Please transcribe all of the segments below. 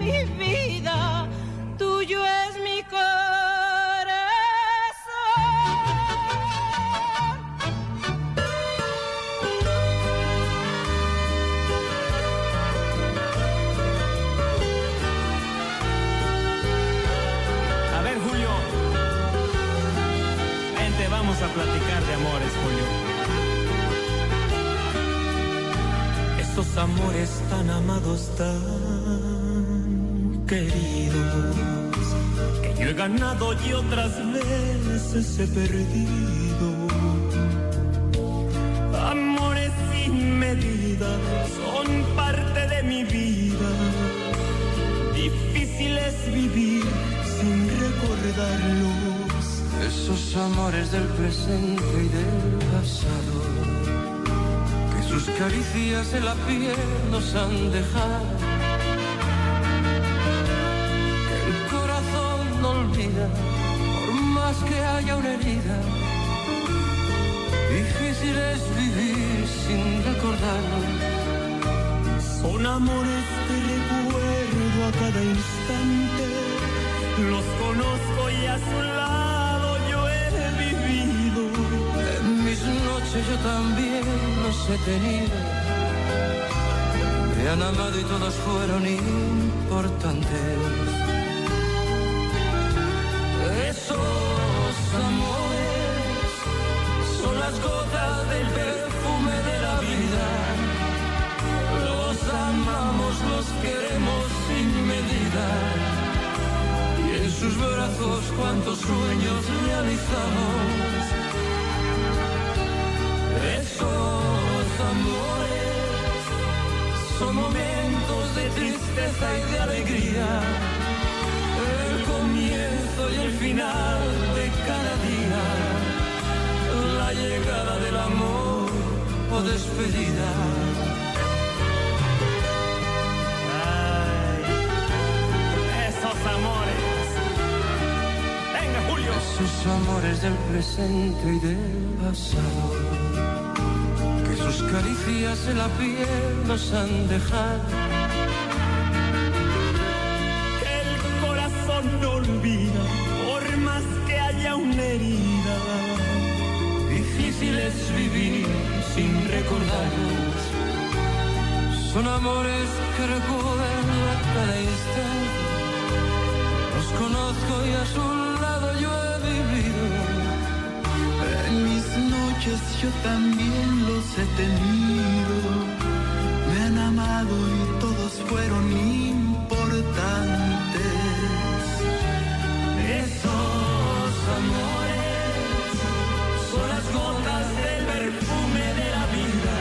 mi vida, tuyo es mi corazón. A ver, Julio. Vente, vamos a platicar de amores, Julio. Esos amores tan amados, tan queridos, que yo he ganado y otras veces he perdido. Amores sin medida son parte de mi vida. Difícil es vivir sin recordarlos. Esos amores del presente y del pasado, que sus caricias en la piel nos han dejado, que el corazón no olvida, por más que haya una herida. Difícil es vivir sin recordarlos. Son amores que recuerdo a cada instante. Los conozco y a su lado yo he vivido. En mis noches yo también los he tenido. Me han amado y todos fueron importantes. Esos amores son las gotas del perfume de la vida. Los amamos, los queremos sin medida. Y en sus brazos cuántos sueños realizamos. Esos amores son momentos de tristeza y de alegría. El comienzo y el final de cada día. La llegada del amor o despedida. Ay, esos amores. Venga, Julio. Esos amores del presente y del pasado, que sus caricias en la piel nos han dejado. Que el corazón no olvida, por más que haya una herida. Difícil es vivir sin recordarlos. Son amores que recuerdo a cada instante. Los conozco y a su lado yo he vivido. En mis noches yo también los he tenido. Me han amado y todos fueron importantes. Esos amores son las gotas del perfume de la vida.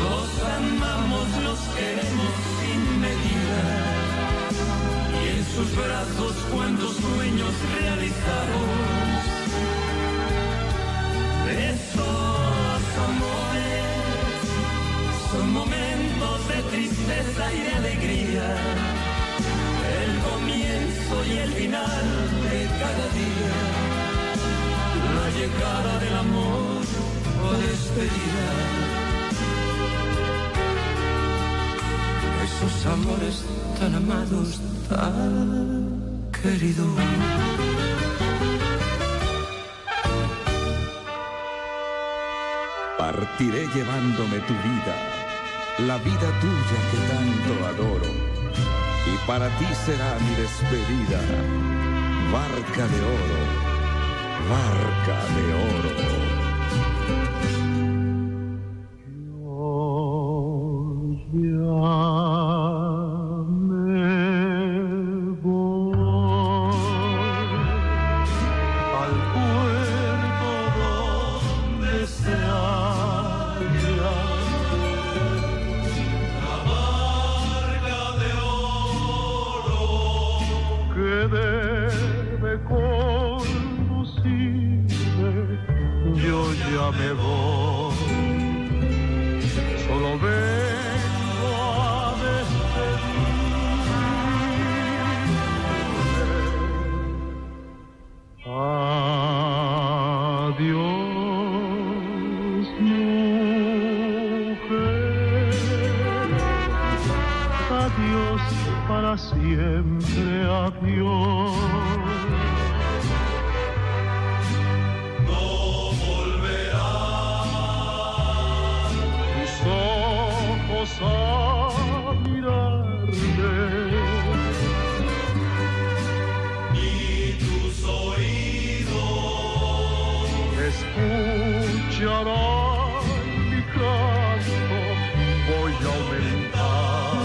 Los amamos, los queremos sin medida. Y en sus brazos cuántos sueños realizamos. Esos amores son momentos de tristeza y de alegría. El comienzo y el final de cada día. La llegada del amor o despedida. Esos amores tan amados, tan queridos. Partiré llevándome tu vida, la vida tuya que tanto adoro. Y para ti será mi despedida, barca de oro, barca de oro. Yo ya me voy al puerto donde se halla la barca de oro que debe conducirme para siempre, adiós. No volverán tus ojos a mirarme, ni tus oídos escucharán mi canto. Voy a aumentar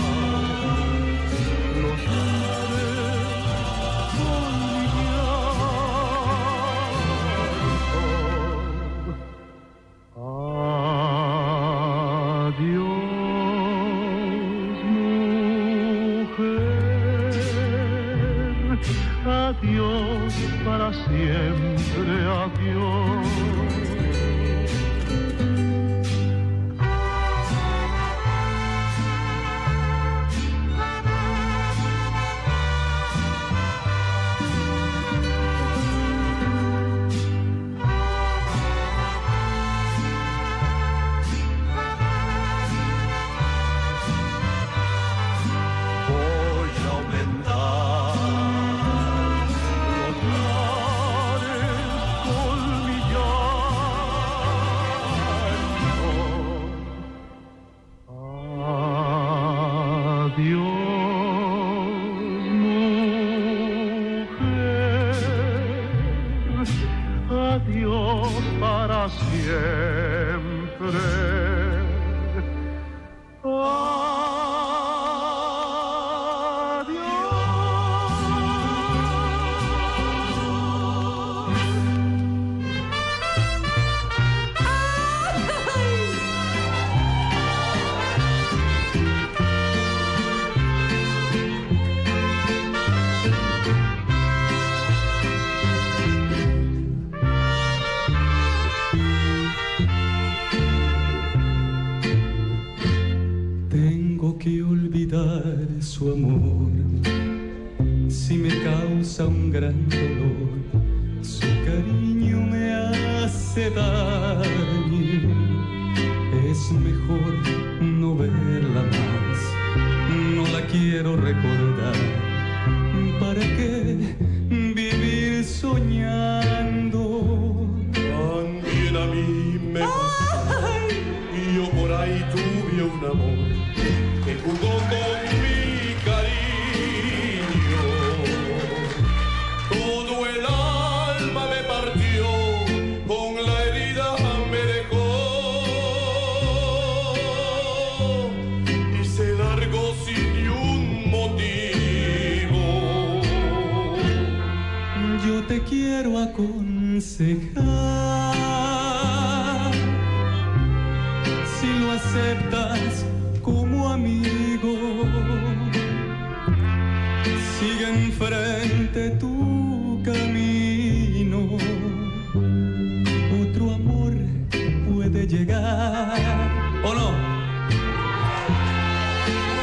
los mares con mi llanto. Adiós, mujer, adiós para siempre, adiós. Voy a aumentar los mares con mi llanto. Adiós, mujer, adiós para siempre. Tengo que olvidar su amor, si me causa un gran dolor, su cariño me hace daño. Es mejor no verla más, no la quiero recordar. ¿Para qué vivir soñando? También a mí me pasó, y yo por ahí tuve un amor que jugó con mi cariño. Todo el alma me partió, con la herida me dejó y se largó sin ni un motivo. Yo te quiero aconsejar, si lo aceptas como amigo, sigue enfrente tu camino, otro amor puede llegar, ¿o no?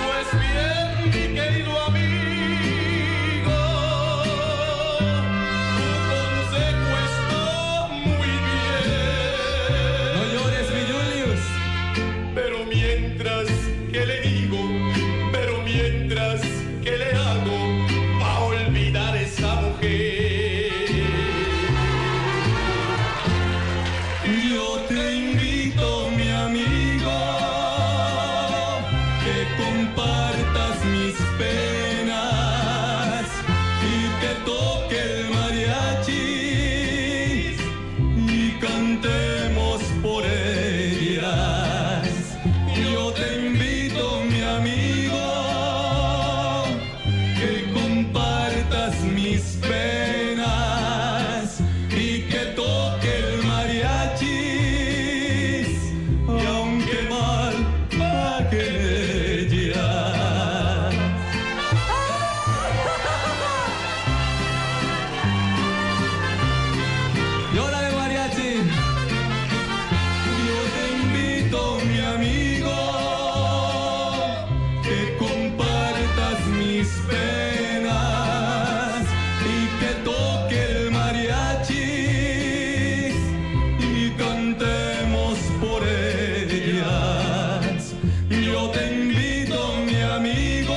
Pues bien, mi querido amigo, tu consejo está muy bien. No llores, mi Julius. Pero mientras que le digo, pero mientras que le hago, pa' olvidar esa mujer. Yo te invito, mi amigo, que compartas mis penas y que toque el mariachi y cantemos por ellas. Yo te invito, mi amigo, que compartas mis penas y que toque el mariachi, y aunque mal paguen ellas. Llórale, mariachi. Yo te invito, mi amigo, que compartas mis penas y que toque el mariachi y cantemos por ellas. Yo te invito, mi amigo,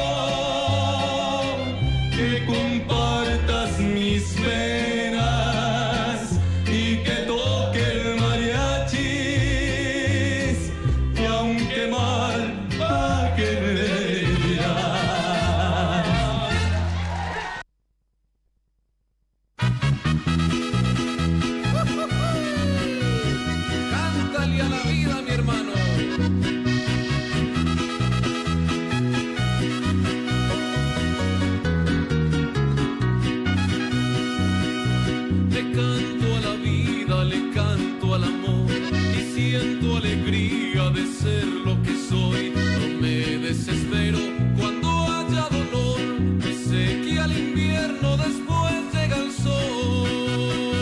desespero cuando haya dolor, y sé que al invierno después llega el sol.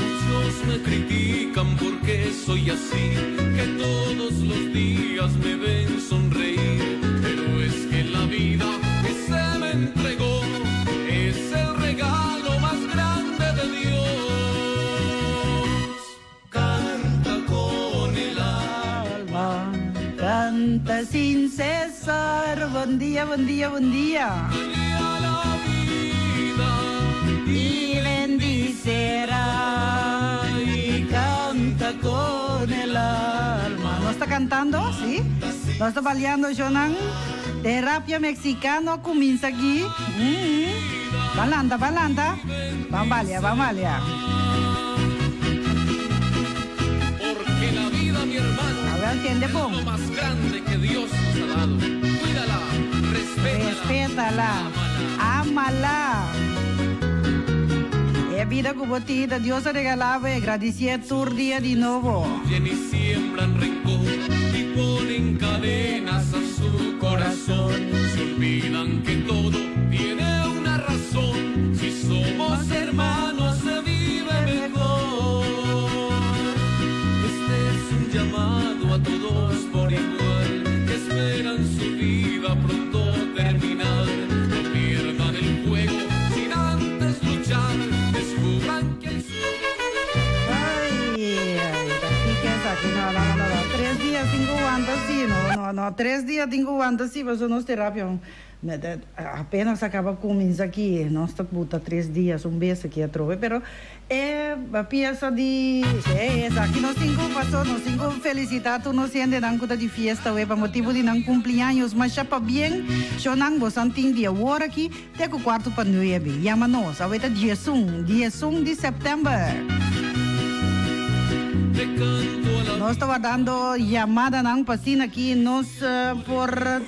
Muchos me critican porque soy así, que todos los días me ven sonreír, pero es que la vida que se me entregó es el regalo más grande de Dios. Canta con el alma, canta sin cesar. Bon dia, bon dia, bon dia. Y bendicerá y canta con el alma. Nos ta cantando, sí? Nos ta baliando, Jonan. Terapia mexicano cuminsa aki. Mm. Balanta, balanta. Ban balia, ban balia. Porque la vida, mi hermano, A ver, entiende, es pum. lo más grande que Dios nos ha dado. Cuídala, respétala. Respétala. Ámala. E bida cu bo tin, Dios a regala bo, gradicie tur dia di nobo. Y siembran rencor y ponen cadenas a su corazón. Se olvidan que todo tiene una razón. Si somos hermanos se vive mejor. Este es un llamado a todos por igual que esperan su vida pronto terminar. No pierdan el juego sin antes luchar. Descubran que hay Ay, ay, aki esaki, no, no, no, no. Tres dia tin cu wanta si, no, no, no. Tres dia tin cu wanta si, paso nos terapia apenas a caba cuminsa aki, nos ta buta tres dia un bes aki atrobe, pero e pieza di, sí, esaki nos tin cu paso, nos tin cu felicita tur nos hendenan cu ta di fiesta awe pa motibo di nan cumpleaños. Masha pabien, shonan, bosan tin di awor aki te cu cuarto pa nuebe. Yama nos, awe ta 11, 11 di september. Nos ta wardando yamadanan pa asina aki nos por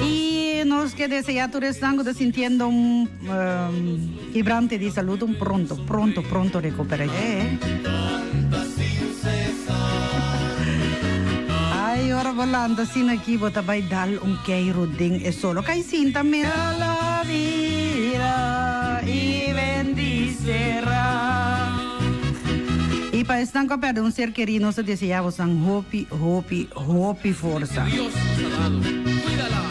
y nos ke desea tur esnan cu ta sintiendo un kibrante di salud un pronto, pronto, pronto recuperacion. Ay, ora bo lanta asina aki bo ta bay dal un keiro den e solo. Cay sinta mes. La vida y bendicerá. Y pa esnan cu a perde un ser querido nos ta desea bosan hopi, hopi, hopi forsa. Dios nos ha dado. Cuídala,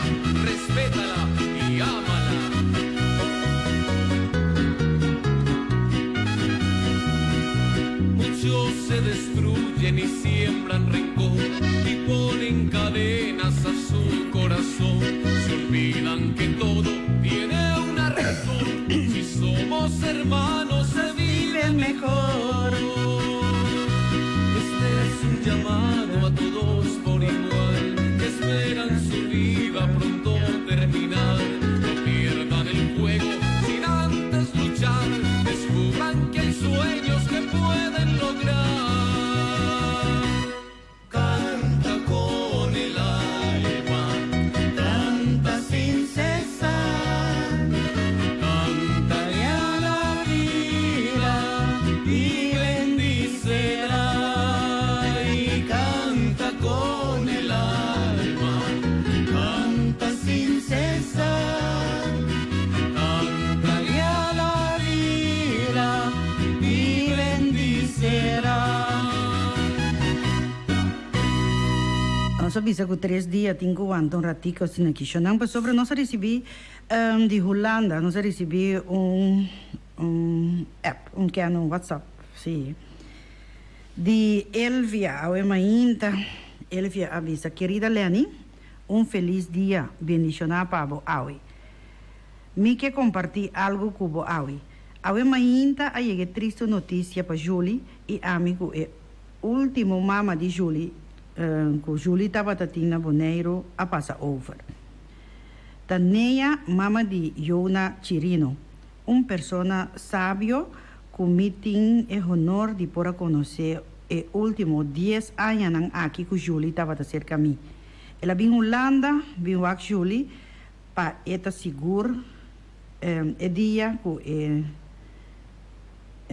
respétala y ámala. Muchos se destruyen y siembran rencor y ponen cadenas a su corazón. Se olvidan que todo tiene una razón. Si somos hermanos se vive mejor. Este es un llamado a todos por igual que esperan su vida pronto terminar. No pierdan el juego sin antes luchar. Descubran que hay sueños que pueden lograr. Canta con el alma, canta sin cesar. Canta a la vida y bendicerá. Y canta con el alma, canta sin cesar. Canta a la vida y bendicerá. Nos a bisa cu tres dia tin cu wanta un ratico asina aki. Shonan pasobra nos a ricibi di Hulanda, nos a ricibi un un app, un kende un WhatsApp, si, di Elvia. Awe mainta Elvia a bisa, Querida Lenny, un feliz dia bendiciona pa bo awe. Mi ke comparti algo cu bo awe. Awe mainta a yega e tristo noticia pa Julie y ami cu e ultimo mama di Julie cu Julie tabata tin na Boneiru a pasa over. Ta Nea, mama di Jona Chirino, un persona sabio cu mi tin e honor di por a conoce e ultimo dies añanan aki cu Julie tabata cerca mi. El a bin Hulanda bin wak Julie pa e ta sigur e dia cu e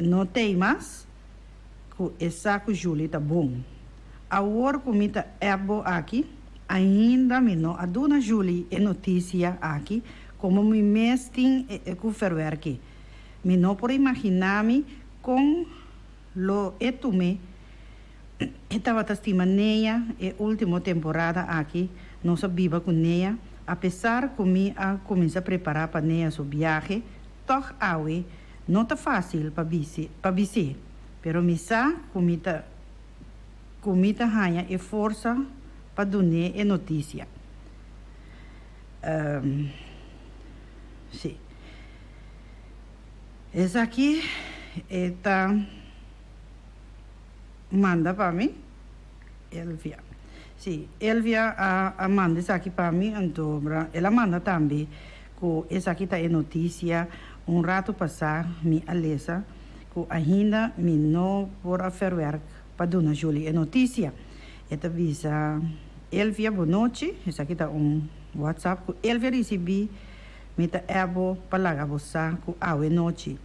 no tey mas cu e sa cu Julie ta bon. Awor cu mi ta app bo aki. Ainda mi no a duna Julie e notisia aki komo mi mes tin ku verwerk'é. Mi no por imaginá mi kon lo e tum'é. E tabata stima Nea e último temporada aki nos a biba ku Nea, apesar ku mi a kuminsá prepará pa Nea su biahe, tòg awe no ta fásil pa pa bis'é, pero mi sa ku mi ta ku mi ta haña e forsa pa dun'é e notisia. Sí. Esaki e ta manda pa mi, Elvia. Sí, Elvia a a manda esaki pa mi, anto el a manda tambe ku esaki ta e notisia un ratu pasá mi a lesa ku ainda mi no por a verwerk pa duna Julie e notisia. E ta bisa, Elvia bonochi, esaki ta un WhatsApp ku Elvia risibí, mi ta app bo pa laga bo sa ku awe nochi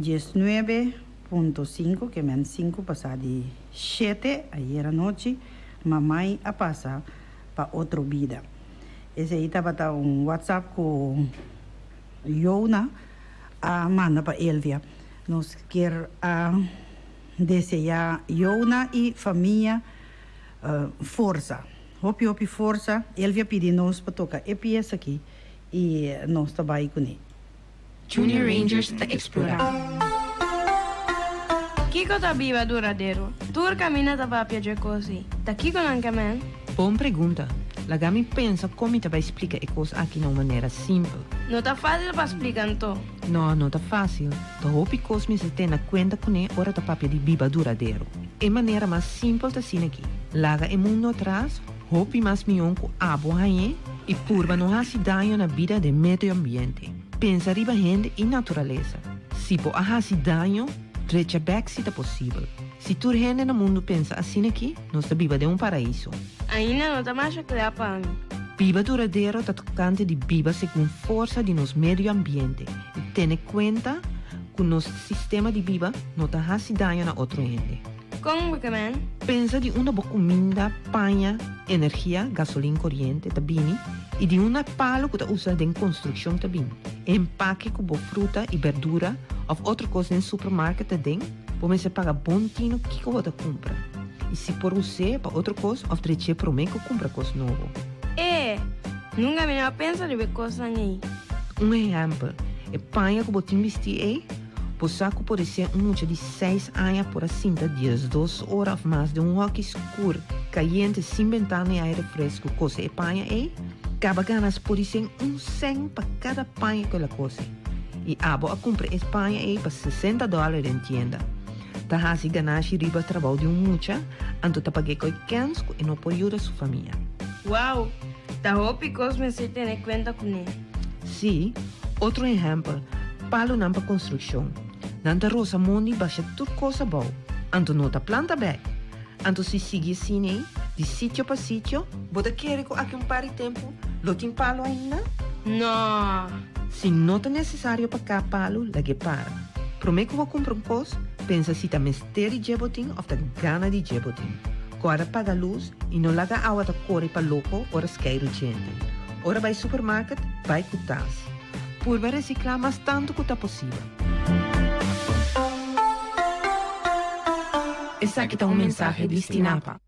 19.5, ke men sinku pasá di shete ayer anochi, mamai a pasa pa otro bida. Esei tabata un WhatsApp ku Jona a manda pa Elvia. Nos kier a deseá Jona i famia forsa. Hopi hopi forsa. Elvia pidi nos pa toka e piesa aki i nos ta bai kuné. Junior Rangers ta eksplorá. Kiko ta biba duradero? Tur kaminda ta papia dje kos ei. Ta kiko nan ke men? Bon pregunta. Laga mi pensa kon mi ta bai splika e kos aki na un manera simpel. No ta fásil pa splika anto. No, no ta fásil. Ta hopi kos mester tene na kuenta kuné ora ta papia di biba duradero. E manera mas simpel ta asina aki, laga e mundu atras, hopi mas mihó ku abo hañ'é, i purba no hasi daño na bida den medio ambiente. Pensa riba hende i naturalesa. Si bo a hasi daño, drecha bèk si ta posibel. Si tur hende na mundu pensa asina aki, nos ta biba den un paraiso. Ainda no ta masha kla pa mi. Biba duradero ta tokante di biba segun forsa di nos medio ambiente i tene kuenta ku nos sistema di biba no ta hasi daño na otro hende. Kon bo ke men? Pensa di unda bo kuminda, paña, energia, gasolin, koriente, ta bini i di unda palu ku ta usa den konstrukshon ta bini. E empake ku bo fruta i berdura òf otro kos den supermarket ta den, Bo mester paga bon tinu kiko bo ta kumpra i si por us'é pa otro kos òf drech'é promé ku kumpra kos nobo. E! Nunka mi no a pensa riba e kosnan ei. Un ehèmpel, e paña ku bo tin bistí ei, bo sa ku podisé un mucha di seis aña por a sinta diesdos ora òf mas den un hòki skur, kayente, sin bentana i aire fresku kose e paña ei? Kaba ganas podisé un sèn pa kada paña ku el a kose. I abo a kumpra e paña ei pa sesenta dòler den tienda. Ta hasi ganashi riba trabou di un mucha, anto ta pag'é koi kèns ku e no por yuda su famia. Wou! Ta hopi kos mester tene kuenta kuné. Sí, otro ehèmpel, palunan pa konstrukshon. Nan ta rosa mondi basha tur kos abou, anto no ta planta bèk. Anto si sigui asina ei, di sitio pa sitio, bo ta kere ku aki un par di tempu lo tin palu ainda? No! Si no ta nesesario pa kap palu, lag'é para. Promé ku bo kumpra un kos, pensa si ta mester di dje bo tin òf ta gana di dje bo tin. Kòrda paga lus i no laga awa ta kore pa loko ora skeiru djente. Ora bai supermarket, bai ku tas. Purba resiklá mas tantu ku ta posibel. Esaki ta un mensahe di Stinapa.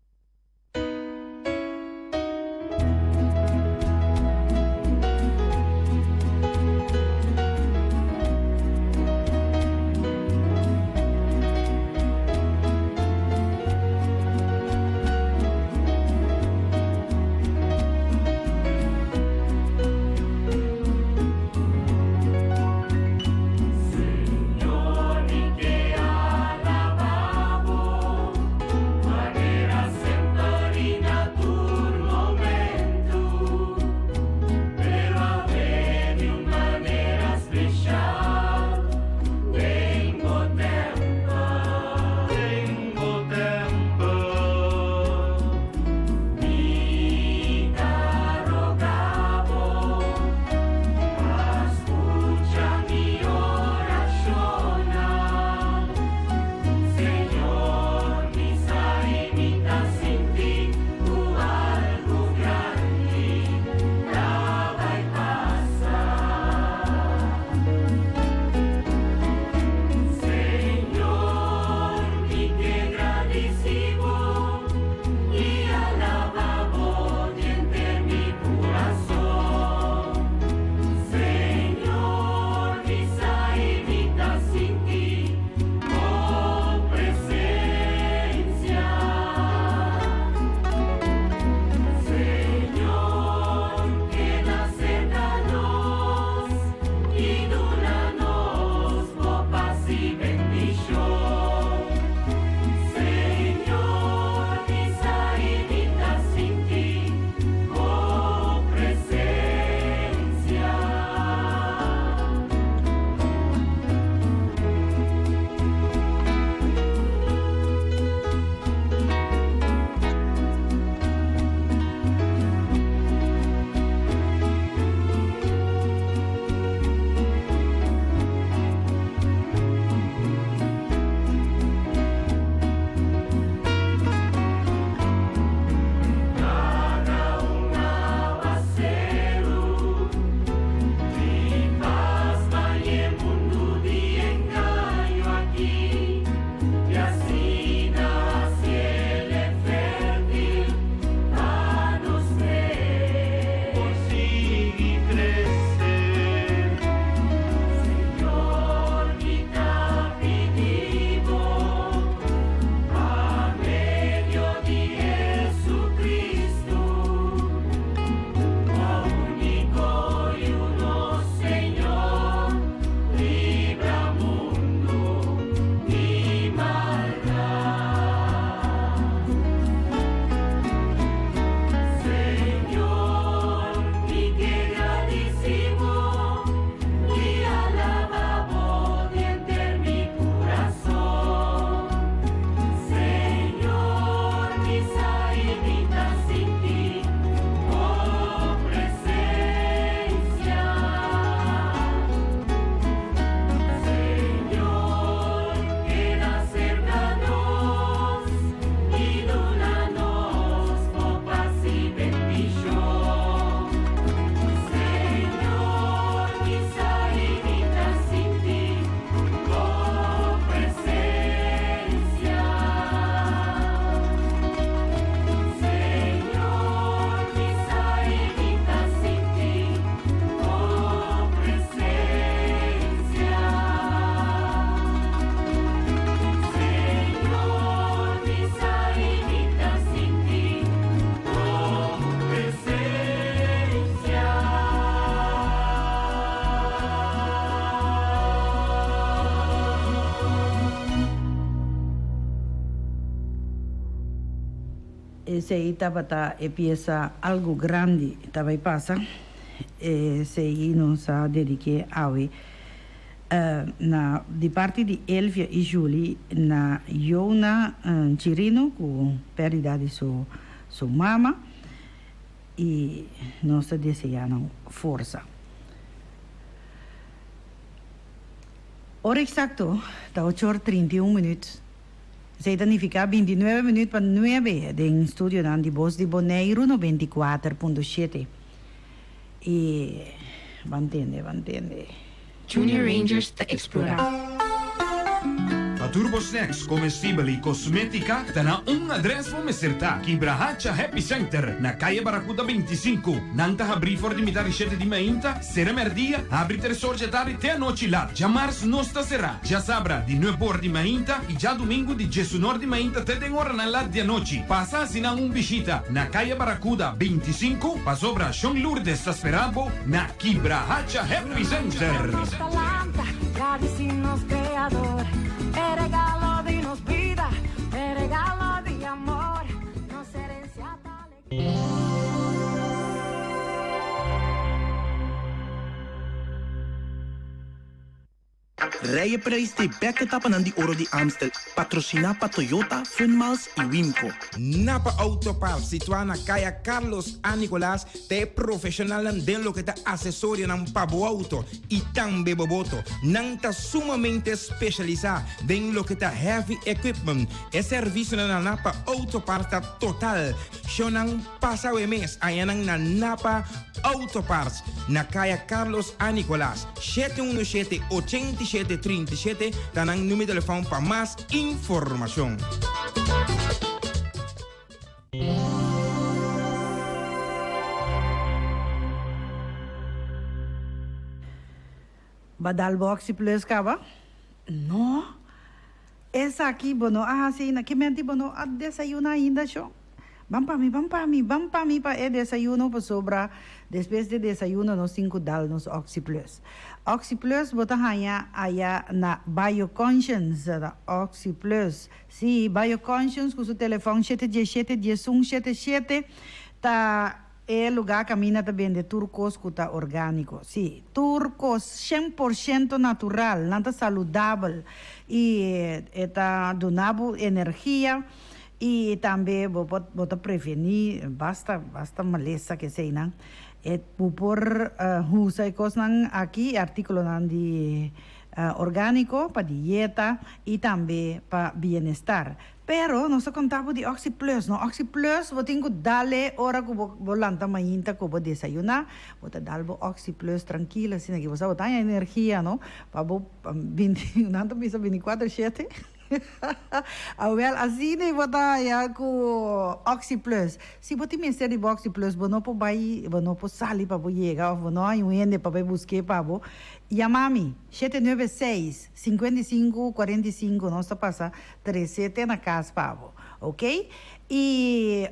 Esei tabata e piesa Algu Grandi Ta Bai Pasa. Esei nos a dediké awe na di parti di Elvia i Julie na Jona Chirino ku pèrdida di su su mama i nos ta deseá nan forsa. Ora eksakto ta ocho or 31 minüt. Esei ta nifiká bintinuebe minüt pa nuebe den studionan di Bos di Boneiru 94.7. I ban tende, ban tende. Junior Rangers ta eksplorá. Pa tur bo snacks, comestibel y cosmetica ta na un adres bo mester ta, Kibrahacha Happy Center na Calle Barracuda 25. Nan ta habri for di mitad di shete di mainta, sera merdia, habri tres or dje tardi te anochi lat. Djamars nos ta sera, djasabra di nuebe or di mainta y djadumingu di djesunor di mainta te den oranan lat di anochi. Pasa haci nan un bishita na Calle Barracuda 25, pasobra Shon Lourdes ta spera bo na Kibrahacha Happy Center. Rijeprijs di bek etapanan di Oro di Amstel, patrosiná pa Toyota, Funmiles i Wimco. Napa Auto Parts, situá na Kaya Carlos A. Nicolaas, ta e profeshonalnan den loke ta asesorionan pa bo auto i tambe bo boto. Nan ta sumamente speshalisá den loke ta heavy equipment. E servisionan na Napa Auto Parts ta total. Shownan pasa awe mes añanan na Napa Auto Parts na Kaya Carlos A. Nicolaas, 717 87 37 ta nan numero telefòn pa mas informashon. Ba dal bo Oxi Plus caba? No. Esaki bo no a haci ainda. Ki menti bo no a desayuna ainda, sho? Ban pa mi, ban pa mi, ban pa mi pa e desayuno pasobra despues di desayuno nos tin cu dal nos Oxi Plus. Oxi Plus bo ta haña aya na Bio Conscience, ta Oxi Plus. Sí, Bio Conscience cu su telefon shete diesshete diesun shete shete ta E lugá kaminda ta bende tur kos ku ta orgániko. Sí, tur kos shen por shento natural, nan ta saludabel i e ta duna bo energia i tambe bo por bo ta prevení basta basta malesa ke eseinan. E bo por usa e kosnan aki, e artíkulonan di orgániko pa dieta i tambe pa bienestar. Pero nos ta konta bo di Oxi Plus, no? Oxi Plus bo tin ku dal e ora ku bo bo lanta mainta ku bo desayuná, bo ta dal bo Oxi Plus trankil asina ki bo sa bo ta haña energia, no? Pa bo binti, nan ta bisa bintikuater shete. Awel asina bo ta haña ku Oxi Plus. Si bo tin mester di bo Oxi Plus bo no por bai, bo no por sali pa bo yega òf bo no haña un hende pa bai busk'é pa bo, yama mi, shete nuebe seis, 55, 45, nos ta pasa Trece te na cas pa bo, ok? Y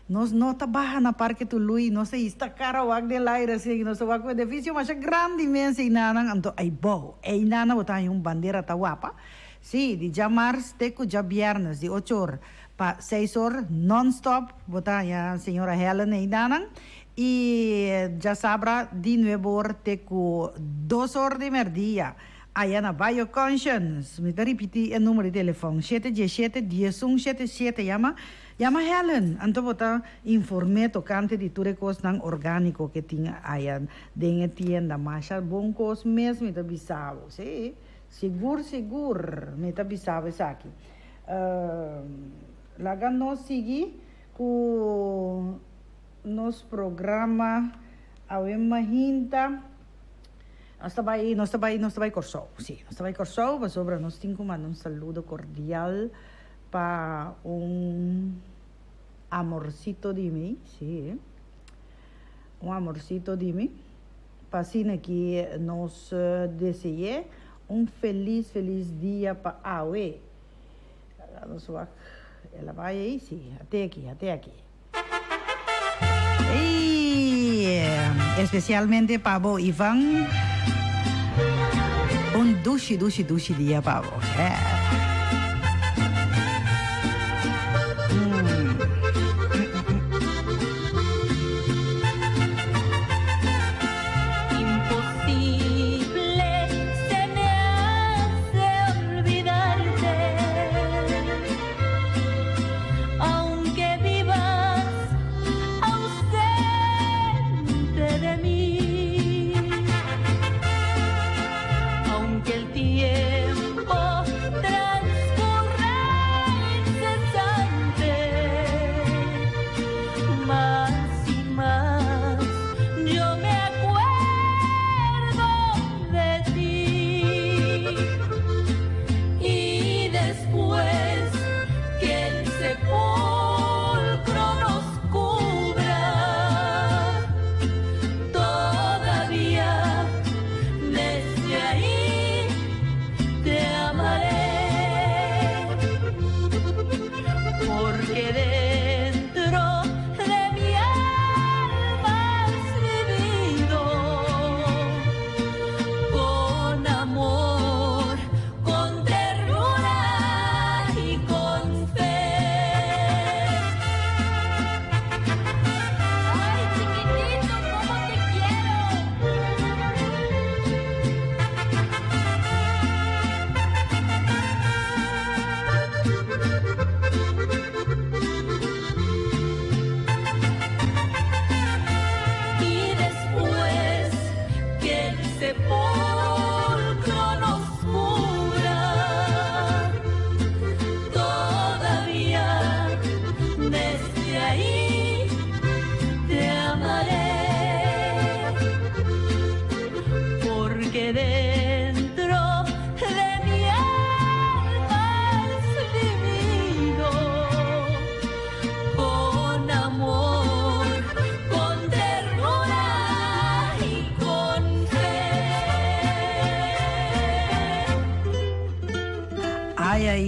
nos no ta baha na Parke Tului, nos ta hista cara wak den laire asina y nos ta wak un edificio masha grandi mens einanan, anto aybou, einanan bo ta haña un bandera ta wapa. Sí, di djamars te cu djabiernes di ocho or pa seis or non stop bo ta haña señora Helen einanan y djasabra di nuebe or te cu dos or di merdia. Aya na Bio Conscience. Mi ta ripití e numero di telefòn, shete diesshete, diesun shete shete. Yama, yama Helen, anto bo ta inform'é tokante di tur e kosnan orgániko ke tin aya den e tienda. Masha bon kos mes mi ta bisa bo. Sí, sigur sigur mi ta bisa bo esaki. Laga nos sigui ku nos programa awe mahinta. Nos ta bai, nos ta bai, nos ta bai Kòrsou, sí, nos ta bai Kòrsou pasobra nos tin ku manda un saludo kordial pa un amorsito di mi, sí, un amorsito di mi, pa asina ki nos dese'é un felis, felis dia pa awe. Nos wak, el a bai ei, sí, at'é aki, at'é aki. Ey, especialmente pa bo Ivan. Un dushi, dushi, dushi dia pa bo. Yeah. Mm.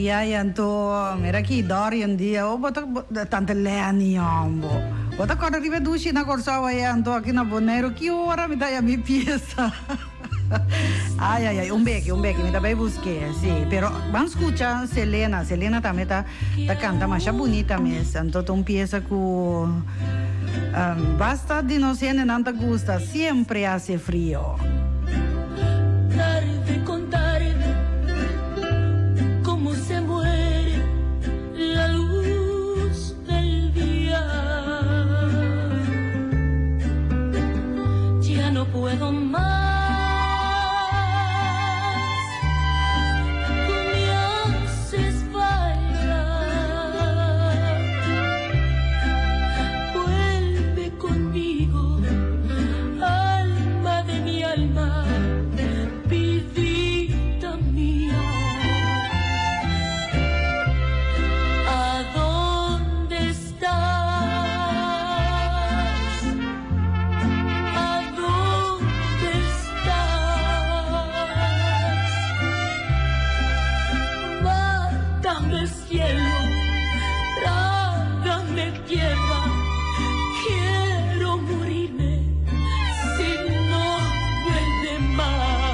yaya anto mira aki Dorian dia oh bo ta tante Lenny hombo bo ta corda riba e dushi na Corsou aya anto aki na Boneiru ki ora mi ta haya mi pieza ay ay ay un beki un beki mi ta bay buske si pero ban scucha Selena Selena tambe ta ta canta masha bunita mes anto ta un pieza cu basta di nos hendenan ta gusta siempre hace frio. Tarde con tarde, como se muere la luz del día. Ya no puedo más, tú me haces falta. Vuelve conmigo, alma de mi alma, vidita mía. ¿A dónde estás? ¿A dónde estás? Mátame cielo, trágame tierra, quiero morirme si no vuelve más.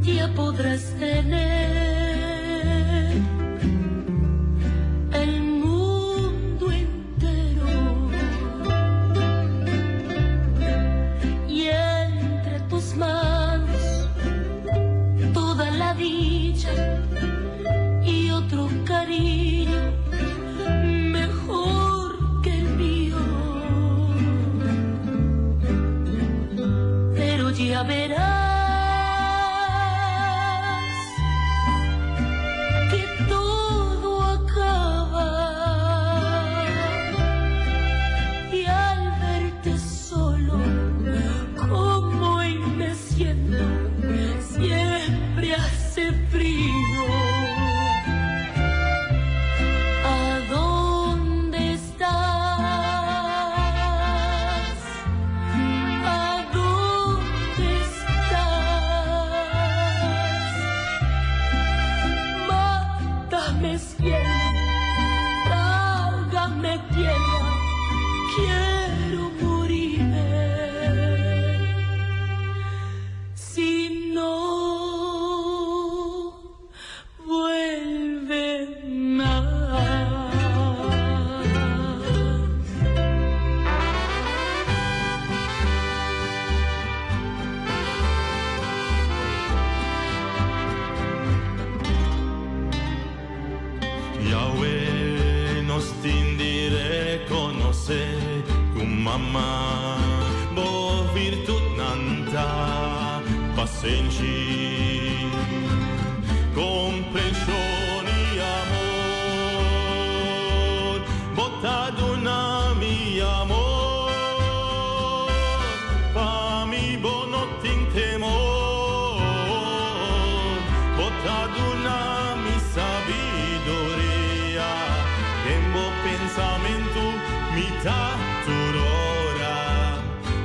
Ya podrás tener el mundo entero y entre tus manos toda la dicha y otro cariño mejor que el mío. Pero ya verás que todo acaba y al verte solo como hoy me siento siempre hace frío. ¿A dónde estás? ¿A dónde estás? Mátame cielo, trágame tierra, quiero morirme si no vuelve más. Yahweh nos tin di reconoce cu mama bo virtudnan ta pasenshi, comprension y amor. Bo ta duna mi amor, pa mi bo no tin temor. Bo ta duna mi sabiduria, den bo pensamento mi ta tur ora.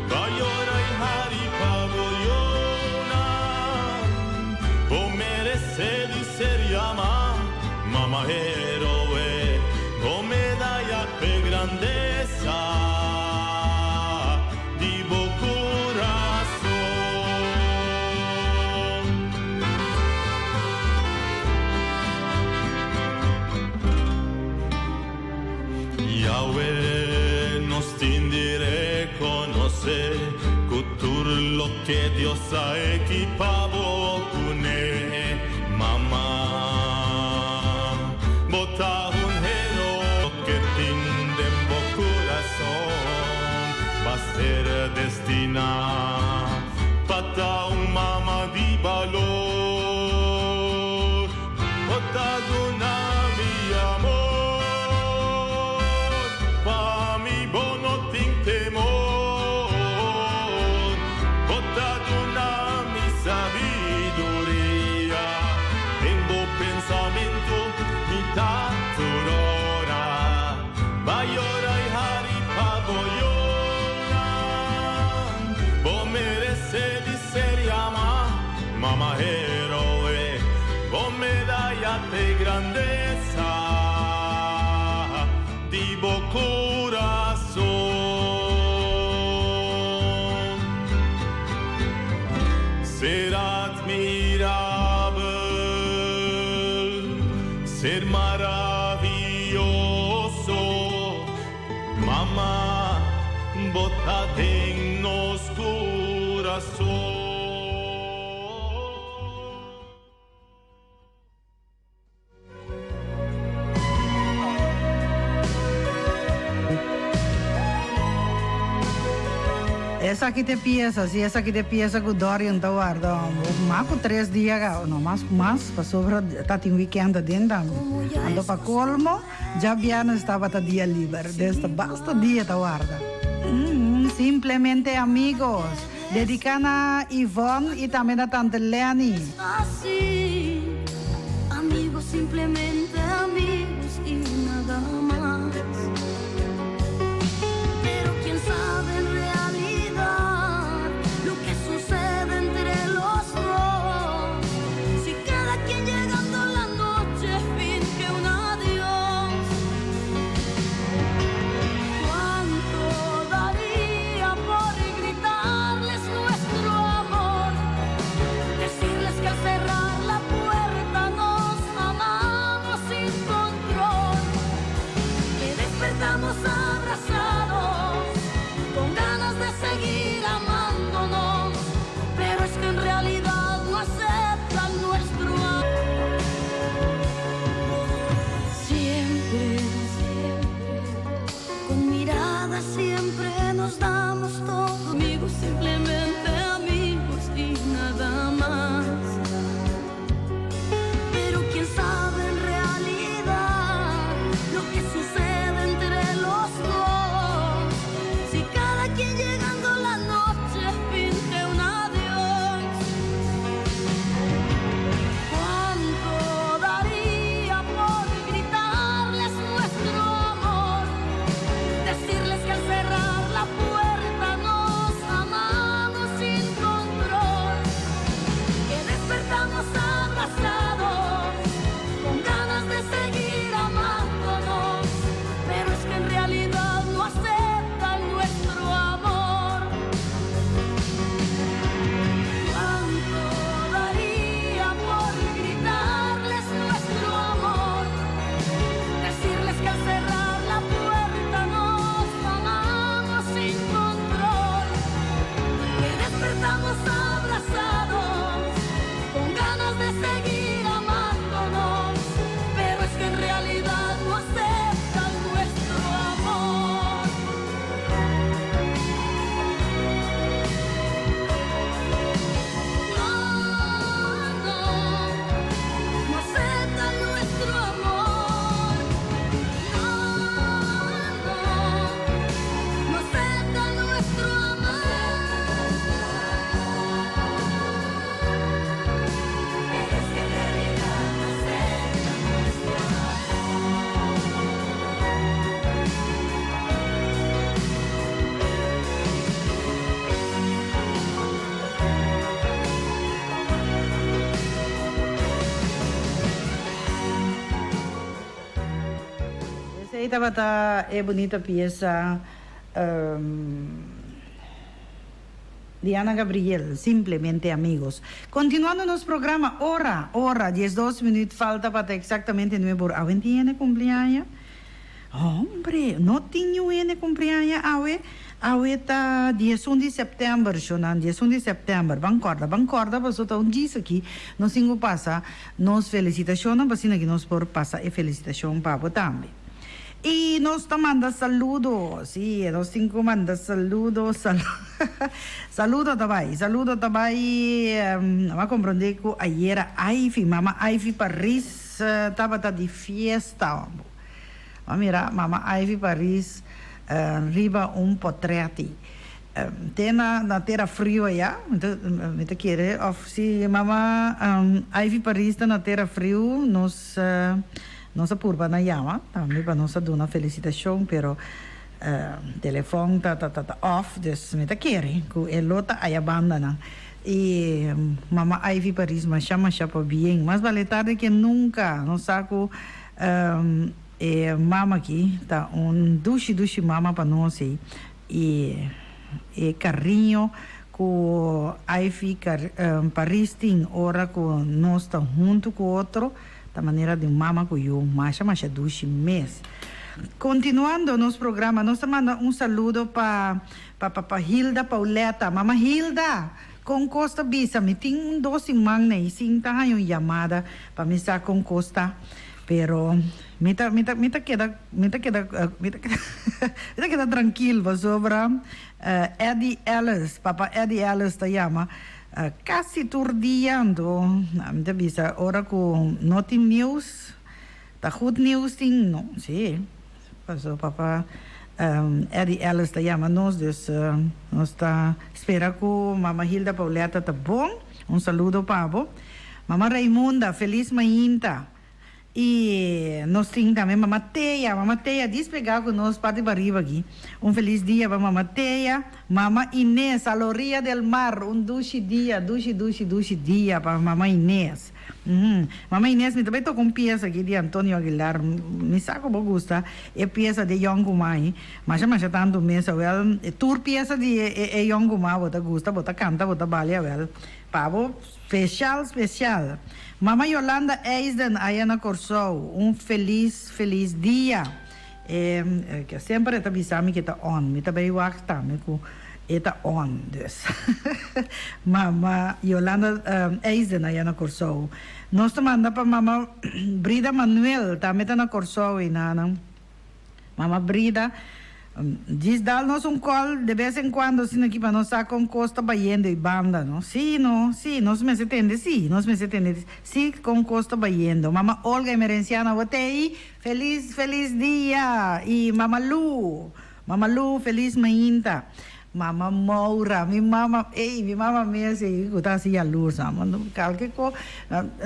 B'a yora y hari pa bo yiunan, bo merece di ser yama mama heroe, bo medaya p'e grandesa di bo curason. Yahweh nos tin di reconoce cu tur loke Dios a equipa bo cune, mama. Bo ta un heroe loke tin den bo curason pa ser destina pa ta un mama di balor. Bo ta duna mi amor, pa mi bo no tin temor. Bo ta duna mi sabiduria, den bo pensamento. den nos kurason. Esaki ta e piesa, si esaki ta e piesa ku Dorian ta warda mas ku tres dia ka, no mas ku mas, pasobra ta tin weekend aden tambe. Anto pa kolmo djabièrnè tabata dia liber, des ta basta dia ta warda. Simplemente amigos. Dedica na Yvonne y tambe na tante Lenny. Amigos simplemente amigos y nada mas Pero quién sabe en realidad Lo que sucede entre los dos Si cada quien llegando la noche finge un adiós Cuánto daría por gritarles nuestro amor Decirles que al cerrar la puerta nos amamos sin control Que despertamos abrazados con ganas de seguir amándonos Pero es que en realidad no aceptan nuestro amor Siempre, con miradas siempre nos damos todo Amigos, simplemente amigos y nada más Pero quién sabe en realidad lo que sucede entre los dos Si cada quien llegando la noche finge un adiós Cuánto daría por gritarles nuestro amor Decirles que al cerrar la puerta nos amamos sin control Que despertamos abrazados con ganas de seguir amándonos Pero es que en realidad no aceptan nuestro amor Cuánto daría por gritarles nuestro amor Decirles que al cerrar la puerta nos amamos sin control Que despertamos abrazados con ganas de seguir amándonos Pero es que en realidad no aceptan nuestro amor No, no, no aceptan nuestro amor No, no, no aceptan nuestro amor Pero es que en realidad no aceptan nuestro Esei tabata e bunita piesa di Ana Gabriel, Simplemente Amigos. Continuando nos programa, ora, ora, diesdos minuut falta pa ta exactamente nuebe or. Awe tin hende cumpleaños? Hombre, no tin niun hende cumpleaños awe. Awe ta diesun di september, shonan, diesun di september. Ban corda, ban corda pasobra ta un djis aki nos tin cu pasa nos felicitacionnan pa asina ki nos por pasa e felicitacion pa bo tambe. Y nos ta manda saludo, si, nos tin cu manda saludo, saludo ta bay, saludo ta bay, mi a comprende cu ayera Ivy, mama Ivy Paris tabata di fiesta. Mi a mira mama Ivy Paris riba un potreti. Te na na tera frio aya, mi ta mi ta kere of si mama Ivy Paris ta na tera frio nos nos a purba na yama tambe pa nos a duna felicitacion pero telefon ta ta ta off dus mi ta kere cu e lo ta aya bandanan y mama Ivy Paris masha masha pabien mas bale tarde ke nunca nos sa cu E mama aki ta un dushi dushi mama pa nos ei y e cariño cu Ivy Paris tin ora cu nos ta hunto cu otro ta manera di un mama cu yu masha masha dushi mes. Continuando nos programa, nos ta manda un saludo pa pa pa Hilda Pauletta. Mama Hilda, con cos ta bisa? Mi tin un dos siman na y sin ta haña un yamada pa mi sa con cos ta. Pero mi ta mi ta mi ta keda mi ta keda mi ta keda mi ta keda trankil pasobra Eddie Ellis, papa Eddie Ellis ta yama casi tur dia anto mi ta bisa ora cu no tin news Ta goed nieuws tin no si paso papa Eddie Ellis ta yama nos dus nos ta spera cu mama Hilda Pauletta ta bon un saludo pa bo mama Raimunda feliz mainta y nos tin tambe mama Thea mama Thea dispega cu nos parti pariba aki un feliz dia pa mama Thea mama Inez a la orilla del mar un dushi dia dushi dushi dushi dia pa mama Inez. Mama Inés, mi ta bay toca un pieza aki di Antonio Aguilar. Mi sa cu bo gusta e pieza di e yoncuman ahi. Masha masha tanto mes. Awel, tur pieza di e yoncuman bo ta gusta, bo ta canta, bo ta balia. Awel, pa bo special, special. Mama Yolanda Eisden aya na Corsou, un feliz, feliz dia. E semper e ta bisa mi cu e ta on. Mi ta bay wak tambe cu e ta on. Dus mama Yolanda Eisden aya na Corsou. Nos ta manda pa mama Brida Manuel tambe ta na Corsou y nan. Mama Brida djis dal nos un call de bes en cuando asina aki pa nos sa con cos ta bayendo y banda no. Si no, si nos mester tende si, nos mester tende si con cos ta bayendo. Mama Olga Emerenciana bo ta ey? Feliz feliz dia y mama Lu mama Lu feliz mainta mama Moura mi mama ey mi mama mes ey cu ta haci yalurs no calke cos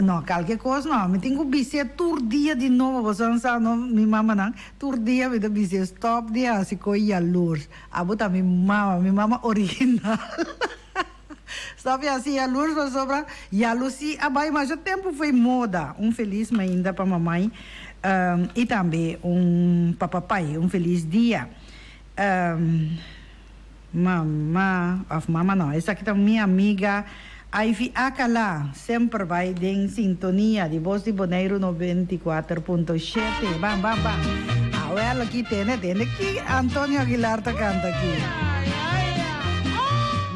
no calke cos no mi tin cu bis'e tur dia di nobo boso nan sa no mi mamanan tur dia mi ta bis'e stop di haci coy yalurs abo ta mi mama mi mama original. Stop ya si yalurs pasobra yalusi a bai masha tempu foi moda. Un felis mainda pa mamai y tambe un pa papai un felis dia. Mama of mama no esaki ta mi amiga Ivy Acala semper bai den sintonia di Bos di Boneiru 94.7 ban ban ban awel aki tene tene ki Antonio Aguilar ta canta aki.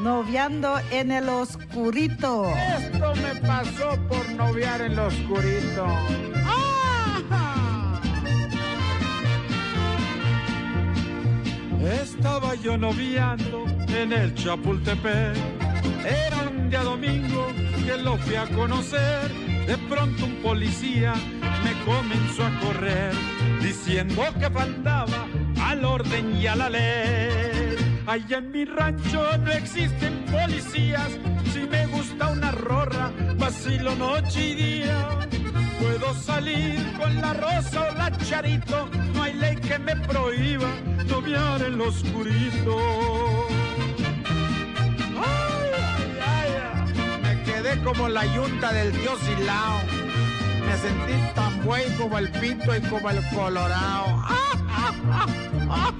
Noviando en el oscurito. Esto me pasó por noviar en lo oscurito. Estaba yo noviando en el Chapultepec. Era un día domingo que lo fui a conocer. De pronto un policía me comenzó a correr, diciendo que faltaba al orden y a la ley. Allá en mi rancho no existen policías. Si me gusta una rorra, vacilo noche y día. Puedo salir con la rosa o la charito, no hay ley que me prohíba noviar en lo oscurito. Ay, ay, ay, ay. Me quedé como la yunta del tío Silao. Me sentí tan buey como el pito y como el colorao. Ah, ah, ah, ah, ah.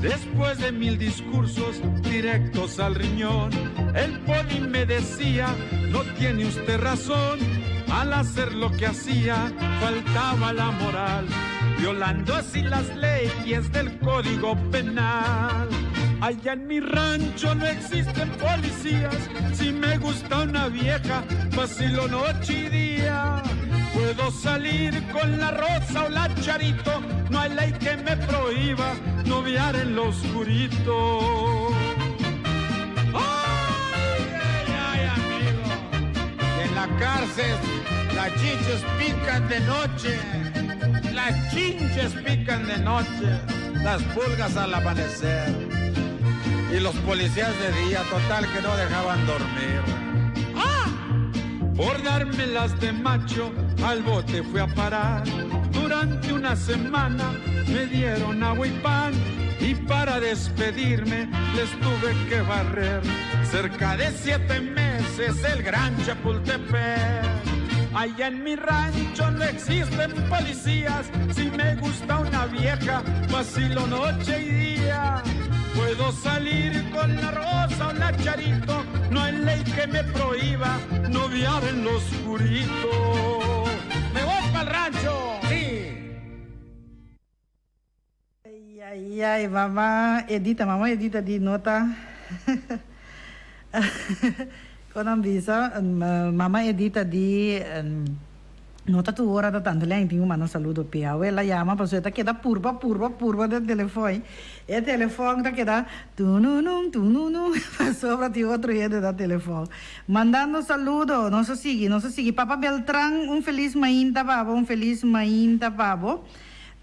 Después de mil discursos directos al riñón, el poli me decía, no tiene usted razón. Al hacer lo que hacía, faltaba la moral, violando así las leyes del Código Penal. Allá en mi rancho no existen policías. Si me gusta una vieja, vacilo noche y día. Puedo salir con la rosa o la charito, no hay ley que me prohíba noviar en lo oscurito. ¡Ay, ay, ay, amigo! Y en la cárcel las chinches pican de noche. Las chinches pican de noche. Las pulgas al amanecer. Y los policías de día, total que no dejaban dormir. ¡Ah! Por dármelas de macho, al bote fui a parar. Durante una semana me dieron agua y pan. Y para despedirme les tuve que barrer. Cerca de 7 meses el gran Chapultepec. Allá en mi rancho no existen policías. Si me gusta una vieja, vacilo noche y día. Puedo salir con la rosa o la charito, no hay ley que me prohíba noviar en lo oscurito. ¡Me voy pa'l rancho! ¡Sí! Ay, ay, ay, mama Edita, mama Edita di no ta Kon nan bisa, mama Edita di no ta tur ora ta tantu lèn tin ku manda saludo p'e. Awe el a yama pasobra e ta keda purba, purba, purba den telefòn. E telefòn ta keda tununun, tununun pasobra tin otro hende na telefòn. Mandando saludo, nos a sigui, nos a sigui. Papa Beltran, un felis mainta pa bo, un felis mainta pa bo.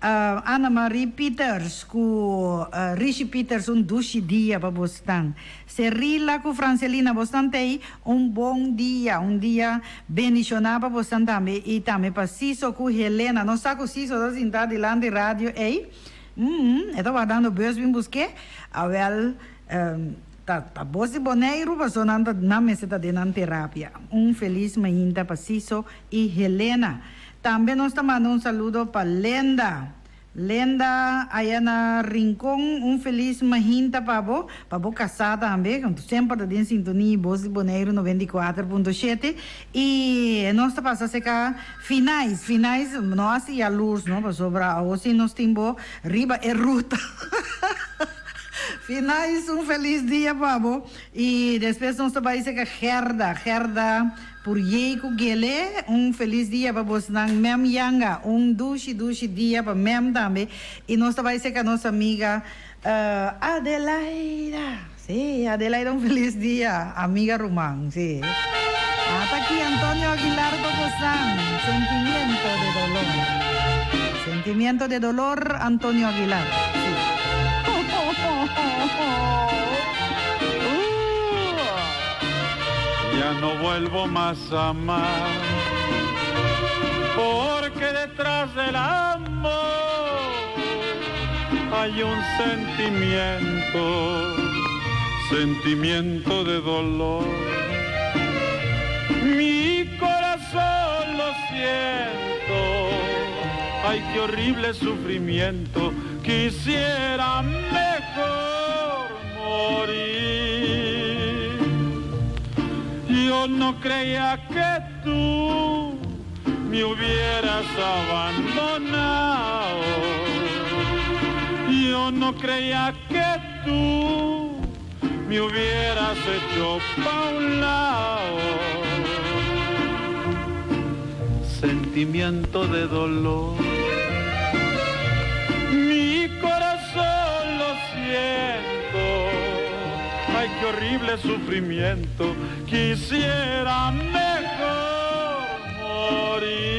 Ana Marie Pieters ku Rishi Pieters un dushi dia pa bosnan. Cerila ku Francelina bosnan tei un bon dia, un dia bendishoná pa bosnan tambe i tambe pa Siso ku Helena. Nos sa ku Siso ta sintá dilanti radio ei, mm e ta wardando bus bin busk'é. Awèl ta ta bos di Boneiru paso nan ta nan mester ta den nan terapia. Un felis mainta pa Siso i Helena. Tambe nos ta manda un saludo pa Lenda. Lenda aya na Rincon un felis mahinta pa bo, pa bo kasá tambe, ku semper ta den sintonia i bos di Boneiru 94.7. I nos ta pasa seka Finais, Finais no hasi yalurs no, pasobra awo si nos tin bo riba e ruta. Finais un felis dia pa bo. I despues nos ta bai seka Gerda, Gerda. Purjey ku Gele, un felis dia pa bosnan. Mem Yanga, un dushi dushi dia pa Mem tambe. I nos ta bai seka nos amiga Adelaida. Sí, Adelaida un felis dia, amiga ruman, sí. Ata aki Antonio Aguilar pa bosnan, Sentimiento de dolor. Sentimiento de dolor, Antonio Aguilar, sí. Ya no vuelvo más a amar, porque detrás del amor hay un sentimiento, sentimiento de dolor. Mi corazón lo siento, ay qué horrible sufrimiento, quisiera mejor morir. Yo no creía que tú me hubieras abandonado. Yo no creía que tú me hubieras hecho pa' un lado. Sentimiento de dolor. Mi corazón lo siento. Ay, qué horrible sufrimiento. Quisiera mejor morir.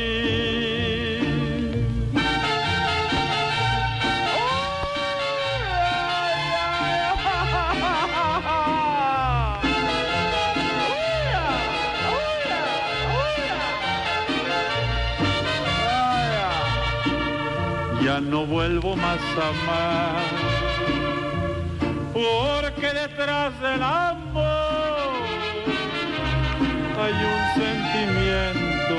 Ya no vuelvo más a amar, porque detrás del amor hay un sentimiento,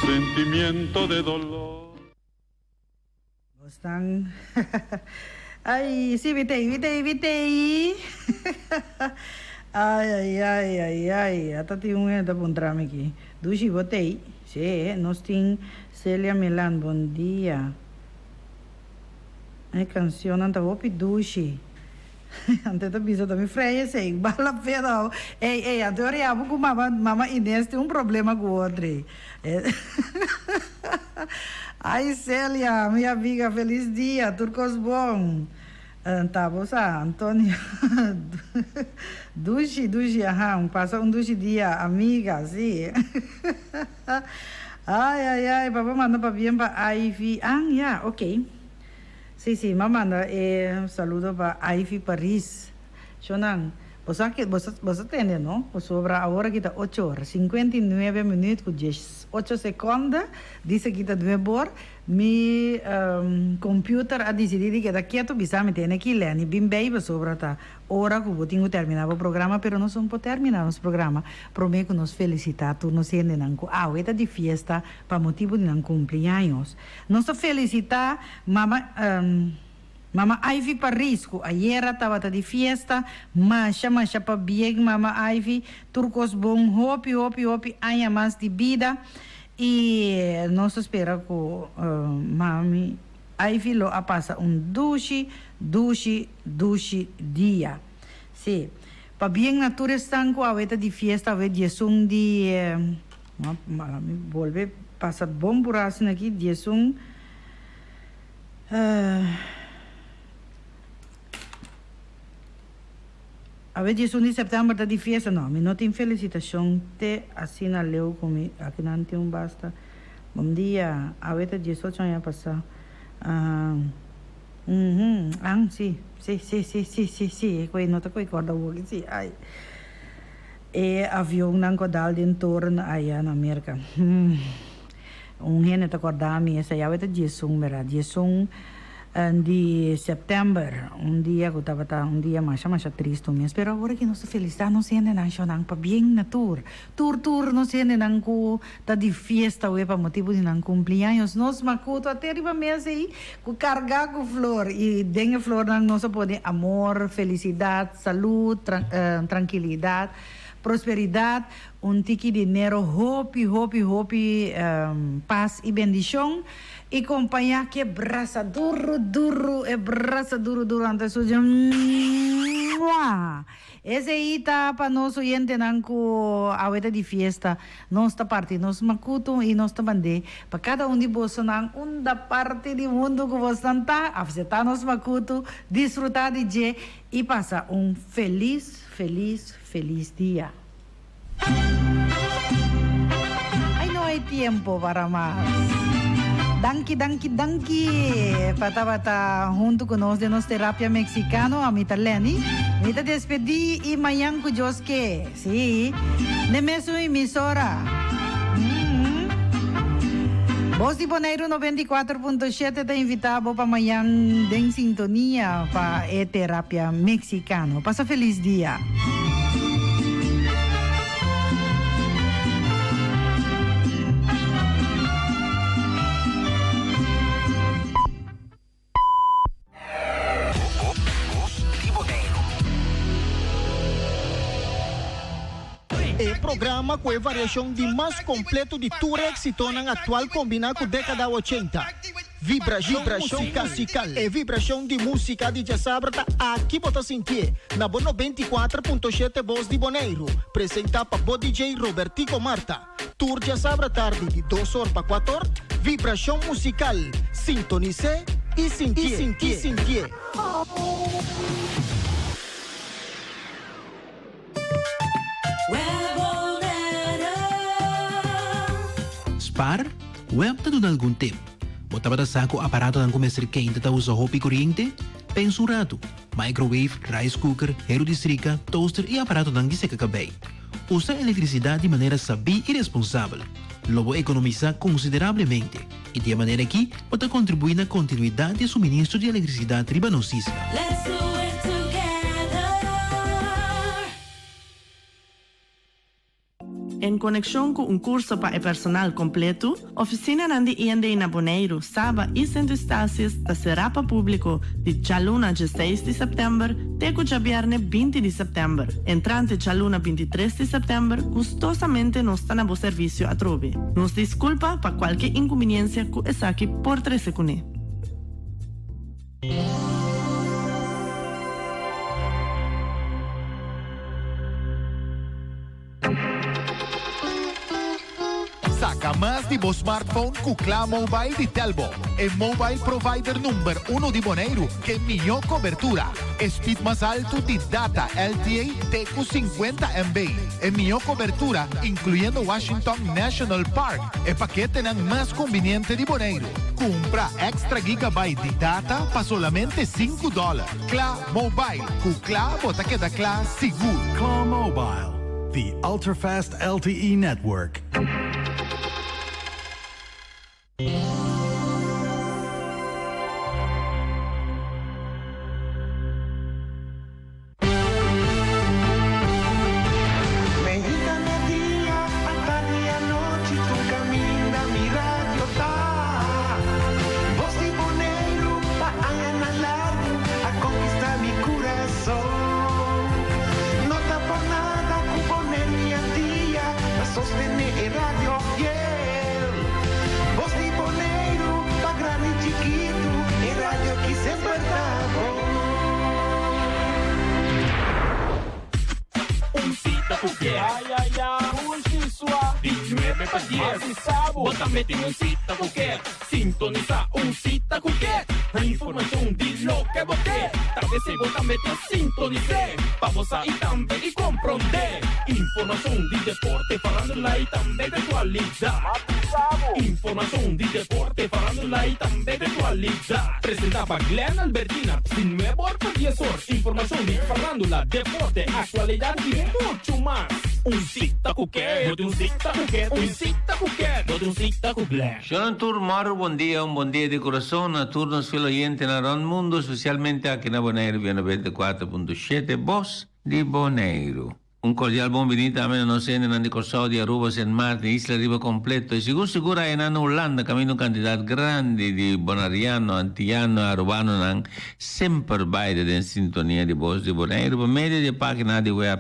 sentimiento de dolor. Bosnan Ay si mi tei mi tei mi tei Ay ay ay ay ay ata tin un hende ta puntra mi aki Dushi bo tei Si nos tin Celia Milan bon dia E cancionnan ta hopi dushi Ante ta bisa ta mi frei esei bala pena Ey ey ante ora yama cu mama mama Ines tin un problema cu otro ey Ay Celia mi amiga feliz dia tur cos bon Ta bo sa Antonio Dushi dushi aha un pasa un dushi dia amiga si Ay ay ay papa manda pabien pa Ivy an ya ok Si si m'a manda e saludo pa Ivy Paris Shonan bo sa ke bo sa tende no pasobra awor aki ta ocho or 59 minuut ku 18 sekonde dice ki ta nuebe or Mi computer a dicidi di keda keto bisa mi tene ki Lenny bin bay pasobra ta ora cu bo tin cu termina bo programa pero nos no por termina nos programa prome cu nos felicita tur nos hendenan cu awe ta di fiesta pa motibo di nan cumpleaños. Nos ta felicita mama. Mama Ivy Paris ku ayera tabata di fiesta, masha masha pabien Mama Ivy, tur kos bon hopi hopi hopi aña mas di bida i nos ta spera ku Mami Ivy lo a pasa un dushi dushi dushi dia. Sí, pabien na tur esnan ku awe ta di fiesta awe diesun di mi bolbe pasa bon purá asina aki diesun. Awe 11 di sèptèmber ta di fiesta. No, mi no tin felisitashon te asina leu ku mi. Akinan tin un basta. Bon dia. Awe ta 18 aña pasá. Aha. Uhum. An, si. Si, si, si, si, si, si. E koe no ta koe kòrda awor ki si. Ai. E avionnan ku a dal den toren aya na Merka. Hum. Un hende ta kòrda mi esei awe ta diesun bèrdat, diesun di sèptèmber, un dia ku tabata un dia masha masha tristu mes, pero awor aki nos ta felisitá nos hendenan shonnan pabien na tur, tur tur nos hendenan ku ta di fiesta awe pa motibu di nan kumpliaños, nos makutu a te riba mesa ei ku kargá ku flor i den e flornan nos a pone amor, felisidat, salud, trankilidat, prosperidat. Un tiki dinero hopi hopi hopi pas y bendicion y compaña ke brasa duro duro e brasa duro duro anto esun dje mua esey ta pa nos oyentenan cu awe ta di fiesta nos ta parti nos macuto y nos ta mande pa cada un di bosonan unda parti di mundo cu bosnan ta acepta nos macuto disfruta di dje y pasa un feliz feliz feliz dia. Ay no hay tiempo para mas. Danki, danki, danki pa tabata huntu ku nos den nos terapia mexicano. Ami ta Lenny. Mi ta despedí i mañan ku Dios ke. Sí, n'e mesun emisora. Mm. Bos di Boneiru 94.7 ta invitá bo pa mañan den sintonia pa e terapia mexicano. Pasa felis dia. E programa ku e variashon di mas kompleto di tur e eksitonan aktual kombiná ku dékada ochenta. Vibrashon Musikal. E vibrashon di músika di djasabra ta aki bo ta sintié na bo 94.7 Bos di Boneiru, presentá pa bo DJ Robertico Marta. Tur djasabra tardi di dos or pa kuator, Vibrashon Musikal. Sintonis'é i sintié. I sintié. Spar? Web ta duna algun tip. Bo tabata sa ku aparatonan ku mester keinta ta usa hopi koriente? Pensa un ratu. Microwave, rice cooker, heru di strika, toaster i aparatonan di seka kabei. Usa elektrisidat di manera sabí i responsabel. Lo bo ekonomisá konsiderablemente i di e manera akí bo ta kontribuí na kontinuidat di e suministro di elektrisidat riba nos isla. Let's do it together. En konekshon ku un kurso pa e personal kompletu, ofisinanan di IND na Boneiru, Saba i Sint Eustatius ta será pa públiko di djaluna dieseis di sèptèmber te ku djabièrnè 20 di sèptèmber. Entrante djaluna 23 di sèptèmber gustosamente nos ta na bo servisio atrobe. Nos diskulpa pa kualke inkumbiniensia ku esaki por trese kuné. Saca mas di bo smartphone cu Kla Mobile di Telbo, e mobile provider number uno di Boneiru ke mihó cobertura, e speed mas altu di data LTE te cu 50 MB, e mihó cobertura incluyendo Washington National Park, e paketenan mas conveniente di Boneiru. Cumpra extra gigabyte di data pa solamente sinku dollar. Kla Mobile, ku kla bo ta keda kla sigur. Kla Mobile, the ultra-fast LTE network. Meinta, media, atardi, anochi, tur caminda mi radio ta. Voz di Boneiru pa añanan largu. chikitu, e radio aki semper ta bon. Un sita ku ke. Ay ay ay, un sua. Di nuebe pa dies. Bo tambe tin un sita ku ke. Sintonisá un sita ku ke. Informashon di loke bo ke. Ta p'esei bo tambe ta sintonis'é. Pa bo sa i tambe i komprondé. Informashon di deporte, farándula i tambe di aktualidat. Informashon di deporte, farándula i tambe di aktualidat. Presentá pa Glenn Albertina, di nuebe or pa dies or. Informashon di farándula, deporte, aktualidat i muchu mas. Un sita ku ke. Bo tin un sita ku ke. Un sita ku ke. Bo tin un sita ku Glenn. Shon tur mòru bon dia, un bon dia di kurason na tur nos fiel oyentenan rònt mundu, spesialmente aki na Boneiru via 94.7 Bos di Boneiru. Un kordial bon bini tambe na nos hendenan di Kòrsou, di Aruba, Sint Maarten, isla riba kompleto i sigur sigur ayanan na Hulanda kaminda un kantidat grandi di bonariano, antiano i arubanonan semper bai ta den sintonia di Bos di Boneiru pa medio di e página di wèb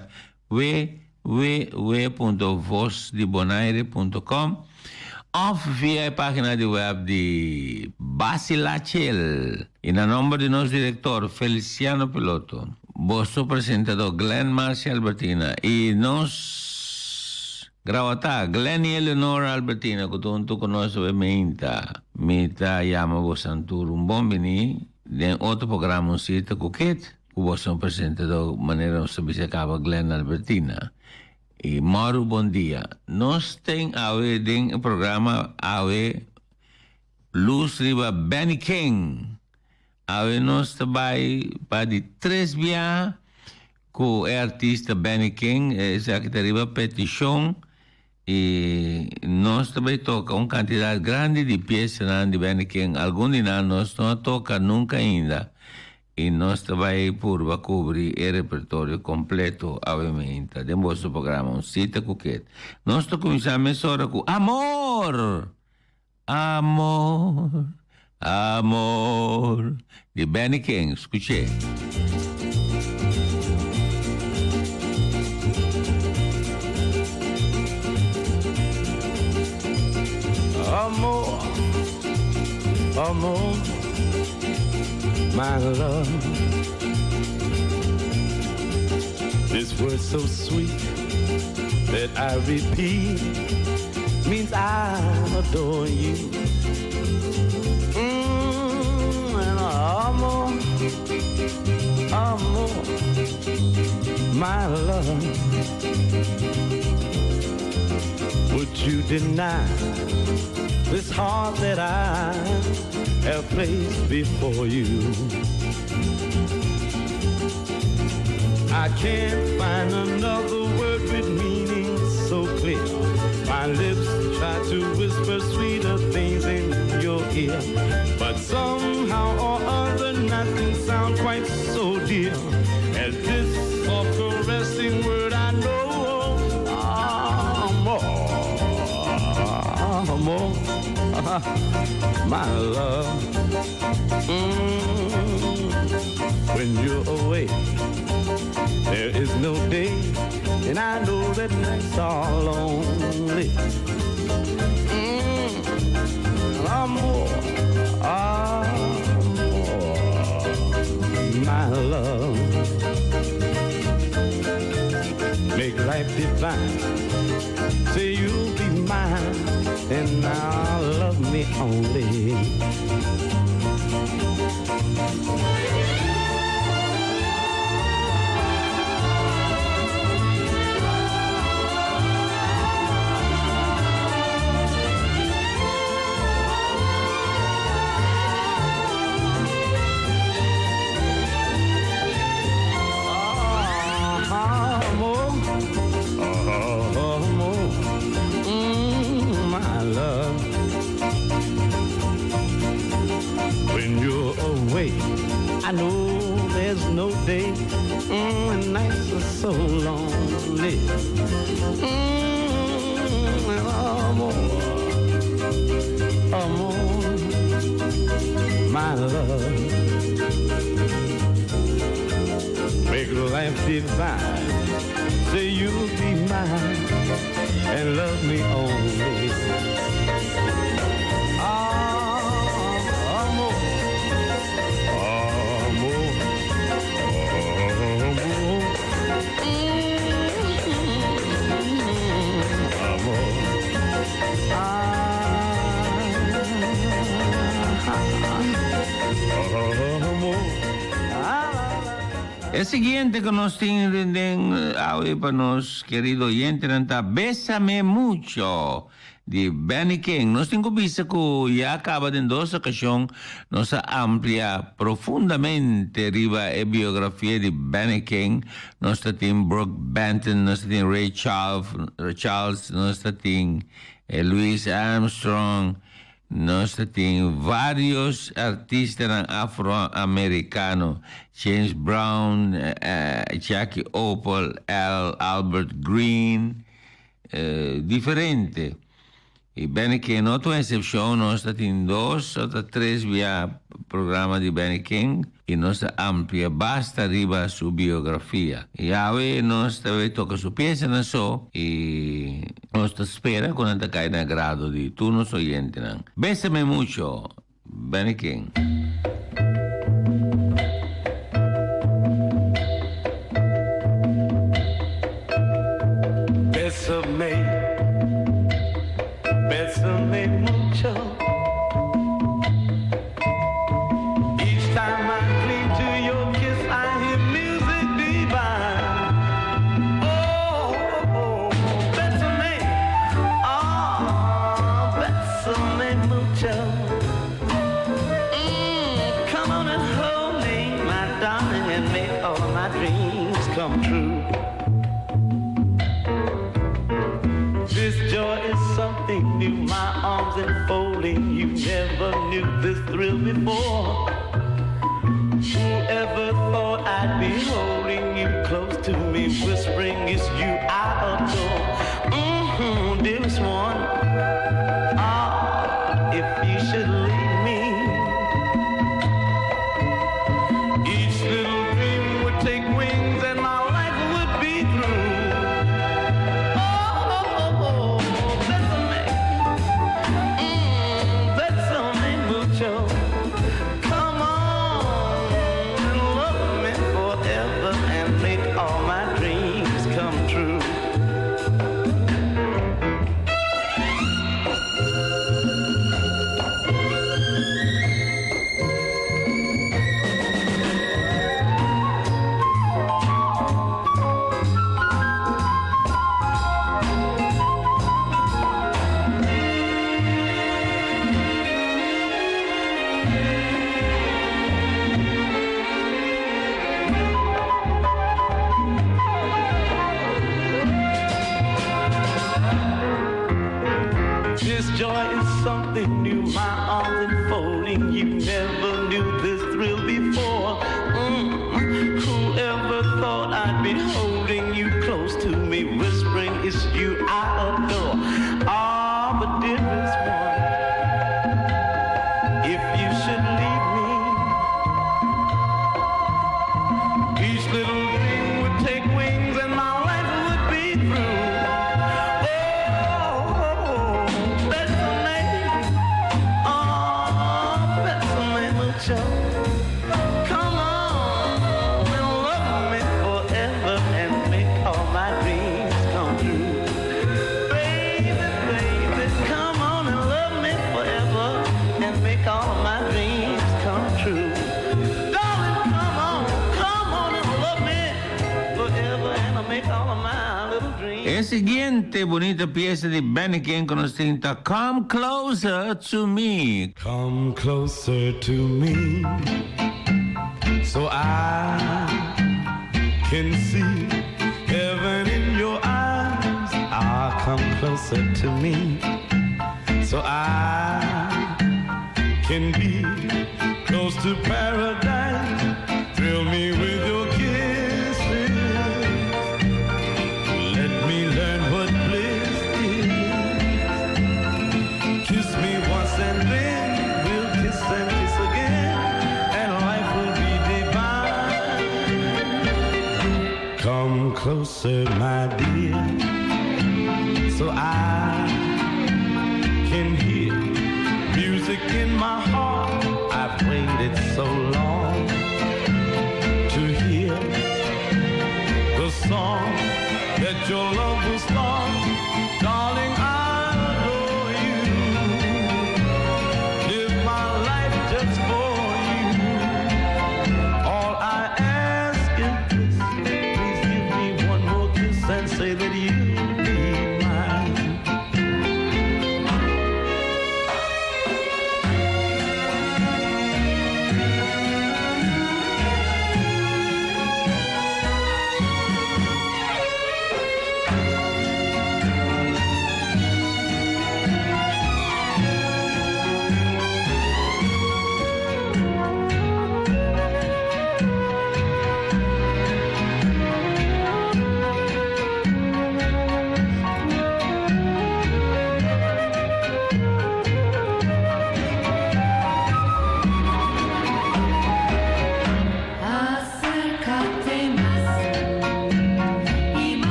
www.vosdibonaire.com òf via e página di wèb di Basilachel. I na nòmber di nos direktor Feliciano Piloto, boso presentadó Glenn Marcia Albertina i nos grawatá Glenny Eleonora Albertina ku ta huntu ku nos awe meinta, mi ta yama bosan tur un bon biní den otro programa Un Sita ku Kit. Ku boso presentadó manera nos ta bisa kaba Glenn Albertina i Maru bon dia. Nos ten awe den e programa awe lus riba Benny King. Awe nos ta bai pa di tres biaha ku e artista Benny King esaki ta riba petishon i nos ta bai toka un kantidat grandi di piesanan di Benny King. Algun di nan nos no a toka nunka ainda. I nos ta bai purba kubri e repertorio kompleto awe meinta den boso programa Un Sita ku Ket. Nos ta kuminsá mesora ku Amor! Amor! Amor! Di Benny King. Skuch'é. Amor, amor, my love. This word so sweet that I repeat means I adore you. Mm, and amor, amor, my love. Would you deny this heart that I have placed before you? I can't find another word with meaning so clear. My lips try to whisper sweeter things in your ear, but somehow or other nothing sounds quite so dear as this soft caressing word I know. Amor, amor, my love. Mm, when you're away, there is no day, and I know that nights are lonely. Mm, amor, amor, my love. Make life divine. Say you'll be mine, and now love me only. Amor, amor, my love. When you're away, I know there's no day, and nights are so lonely. Amor, amor, my love. Make life divine. Say you'll be mine and love me only. Ah, amor, Amor. E siguiente ku nos tin den awe pa nos kerido oyentenan ta Bésame Mucho di Benny King. Nos tin ku bisa ku ya kaba den dos okashon nos a amplia profundamente riba e biografia di Benny King. Nos ta tin Brook Benton, nos ta tin Ray Charles, nos ta tin Louis Armstrong, Nos ta tin varios artistanan afroamericano, James Brown, Jackie Opel, Al Albert Green, diferente. Y Benny King no ta un excepcion, nos ta tin dos o ta tres bia programa di Benny King y nos ta amplia basta riba su biografia. Y awe nos ta bay toca su piesanan so y nos ta spera cu nan ta cay na agrado di tur nos oyentenan. Bésame mucho, Benny King. Bésame, bésame mucho. Each time I cling to your kiss, I hear music divine. Oh, oh, oh, bésame, ah, bésame mucho. Come on and hold me, my darling, and make all my dreams come true. This joy is something new, my arms enfolding you. Never knew this thrill before. Whoever thought I'd be holding you close to me, whispering it's you I adore. Mm-hmm, dearest one, ah, if you should leave me, each little dream would take wings and my life would be through. Oh, oh, oh, oh, bésame, bésame mucho. Come on and love me forever and make all my dreams come true. This joy is something new, my arms enfolding you. Never knew this thrill before. Whoever thought I'd be holding you close to me, whispering it's you I adore. Ah, but dearest one, if you should leave me, each little dream would take wings and my life would be through. Oh, bésame, oh, bésame mucho. Come on and love me forever and make all my dreams come true. Baby, baby, come on and love me forever and make all of my dreams come true. Darling, come on, come on and love me forever and I'll make all of my little dreams. E siguiente bunita piesa di Benny King ku nos tin ta Come Closer to Me. Come closer to me so I can see heaven in your eyes. Ah, come closer to me so I can be close to paradise. Thrill me with your kisses. Let me learn what bliss is. Kiss me once and then we'll kiss and kiss again, and life will be divine. Come closer, my dear, so I can hear music in my heart. I've waited so long to hear the song that your love will start. Darling, I adore you. Live my life just for you.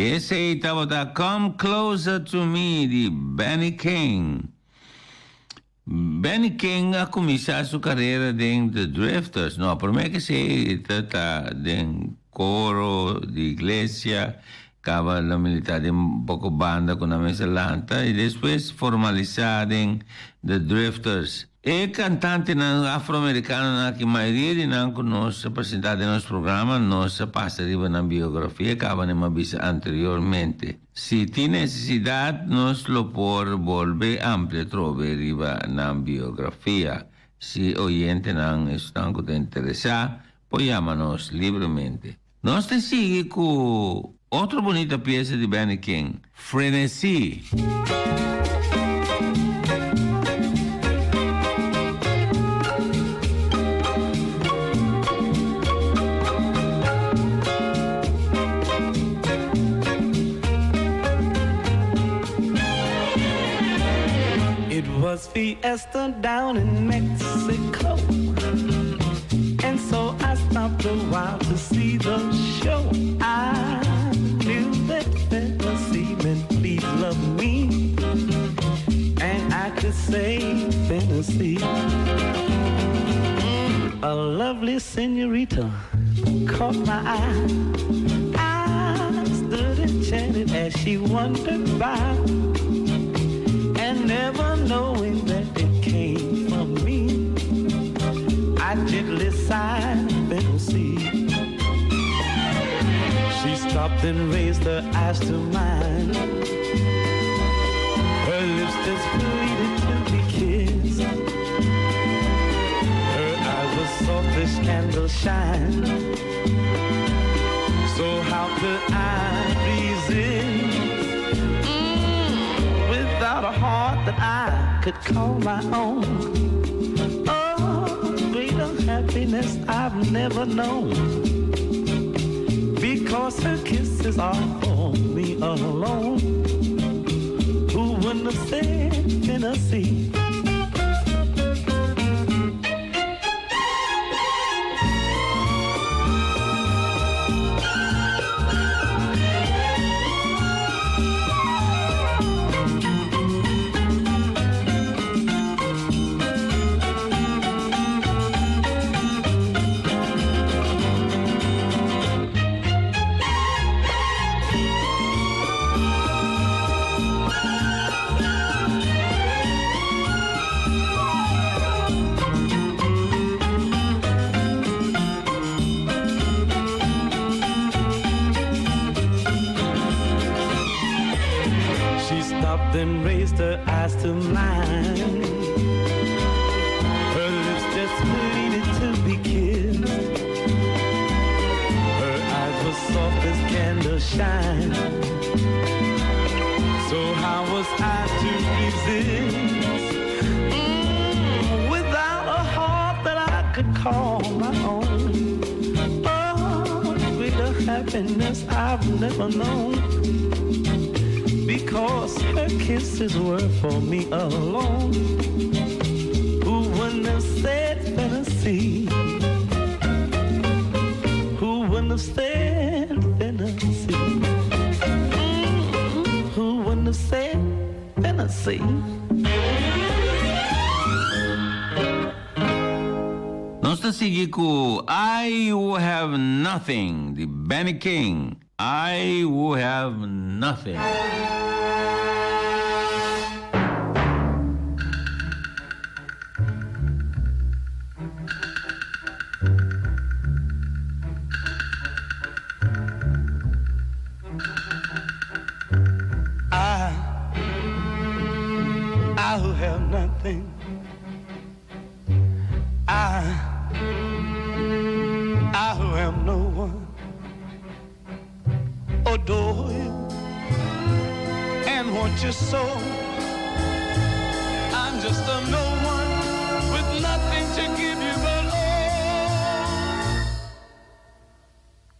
Esei tabata Come Closer to Me di Benny King. Benny King a kuminsá su karera den The Drifters. No, promé ku esei e ta ta den koro di iglesia, kaba lo militá den poko banda ku nan mester lanta i despues formalisá den The Drifters. E kantantenan afroamerikanonan aki, mayoria di nan ku nos a presentá den nos programa, nos a pasa riba nan biografia kaba nan a bisa anteriormente. Si tin nesesidat, nos lo por bolbe amplia trobe riba nan biografia. Si oyentenan esnan ku ta interesá, por yama nos libremente. Nos ta sigui ku otro bunita piesa di Benny King, Frenesí. It was fiesta down in Mexico. And so I stopped a while to see the show. I knew that fantasy meant please love me. And I could say fantasy. Mm, a lovely senorita caught my eye. I stood enchanted as she wandered by. And never knowing that it came from me, I gently sighed, fantasy. She stopped and raised her eyes to mine. Her lips just pleaded to be kissed. Her eyes were soft as candle shine. So how could I resist? Mm, without a heart that I could call my own. Oh, greater happiness I've never known. Because her kisses are for me alone. Who wouldn't have said Tennessee? She stopped and raised her eyes to mine. Her lips just pleaded to be kissed. Her eyes were soft as candle shine. So how was I to resist? Mm, without a heart that I could call my own. Oh, greater happiness I've never known. Because her kisses were for me alone. Who wouldn't have said fantasy? Who wouldn't have said fantasy? Mm, who wouldn't have said fantasy? Nos ta sigui ku I Who Have Nothing di Benny King. I Who Have Nothing. I, I who have nothing. I, I who am no one, adore you and want you so. I'm just a no one with nothing to give you but all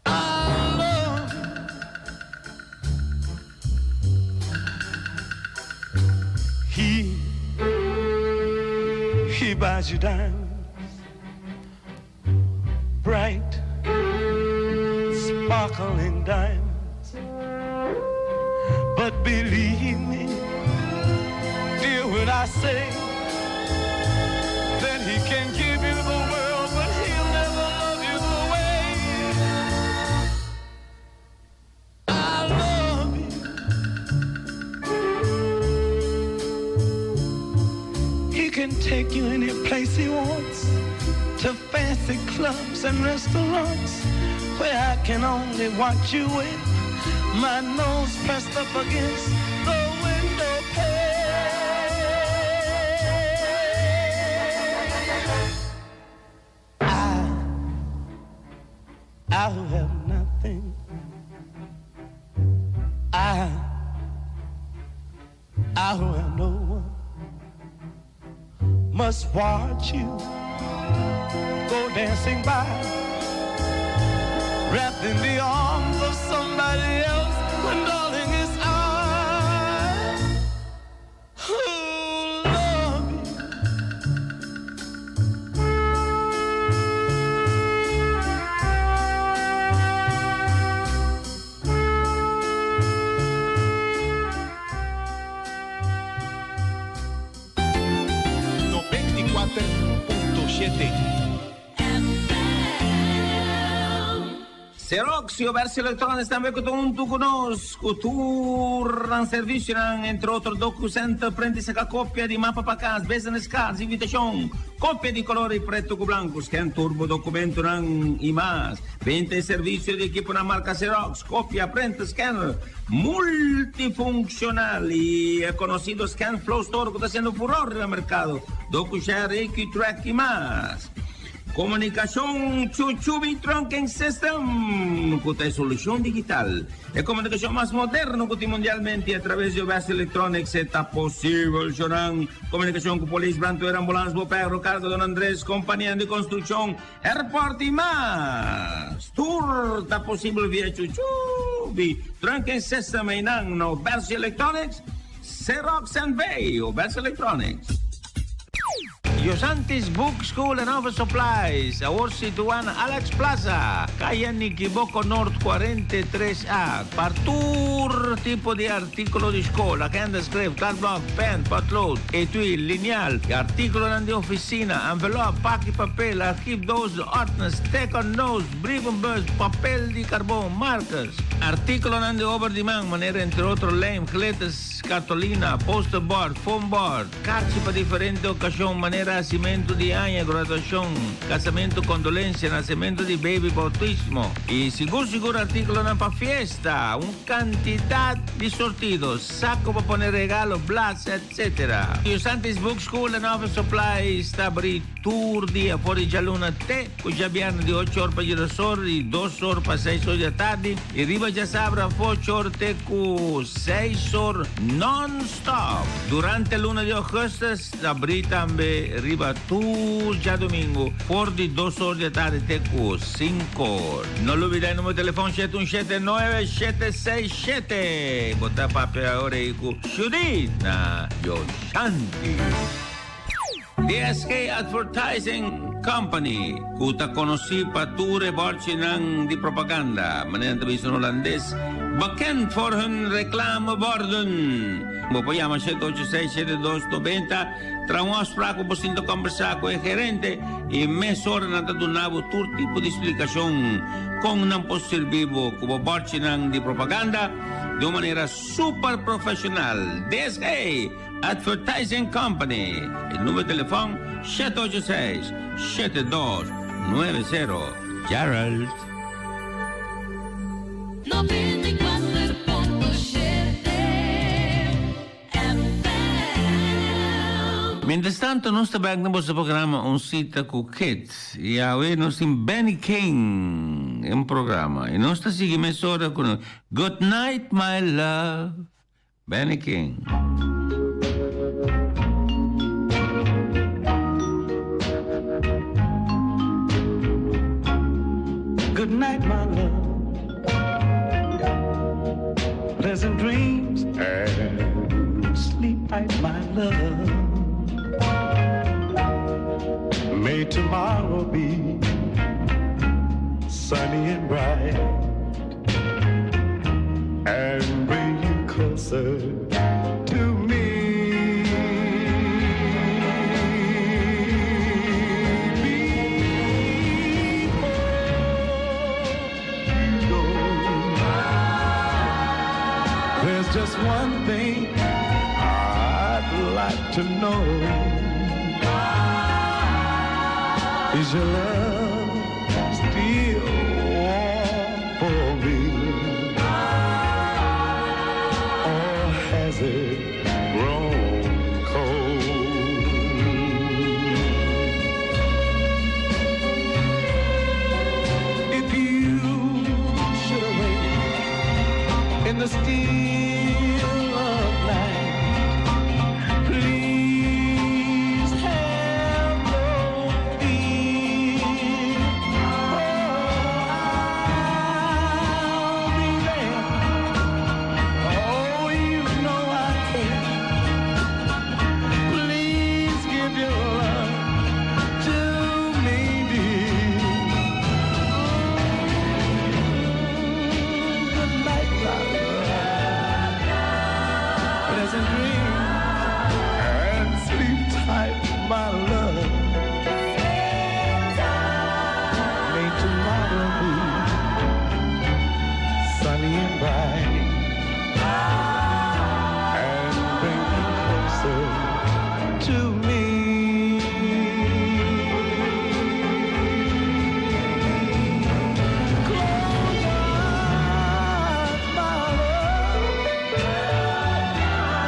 I love. He, he buys you diamonds, bright, sparkling diamonds. say that he can give you the world, but he'll never love you the way I love you. He can take you any place he wants to fancy clubs and restaurants where I can only watch you with my nose pressed up against the window pane. I, I who have nothing. I, I who have no one, must watch you go dancing by, wrapped in the arms of somebody else. When darling, it's I who love you. 94.7. Xerox y Obersi Electronics tambe cu ta hunto cu nos cu tur nan servicionan, entre otro DocuCenter, print y saca copia di mapa pa cas, business cards, invitacion, copia di color y preto cu blanco, scan tur bo documentonan y mas. Benta e servicio di equiponan marca Xerox, copia, printer, scanner multifuncional y e conocido ScanFlow Store cu ta haciendo furor riba mercado, DocuShare, AQTrack y mas. Komunikashon Chuchubi Trunking System ku ta e solushon digital, e komunikashon mas moderno ku tin mundialmente i atraves di Obes Electronics e ta posibel shonan komunikashon ku polis, brandweer, ambulans, boperro, karga, Don Andres, kompanianan di konstrukshon, airport i mas. Tur ta posibel via Chuchubi Trunking System einan na Obes Electronics, Xerox NV, Obes Electronics. Yosantis Book School and Office Supplies, awor situá na Alex Plaza, Kaya Nikiboko Noord 43 A, pa tur tipo di artíkulo di skol, agenda, skref, kladblòk, pèn, pòtlood, etui, linial, i artíkulonan di ofisina, envelòp, paki papel, archief doos, ordners, teken notes, brievenbus, papel di karbon, markers, artíkulonan di obra di man, manera entre otro lijm, glitters, kartolina, posterboard, foamboard. Karchi pa diferente okashon manera hasimentu di aña, graduashon, kasamentu, kondolensia, nasementu di beibi, boutismo i sigur sigur artíkulonan pa fiesta, un kantidat di sortido, sako pa pone regalo, blas, etc. Yusantis Book School and Office Supplies ta abrí tur dia for di djaluna te ku djabièrnè di ocho or pa djedos or i dos or pa seis or di atardi i riba djasabra for ocho or te ku seis or non Stop! Durante luna di augustus ta abrí tambe riba tur djadumingu for di dos or di atardi te ku sinku or. No lubida e numero di telefon shete un shete nuebe shete seis shete. Bo ta papia ora ei ku Judith na Yoshanti. DSK Advertising Company, ku ta konosí pa tur e bòrchinan di propaganda, manera nan ta bisa na hulandes, bekend voor hun reclameborden. Bo por yama 786 7290, traha un afspraak pa bo sinta kòmbersá ku e gerente i mesora nan ta duna bo tur tipo di splikashon kon nan por sirbi bo ku bo bòrchinan di propaganda di un manera super profeshonal. DSK Advertising Company. E numero di telefon 786 7290. Gerald. 94.7 FM. Mientras tanto nos ta bek na boso programa Un Cita cu Kit y awe nos tin Benny King den programa y nos ta sigui mesora cu Good Night My Love. Benny King. Good night, my love. Pleasant dreams and sleep tight, my love. May tomorrow be sunny and bright and bring you closer to me. There's just one thing I'd like to know. Is your love still warm for me? Or has it grown cold? If you should awake in the still of night, please have no fear. For I'll be there. Oh, you know I care. Please give your love to me, dear. Good night, my love. Pleasant dreams and sleep tight, my love. May tomorrow be sunny and bright and bring you closer to me. Close your eyes, my love.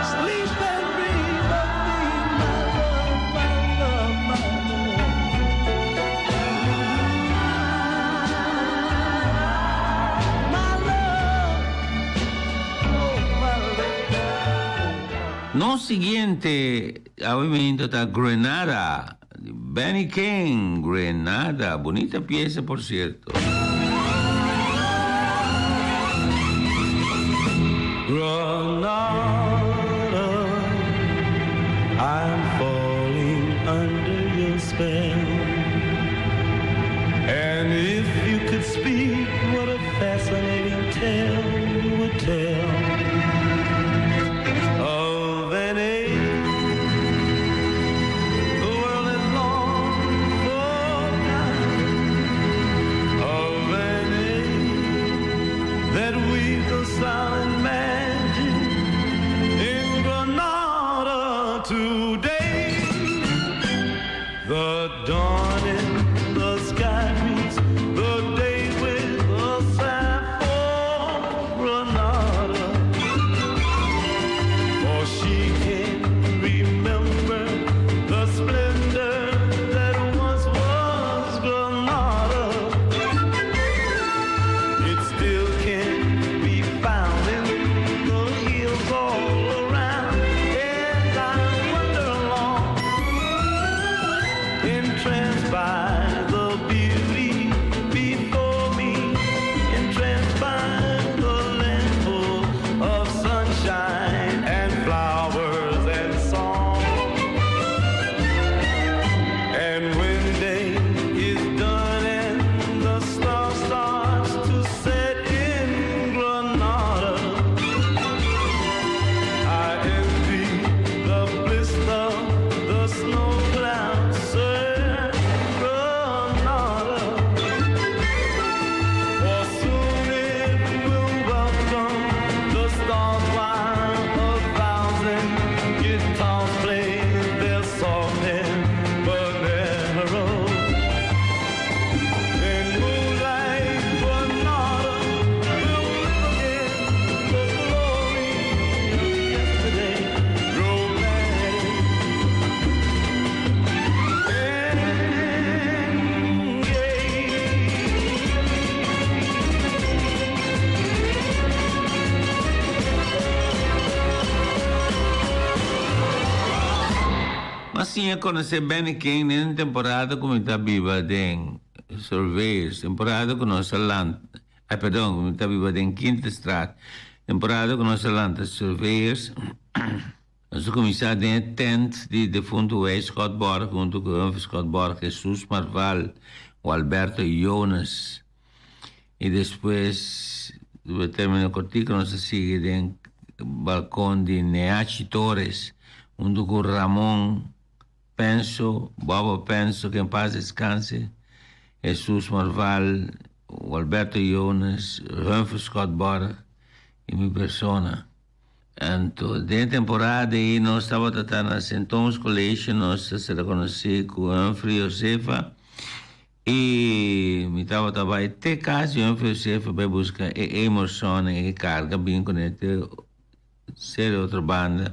Sleep and dream of me, my love, my love, my love. My love, oh, my love. Nos siguiente movimento ta Grenada. Benny King, Grenada. Bunita piesa, por sierto. Granada, I'm falling under your spell. And if you could speak, what a fascinating tale you would tell of an age the world has long forgotten, of an age that weaves a silent magic in Granada today. The dawn in the sky greets the day with a sigh for Granada. For she can remember the splendor that once was Granada. It still can be found in the hills all around. And I wander along, entranced by the beauty before me, entranced by the land full of sunshine and flowers and song. And when day is done and the star starts to set in Granada, I envy the bliss of the snow clouds, sir, Granada. For soon it will welcome the stars while a thousand guitars play their soft habanero. In moonlight, Granada will live again the glory of yesterday, romantic and gay. M'a siña konosé Benny King den temporada ku mi ta biba den Surveyors, temporada ku nos a lanta, ay perdon, ku mi ta biba den Kinterstraat, temporada ku nos a lanta Surveyors. Nos a kuminsá den e tent di defuntu Wij Schotborg huntu ku Humphrey Schotborg, Jesus Marval, Walberto Jonas i despues riba término kortiku nos a sigui den balkon di Neachi Torres huntu ku Ramon Penso, Bobo Penso, que en paz descanse, Jesus Marval, Walberto Jonas, Humphrey Schotborg i mi persona. Anto den e temporada ei nos tabata ta na Sint Thomas College, nos a ser konosí ku Humphrey Josefa i mi tabata bai te kas di Humphrey Josefa bai buska e Emerson e karga bin kuné te seri otro banda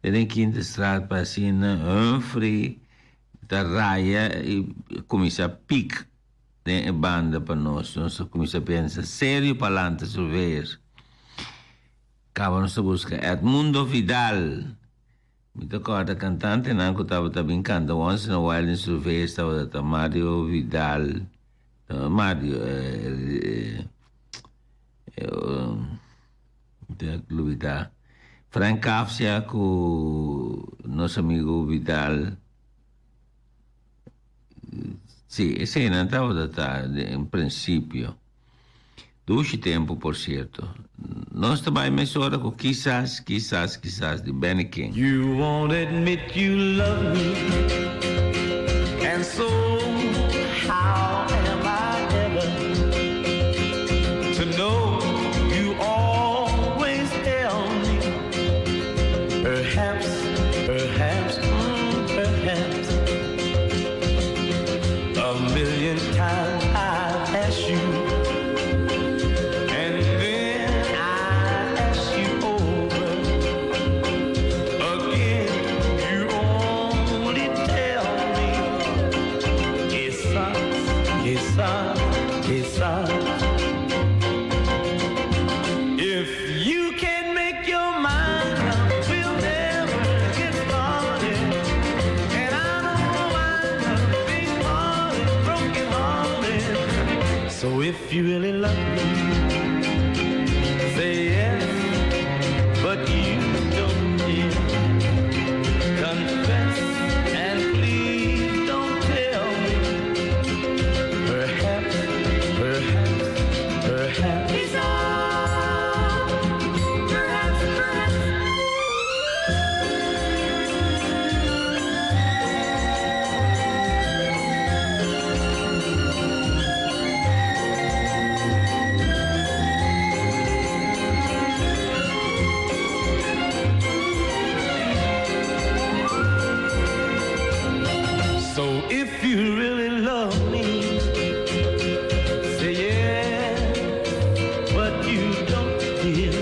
te den Kinta Straat pa asina Humphrey ta raya i kuminsá pik den e banda pa nos. Nos a kuminsá pensa serio pa lanta surveyors. Kaba nos ta buska Edmundo Vidal. Mi ta kòrda kantantenan ku tabata bin kanta once in a while den surveyors tabata ta Mario Vidal, Mario mi ta lubida Frank Kafsia ku nos amigu Vidal. Sí, eseinan tabata ta den prinsipio. Dushi tempu, por sierto. Nos ta bai mesora ku Kisas, Kisas, Kisas di Benny King. You won't admit you love me And so how am I ever To know you always tell me Perhaps, perhaps, mm, perhaps A million times I've asked you And then I ask you over Again you only tell me Kisas, kisas, kisas If you can't make your mind up We'll never get started And I don't wind up big hearted, broken hearted So if you really love me Say yes, but you don't dear Confess and please don't tell me Perhaps, perhaps, perhaps Perhaps, perhaps So if you really love me Say yes, but you don't dear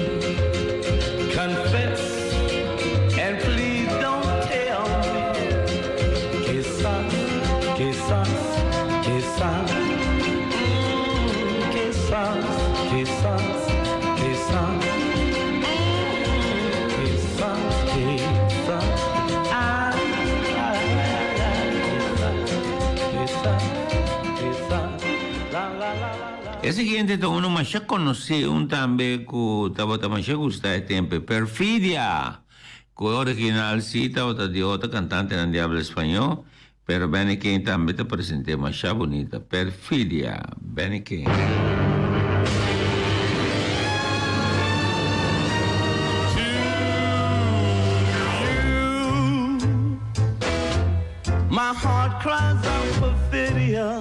Confess and please don't tell me Kisas, kisas, kisas mm, Kisas, kisas, kisas mm, Kisas, kisas ah, ah, ah, Kisas, kisas, la la la la E siguiente ta uno masha conoci, un tambe cu tabata masha gusta e tempo, Perfidia! Cu e original si tabata di otro cantantenan di habla español, pero Benny King tambe ta presente masha bunita. Perfidia, Benny King. My heart cries out perfidia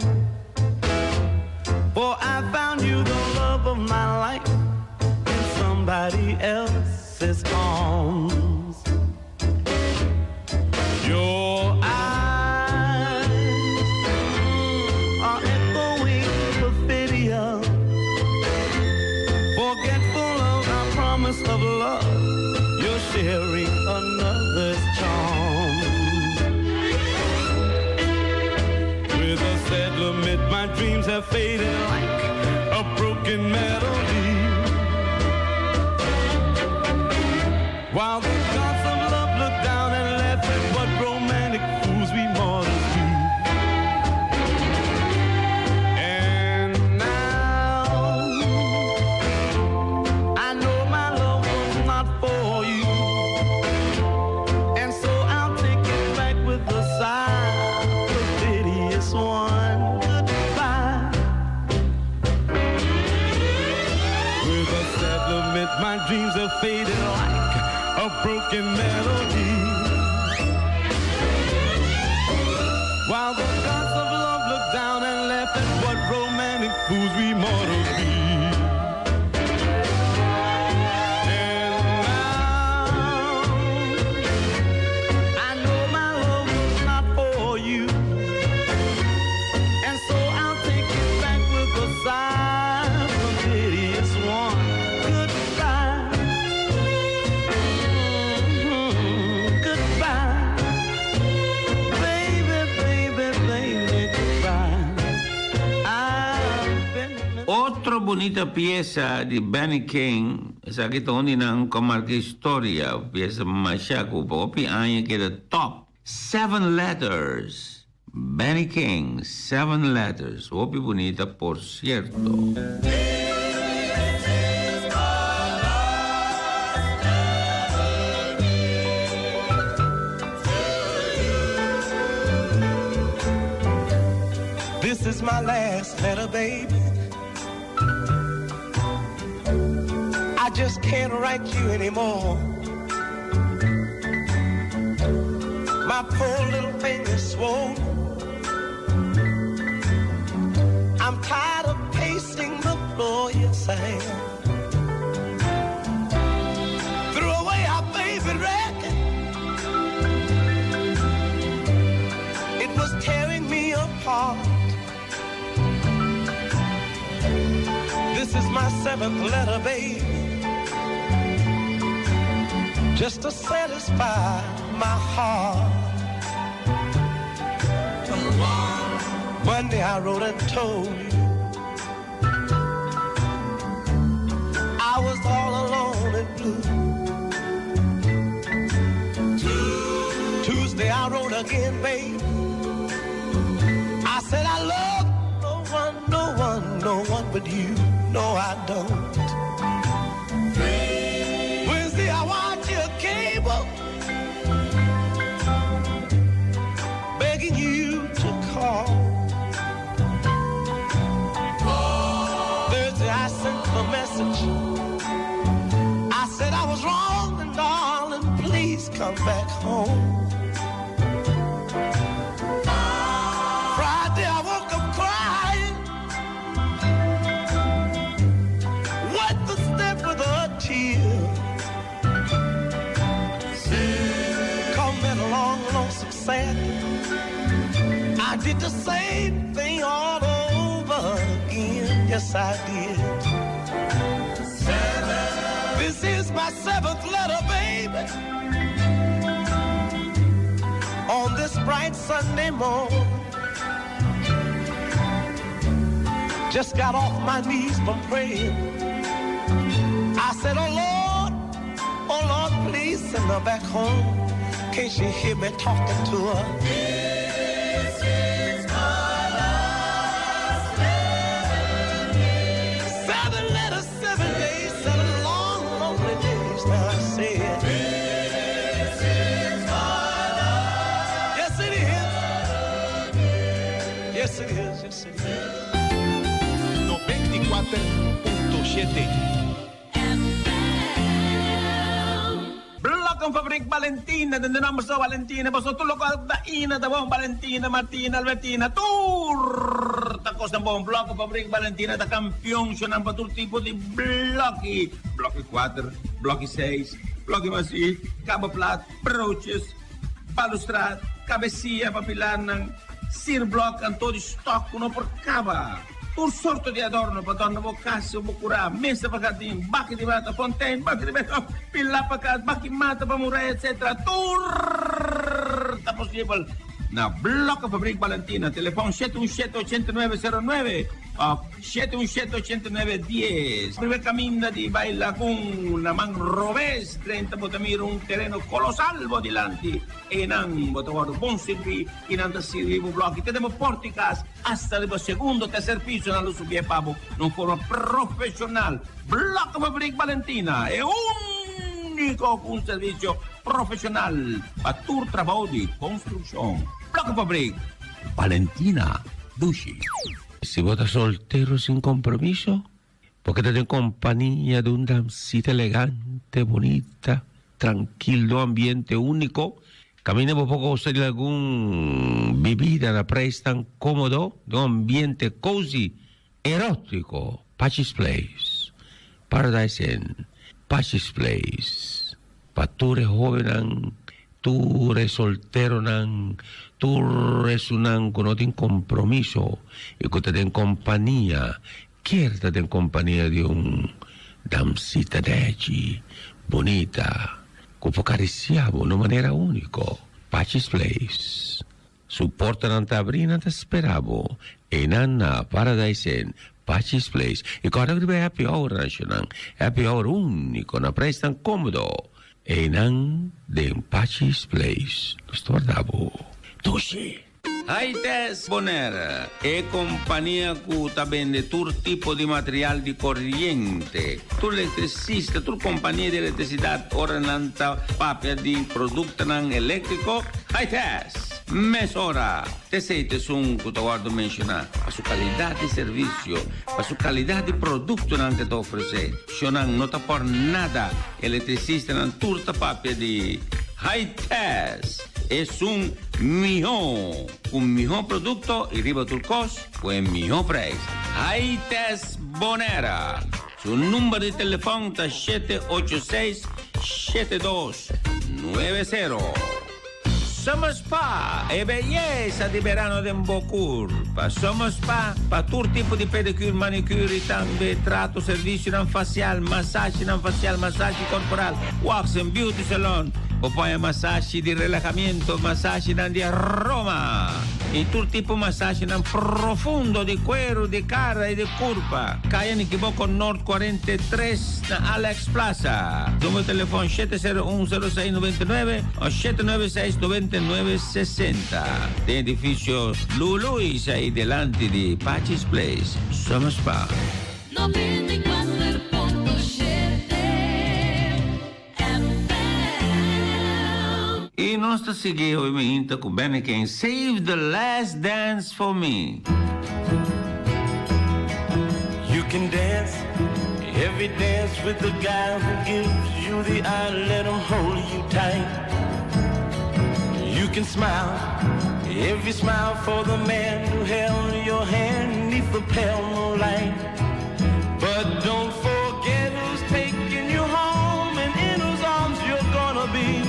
For I found you the love of my life In somebody else's arms Your eyes are echoing perfidia Forgetful of our promise of love You're sharing another's charm With a sad lament my dreams have faded like a broken melody While the gods of love look down and laugh at what romantic fools we mortals be And now I know my love was not for you And so I'll take it back with a sigh Perfidious one, goodbye With a sad lament my dreams have faded like a broken melody While the gods of love look down and laugh at what romantic fools we mortals be And now Otro bunita piesa di Benny King, esaki ta un di nan ku a marka historia, piesa masha ku pa hopi aña keda top, Seven Letters, Benny King, Seven Letters, hopi bunita por sierto. This is my last letter, baby. I just can't write you anymore. My poor little finger's swollen. I'm tired of pacing the floor, yes I am. Threw away our favorite record. It was tearing me apart. This is my seventh letter, babe. Just to satisfy my heart. Monday I wrote and told you I was all alone and blue. Tuesday I wrote again, babe. I said I love no one, no one, no one but you. No, I don't. Wednesday I watch your cable, begging you to call. Thursday I sent the message. I said I was wrong and darling, please come back home. Friday I woke up crying. What the step with a tear. Call me a long, lonesome Saturday. I did the same thing all over again. Yes, I did. Seven. This is my seventh letter, baby. On this bright Sunday morning. Just got off my knees from praying. I said, Oh Lord, oh Lord, please send her back home. Can't she hear me talking to her? This is my last letter. Seven letters, seven days, seven long, lonely days. Now I said, This is my last. Yes, it is. Yes, it is. Yes, it is. 94.7 Blokkenfabriek Valentina, den de nomber so Valentina, paso tur loke ta ina ta bon, Valentina, Martina, Albertina, tur ta kosnan bon. Blokkenfabriek Valentina ta kampion shonan pa tur tipo di bloki, bloki kuater, bloki seis, bloki masí, kaba plat, broodjes, balustrad, kabesia pa pilarnan, sierblok, anto di stok ku no por kaba. Tur sorto di adorno pa dòrna bo kas o bo kurá, mesa pa jardin, baki di mata, fontein, baki di beton, pilá pa kas, baki mata pa muraya, etc. Tur ta posibel na Blokkenfabriek Balentina. Telefòn shete un shete ochenta i nuebe sero nuebe òf shete un shete ochenta i nuebe dies. Primer kaminda di bai Lagun na man robes drenta bo ta mira un tereno kolosal bo dilanti. Einan bo ta wòrdu bon sirbí i nan ta sirbi bo blòki te den bo pòrta di kas. Hasta riba segundo, tercer piso nan lo subié pa bo na un forma profesional. Blokkenfabriek Balentina, e unico cu un servicio profesional pa tur trabou di construccion. Blokkenfabriek Balentina, dushi. Si bo ta soltero sin compromiso, bo keda den compania di un damsita elegante, bunita, trankil, den un ambiente unico, Caminda bo por gosa di algun bibida na prijs tan comodo den un ambiente cozy, erotico. Pachi's Place, Paradise Inn, Pachi's Place, pa tur e hobennan, tur e solteronan, tur esunnan cu no tin compromiso y cu ta den compania, kier ta den compania di un damsita dechi, bunita. Ku por karisiá bo na un manera úniko. Pachi's Place. Su portanan ta abrí i nan ta spera bo. Einan na Paradise Inn. Pachi's Place. I kòrda ku riba e happy hour nan shonnan. Happy hour úniko na preisnan kómodo. Einan den Pachi's Place. Nos ta warda bo. Dushi! Haites Bonaire, e kompania ku ta bende tur tipo di material di koriente. Tur elektrisista, tur kompania di elektrisidat ora nan ta papia di produktonan eléktriko, Haites! Mesora! T'esei ta esun ku ta wòrdu menshoná pa su kalidat di servisio, pa su kalidat di produktonan ku e ta ofresé. Shonnan no ta por nada, elektrisistanan tur ta papia di Haites! Esun mihó, ku mihó produkto i riba tur kos ku e mihó preis. Haites Bonera. Su number di telefòn ta 786 7290. Summer Spa, e beyesa di berano den bo kurpa. Summer Spa pa tur tipo di pedicure, manicure i tambe trato, servisionan fasial, masashinan fasial, masashi korporal, wax en beauty salon. Bo por haña masashi di relahamiento, masashinan di aroma i tur tipo masashinan profundo di kueru, di kara i di kurpa. Kaya Nikiboko Noord 43 na Alex Plaza. Numero di telefòn 701 06 99 o 796 99 60. Den edifisio Luluis ei delanti di Pachi's Place, Summer Spa. 94.7 FM. I nos ta sigui hoy mainta ku Benny King, Save the Last Dance for Me. You can dance every dance with the guy who gives you the eye, let him hold you tight. You can smile every smile for the man who held your hand neath the pale moonlight. But don't forget who's taking you home and in whose arms you're gonna be.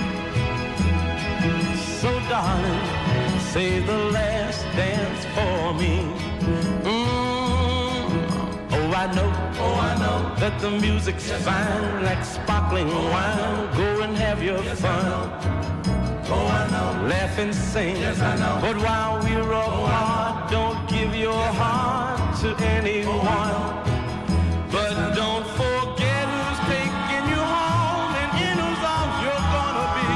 So darling, save the last dance for me. Oh, I know, oh, I know that the music's fine, like sparkling wine. Go and have your fun. Oh, I know. Laugh and sing. Yes, I know. But while we're apart, don't give your heart to anyone. But don't forget who's taking you home and in whose arms you're gonna be.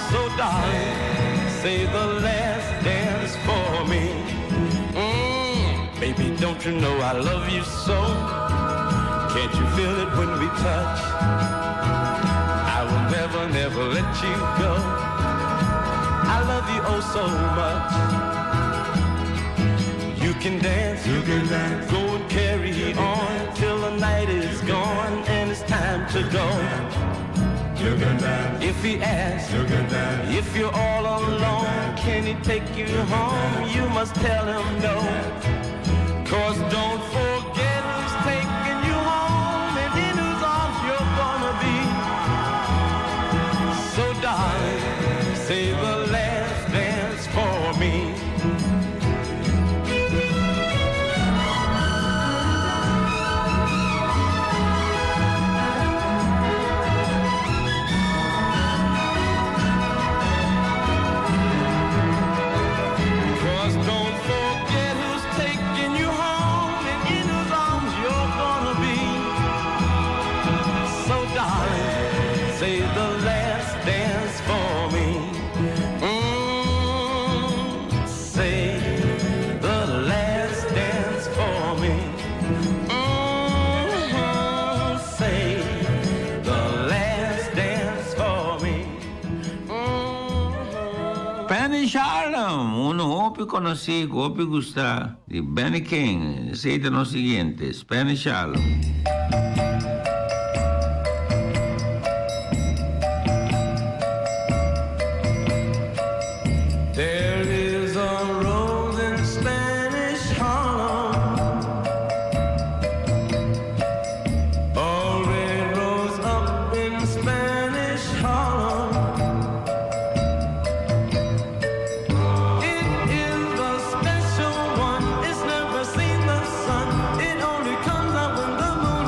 So darling, save the last dance for me. Baby, don't you know I love you so? Can't you feel it when we touch? I will never, never let you go. I love you oh so much. You can dance, you can dance. Go and carry on till the night is gone and it's time to go. You can dance. If he asks, you can dance. If you're all alone, can he take you home? You must tell him no. Cause don't forget who's taking you home and in whose arms you're gonna be. So darling, save the last dance for me. Cause don't forget who's taking you home and in whose arms you're gonna be. So darling, save the last dance for me. Save the last dance for me. Save the last dance for me. Spanish Harlem, uno hopi konosí ku hopi gusta di Benny King. Esei ta nos siguiente, Spanish Harlem. There is a rose in Spanish Harlem, a red rose up in Spanish Harlem. It is a special one, it's never seen the sun. It only comes out when the moon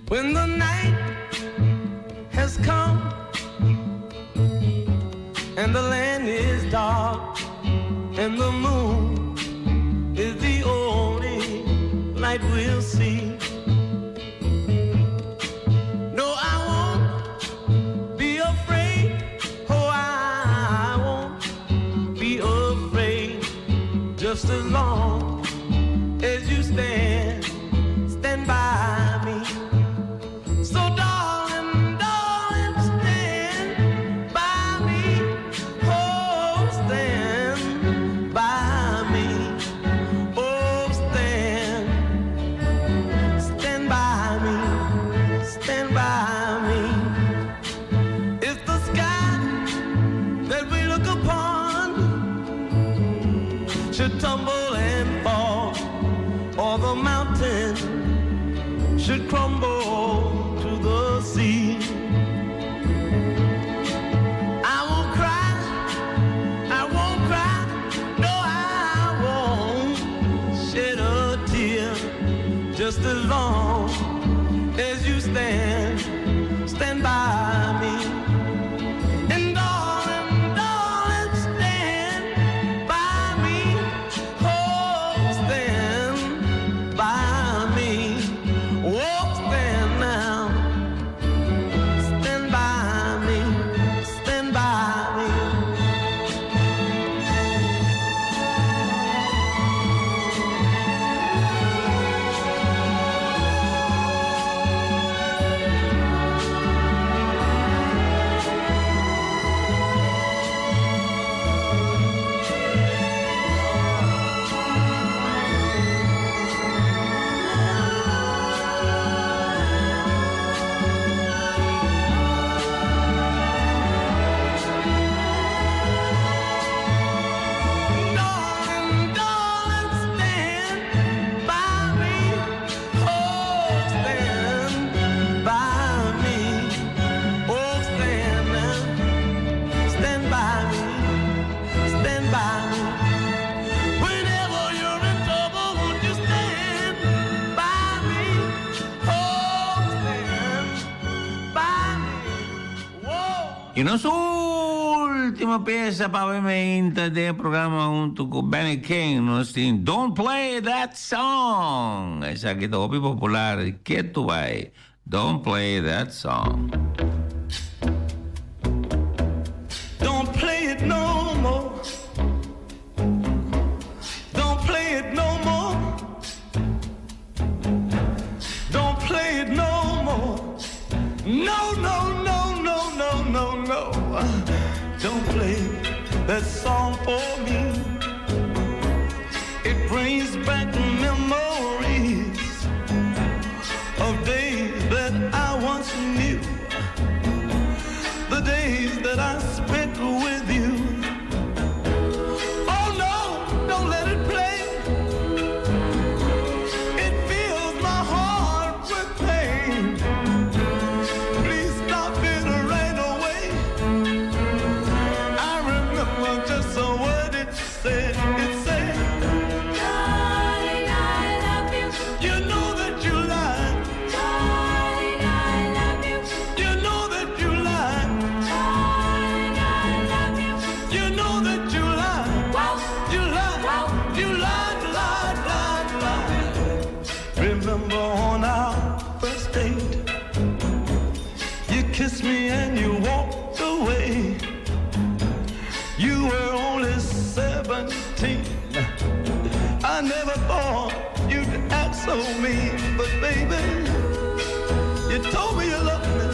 When the night has come and the land is dark and the moon is the only light we'll see. No, I won't be afraid. Oh, I won't be afraid. Just as long as you stand, stand by me. So, darling, darling, stand by me. Oh, stand by me. Oh, stand, stand by me. Stand by me. If the sky that we look upon should tumble and fall, or the mountain should crumble to the sea. I won't cry, I won't cry, no, I won't shed a tear just as long as you stand, stand by me. And darling, darling, stand by me. Oh, stand by me. Oh, stand now. Stand by me. Stand by me. Darling, darling, stand by me. Oh, stand by me. Oh, stand now. Stand by me. Stand by me. Whenever you're in trouble, won't you stand by me? Oh, stand by me. Whoa. I nos último piesa pa e programa huntu ku Benny King, nos tin Don't Play That Song. Esaki ta hopi popular. Ketu bai. Don't Play That Song. Don't play it no more. Don't play it no more. Don't play it no more. No, no, no, no, no, no, no. Don't play that song for me. It brings back memories of days that I once knew. The days that I spent with you. Oh no, don't let it play. It fills my heart with pain. Please stop it right away. I remember just what it said. It said, Darling, I love you. You know that you lied. Darling, I love you. You know that you lied. Darling, I love you. You know that you lied. You lied. You lied, lied, lied, lied. Remember on our first date, you kissed me and you walked away. You were only 17. I never thought you'd act so mean, but baby, you told me you loved me.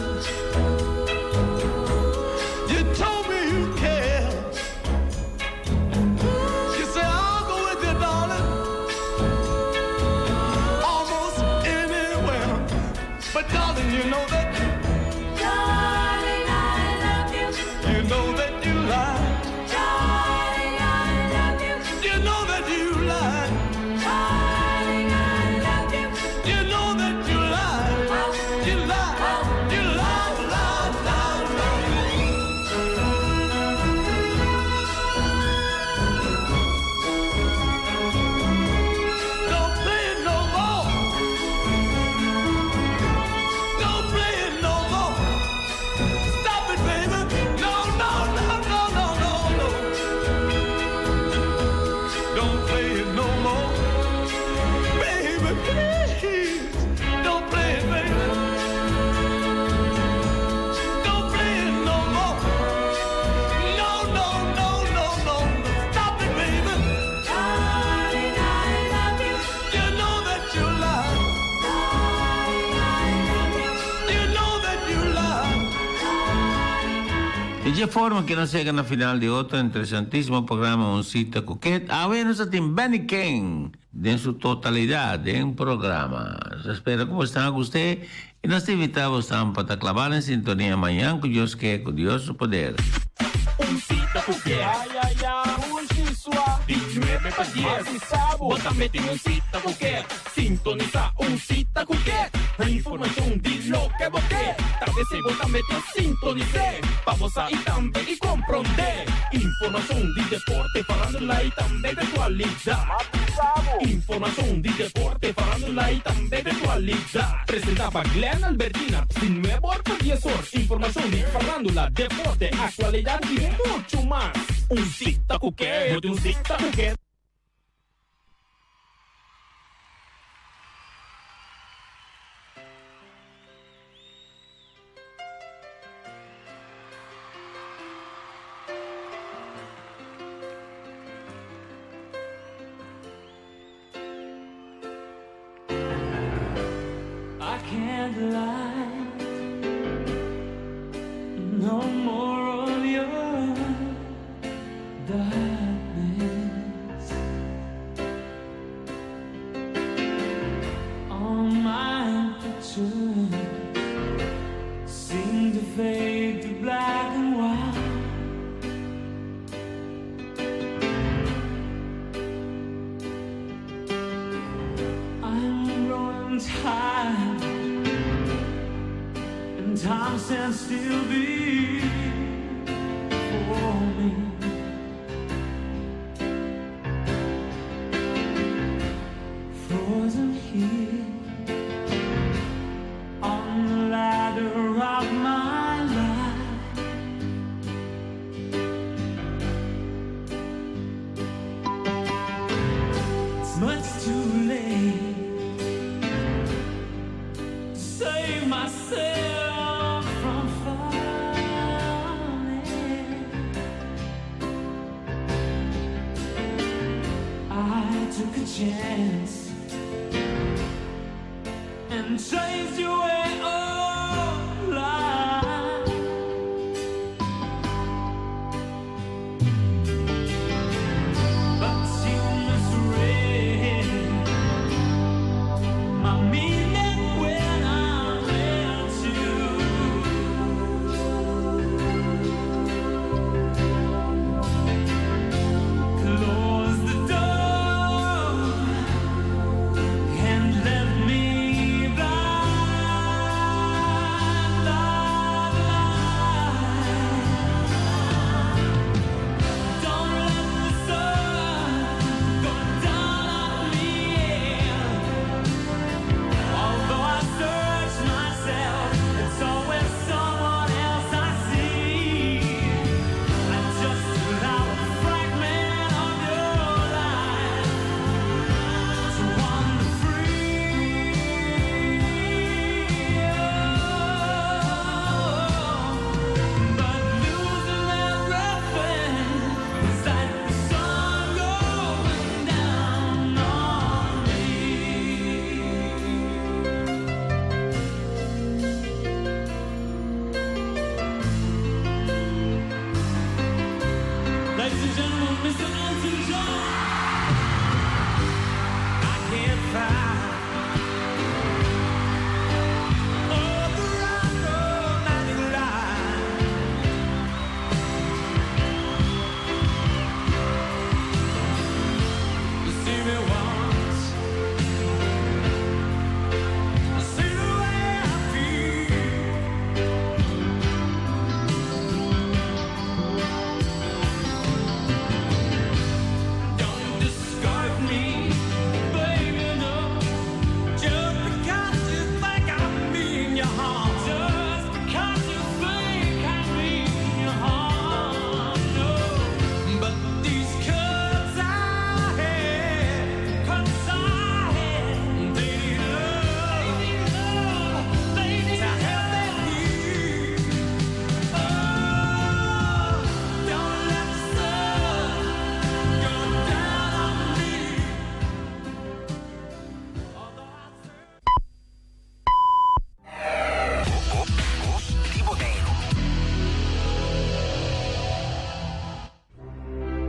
You told me you cared. You said, I'll go with you, darling. Almost anywhere. But darling, you know that. Darling, I love you. You know that you lied. Darling, I love you. You know that you lied. Darling, I love you. You know that you lied. you lie. You lie, lie, lie, lie. Don't play it no more. Don't play it no more. Stop it, baby. No, no, no, no, no, no, no. Don't play it no more. Baby, please. Don't play it, baby. Don't play it no more. No, no, no, no, no. Stop it, baby. Darling, I love you. You know that you lie. Darling, I love you. You know that you lie. Di e forma ku nos a yega na final di otro interesantísimo programa Un Sita ku Ket. Awe nos tin Benny King den su totalidat den programa. Nos ta spera ku boso a gusta i nos ta invitá boso pa klaba den sintonia mañan ku Dios ke, ku Dios su poder. Un sita ku Ket. Ay, ay, ay, un Di 9 pa 10. Bo tambe tin un sita ku Ket. Sintonisá Un Sita ku Ket. Informashon di loke bo ke. Talbes bo tambe ta sintonisá. Pa bo i tambe i komprondé. Informashon di deporte, farándula i tambe di aktualidat. Informashon di deporte, farándula i tambe di aktualidat. Presentá pa Glenn Albertina, di 9 or pa 10 or. Informashon di farándula, deporte, aktualidat i muchu mas. Un Sita ku Ket? Un Sita ku Ket? I can't lie. No more of your darkness. All my pictures seem to fade to black and white. I'm growing tired, and time stands still before me. Frozen here on the ladder of my life. It's much too late to save myself from falling. I took a chance and changed your way of life. But you misread my meaning when I meant to. Close the door and let me blind. harm. Just because you think I mean you harm, no. But these cuts I had, cuts I had, they need love, they need love, they need to help them heal. Oh, don't let the sun go down on me.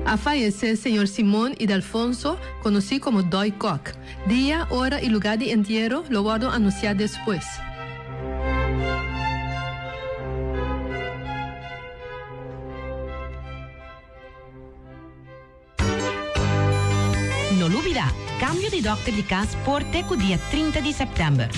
A fayesé señor Simon Idalfonso, konosí komo Dòi Kòk. Dia, ora i lugá di entiero lo wòrdu anunsiá despues. No lubida, cambio di dokter di cas por te cu dia 30 di september.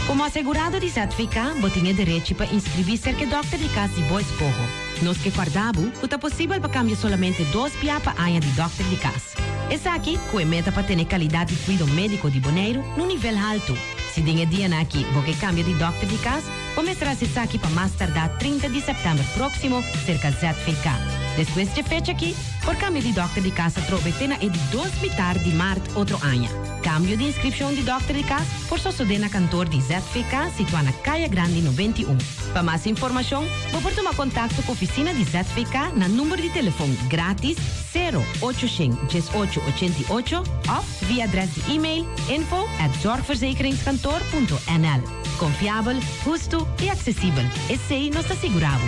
Como asegurado di ZVK, bo tin e derechi pa inscribi cerca e dokter di cas di bo escoho. Nos ke corda bo cu ta posibel pa cambia solamente dos bia pa aña di dokter di cas. Esaki cu e meta pa tene calidad di cuido medico di Boneiru n'un nivel halto. Si den e dianan aki bo ke cambia di dokter di cas, Bo mester hasi esaki pa mas tardá 30 di sèptèmber próksimo serka ZVK. Despues dje fecha akí, por kambia di dòkter di kas atrobe te na e di dos mitar di mart otro aña. Kambio di inskripshon di dòkter di kas por sosodé na kantor di ZVK situá na Kaya Grandi 91. Pa mas informashon, bo por tuma kontakto ku ofisina di ZVK na number di telefon grátis sero ocho shen diesocho ochenta i ocho òf via adrès di e-mail info at zorgverzekeringskantoor punto nl. Konfiabel, hustu i aksesibel, esei nos ta sigurá bo.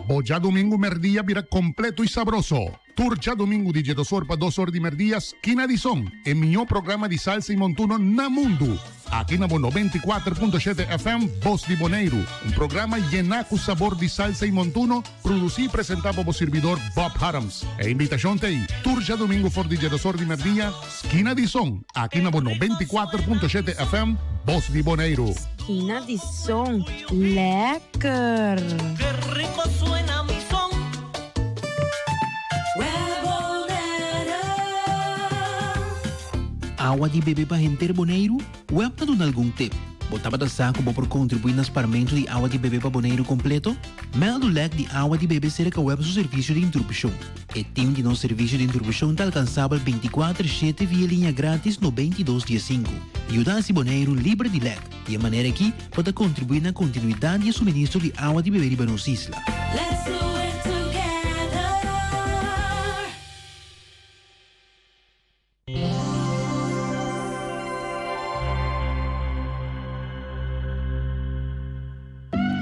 Bo djadumingu merdia bira kompleto i sabroso. Tur djadumingu di djedos or pa dos or di merdia Skina di Son, e mihó programa di salsa i montuno na mundu. Aki na bo 94.7 FM Bos di Boneiru, un programa yená ku sabor di salsa i montuno, Produsí i presentá pa bo sirbidor Bob Harms. E invitashon ta ei, tur djadumingu for di djedosor di merdia, Skina di Son, aki na bo 94.7 FM, Bos di Boneiru. Skina di Son, lekker! Ke rico suena mi son. Awa di bebe pa henter Boneiru? Web ta duna algun tip. Bo tabata sa ku bo por kontribuí na sparmentu di awa di bebe pa Boneiru kompleto? Mèldu lèk di awa di bebe serka web su servisio di interupshon. E tim di nos servisio di interupshon ta alkansabel bintikuater shete via liña grátis 92 diesinku. Yuda hasi Boneiru liber di lèk. Di e manera akí bo ta kontribuí na kontinuidat di e suministro di awa di bebe riba nos isla. Let's do it together.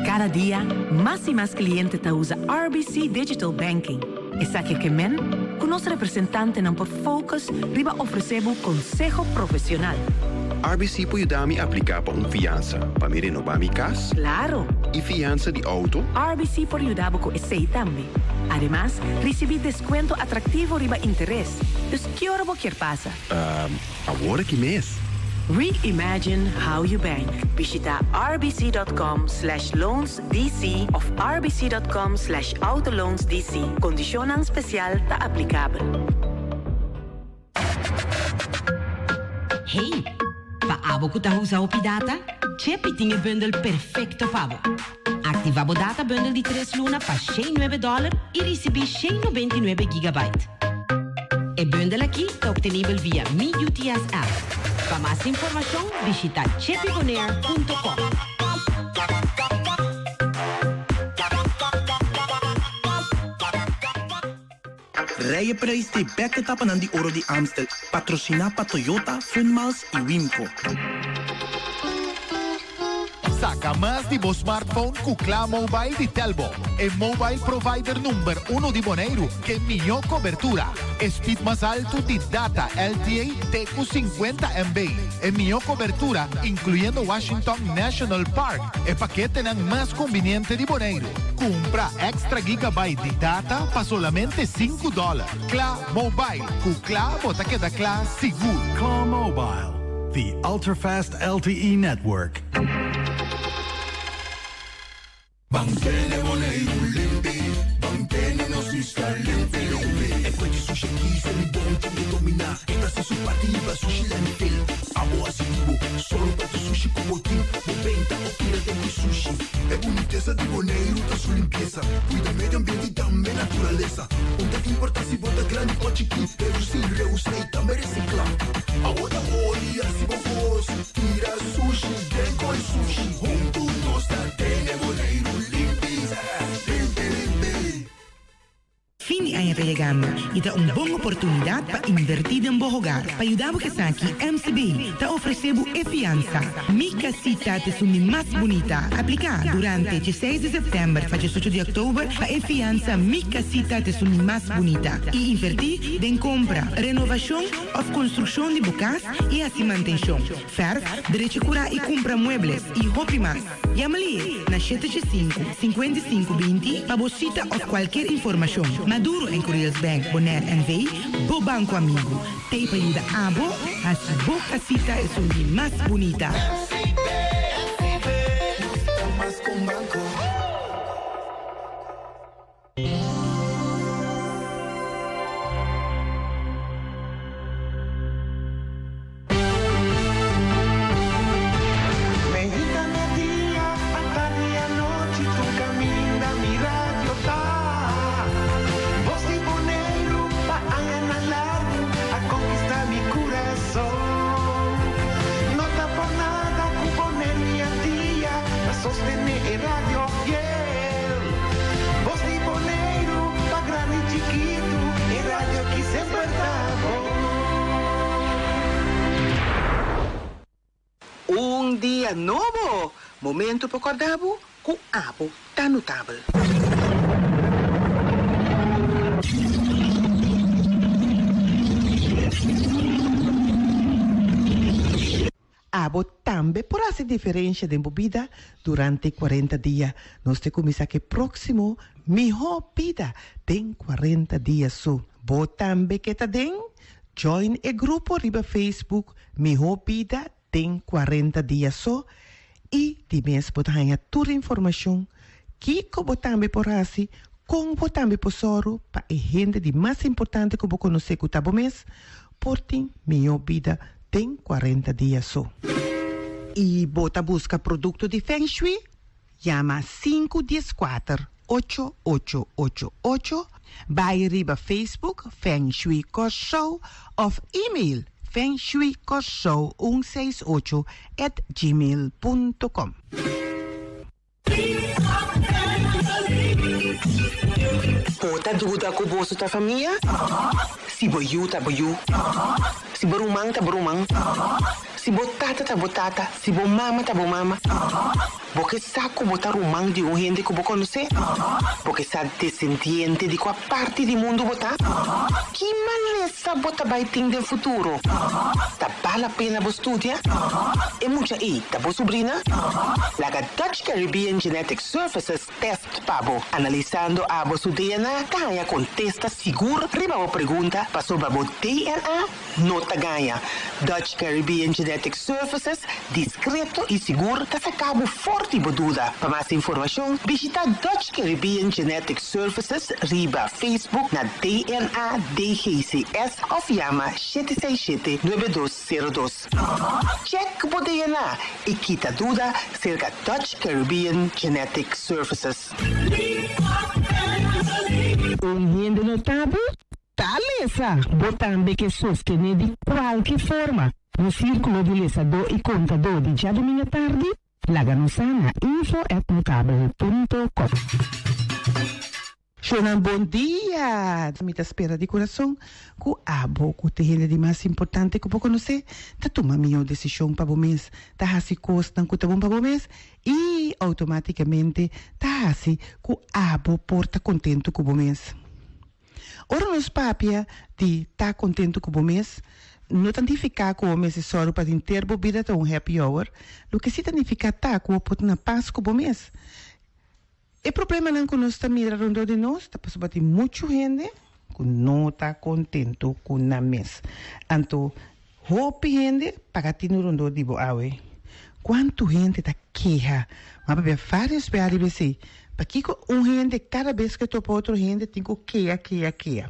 Kada dia, mas i mas kliente ta usa RBC Digital Banking. Esaki ke men ku nos representantenan por focus riba ofresé bo konseho profesional. RBC por yuda mi apliká pa un fiansa pa mi renobá mi kas? Klaro! I fiansa di outo? RBC por yuda bo ku esei tambe. Ademas, risibí deskuento atraktivo riba interes. Dus ki ora bo kier pasa? Ehm, awor aki mes. Reimagine how you bank. Bishita rbc.com/loansdc of rbc.com/autoloansdc. Kondishonnan spesial ta aplikabel. Hey, pa abo ku ta usa hopi data, Chepi tin e bundel perfekto pa bo. Aktivá bo data bundel di tres luna pa shen nuebe dòler i risibí 199 gigabyte. E bundel akí ta optenibel via Mi UTS app. Pa mas informashon bishitá chepibonair.com. Rijeprijs t'e bek etapanan di Oro di Amstel, patrosiná pa Toyota, Funmiles i Wimco. Saka mas di bo smartphone ku Kla Mobile di Telbo, e mobile provider number uno di Boneiru ke mihó kobertura, e speed mas altu di data LTE te ku 50 MB, e mihó kobertura inkluyendo Washington National Park, e paketenan mas kumbiniente di Boneiru. Kumpra extra gigabyte di data pa solamente sinku dòler. Kla Mobile, ku kla bo ta keda kla sigur. Kla Mobile, the ultra-fast LTE network. Ban tene Boneiru limpi. Ban tene nos isla limpi limpi. E kue di sushi aki sali bon tin ke dominá. E ta hasi su parti hiba sushi landfill. Abo hasi di bo, sòru pa tur sushi ku bo tin. Bo benta òf tira den ku sushi. E bunitesa di Boneiru ta su limpiesa. Kuida medio ambiente i tambe naturalesa. Un ta importá si bo ta grandi òf chikí. Redusí, reusá i tambe resiklá. Abo ta hori hasi bo kos. Tira sushi den koi sushi. Huntu nos ta tene Boneiru limpi. Limpi limpi. Fin di aña ta yegando y ta un bon oportunidad pa inverti den bo hogar. Pa yuda bo esaki, MCB ta ofrece bo e fiansa Mi Casita ta esun di mas bunita. Aplica durante dieseis di september pa diesocho di october pa e fiansa Mi Casita ta esun di mas bunita y inverti den compra, renovacion of construccion di bo cas y haci mantencion, verf, drecha cura y cumpra muebles y hopi mas. Yama lié na shete shesinku, 55 20 pa bo sita òf kualkier informashon. Maduro en Curiels Bank Bonaire NV, bo banko amigu, t'ei pa yuda abo hasi bo kasita esun di mas bunita. Meinta, merdia, atardi i anochi tur kaminda mi radio ta. Bos di Boneiru pa añanan largu a konkistá mi kurason. No ta por nada ku Boneiru i Antia ta sostené e radio fiel. Bos di Boneiru pa grandi i chikitu e radio aki semper ta bon. Un dia nobo! Momento pa corda bo cu abo ta notabel. Abo tambe por haci diferencia den bo bida durante cuarenta dia. Nos te cuminsa cu e proximo Miho Bida den cuarenta dia su. Bo tambe ke ta den? Join e grupo riba Facebook Miho Bida den cuarenta dia so y di mes bo ta haña tur informacion kico bo tambe por haci, con bo tambe por soru pa e hende di mas importante cu bo conoce cu ta bo mes por tin miho bida den cuarenta dia so. Y bo ta busca producto di Feng Shui? Yama sinku dieskuater ocho ocho ocho ocho, bai riba Facebook Feng Shui Kòrsou òf email fengshuikorsou un seis ocho at gmail punto com. Bo ta duda ku boso ta famia? Si bo yu ta bo yu. Si bo ruman ta bo ruman. Si bo tata ta bo tata. Si bo mama ta bo mama. Bo ke sa ku bo ta ruman di un hende ku bo konosé? Bo ke sa desendiente di kua parti di mundu bo ta? Ki malesa bo ta bai tin den futuro? Ta bal la pena bo studia? E mucha ei ta bo subrina? Laga Dutch Caribbean Genetic Services tèst pa bo. Analisando abo su DNA ta haña kontesta sigur riba bo pregunta pasobra bo DNA no ta gaña. Dutch Caribbean Genetic Services, diskreto i sigur, ta saka bo for di bo duda. Pa mas informashon, bishita Dutch Caribbean Genetic Services riba Facebook na DNA DGCS òf yama 767 9202. Check bo DNA i kita duda serka Dutch Caribbean Genetic Services. Un hende notabel Ta lesa! Bo tambe ke sostené di kualke forma nos sírkulo di lesadó i kontadó di djadumingu tardi? Laga nos sa na info at notabel punto com. Shownan bon dia! Mi ta spera di kurason ku abo ku ta e hende di mas importante ku bo konosé ta tuma mihó desishon pa bo mes, ta hasi kosnan ku ta bon pa bo mes i outomátikamente ta hasi ku abo por ta kontentu ku bo mes. Ora nos papia di ta kontentu ku bo mes, no ta nifiká ku bo mester sòru pa henter bo bida ta un happy hour. Loke si ta nifiká ta ku bo por ta na pas ku bo mes. E problemanan ku nos ta mira rondó di nos ta pasobra tin muchu hende ku no ta kontentu ku nan mes. Anto hopi hende paga tinu rondó di bo awe. Kuantu hende ta keha? Mi a papia vários bia riba esei. Pakiko un hende kada bes ku e topa otro hende tin ku keha, keha, keha?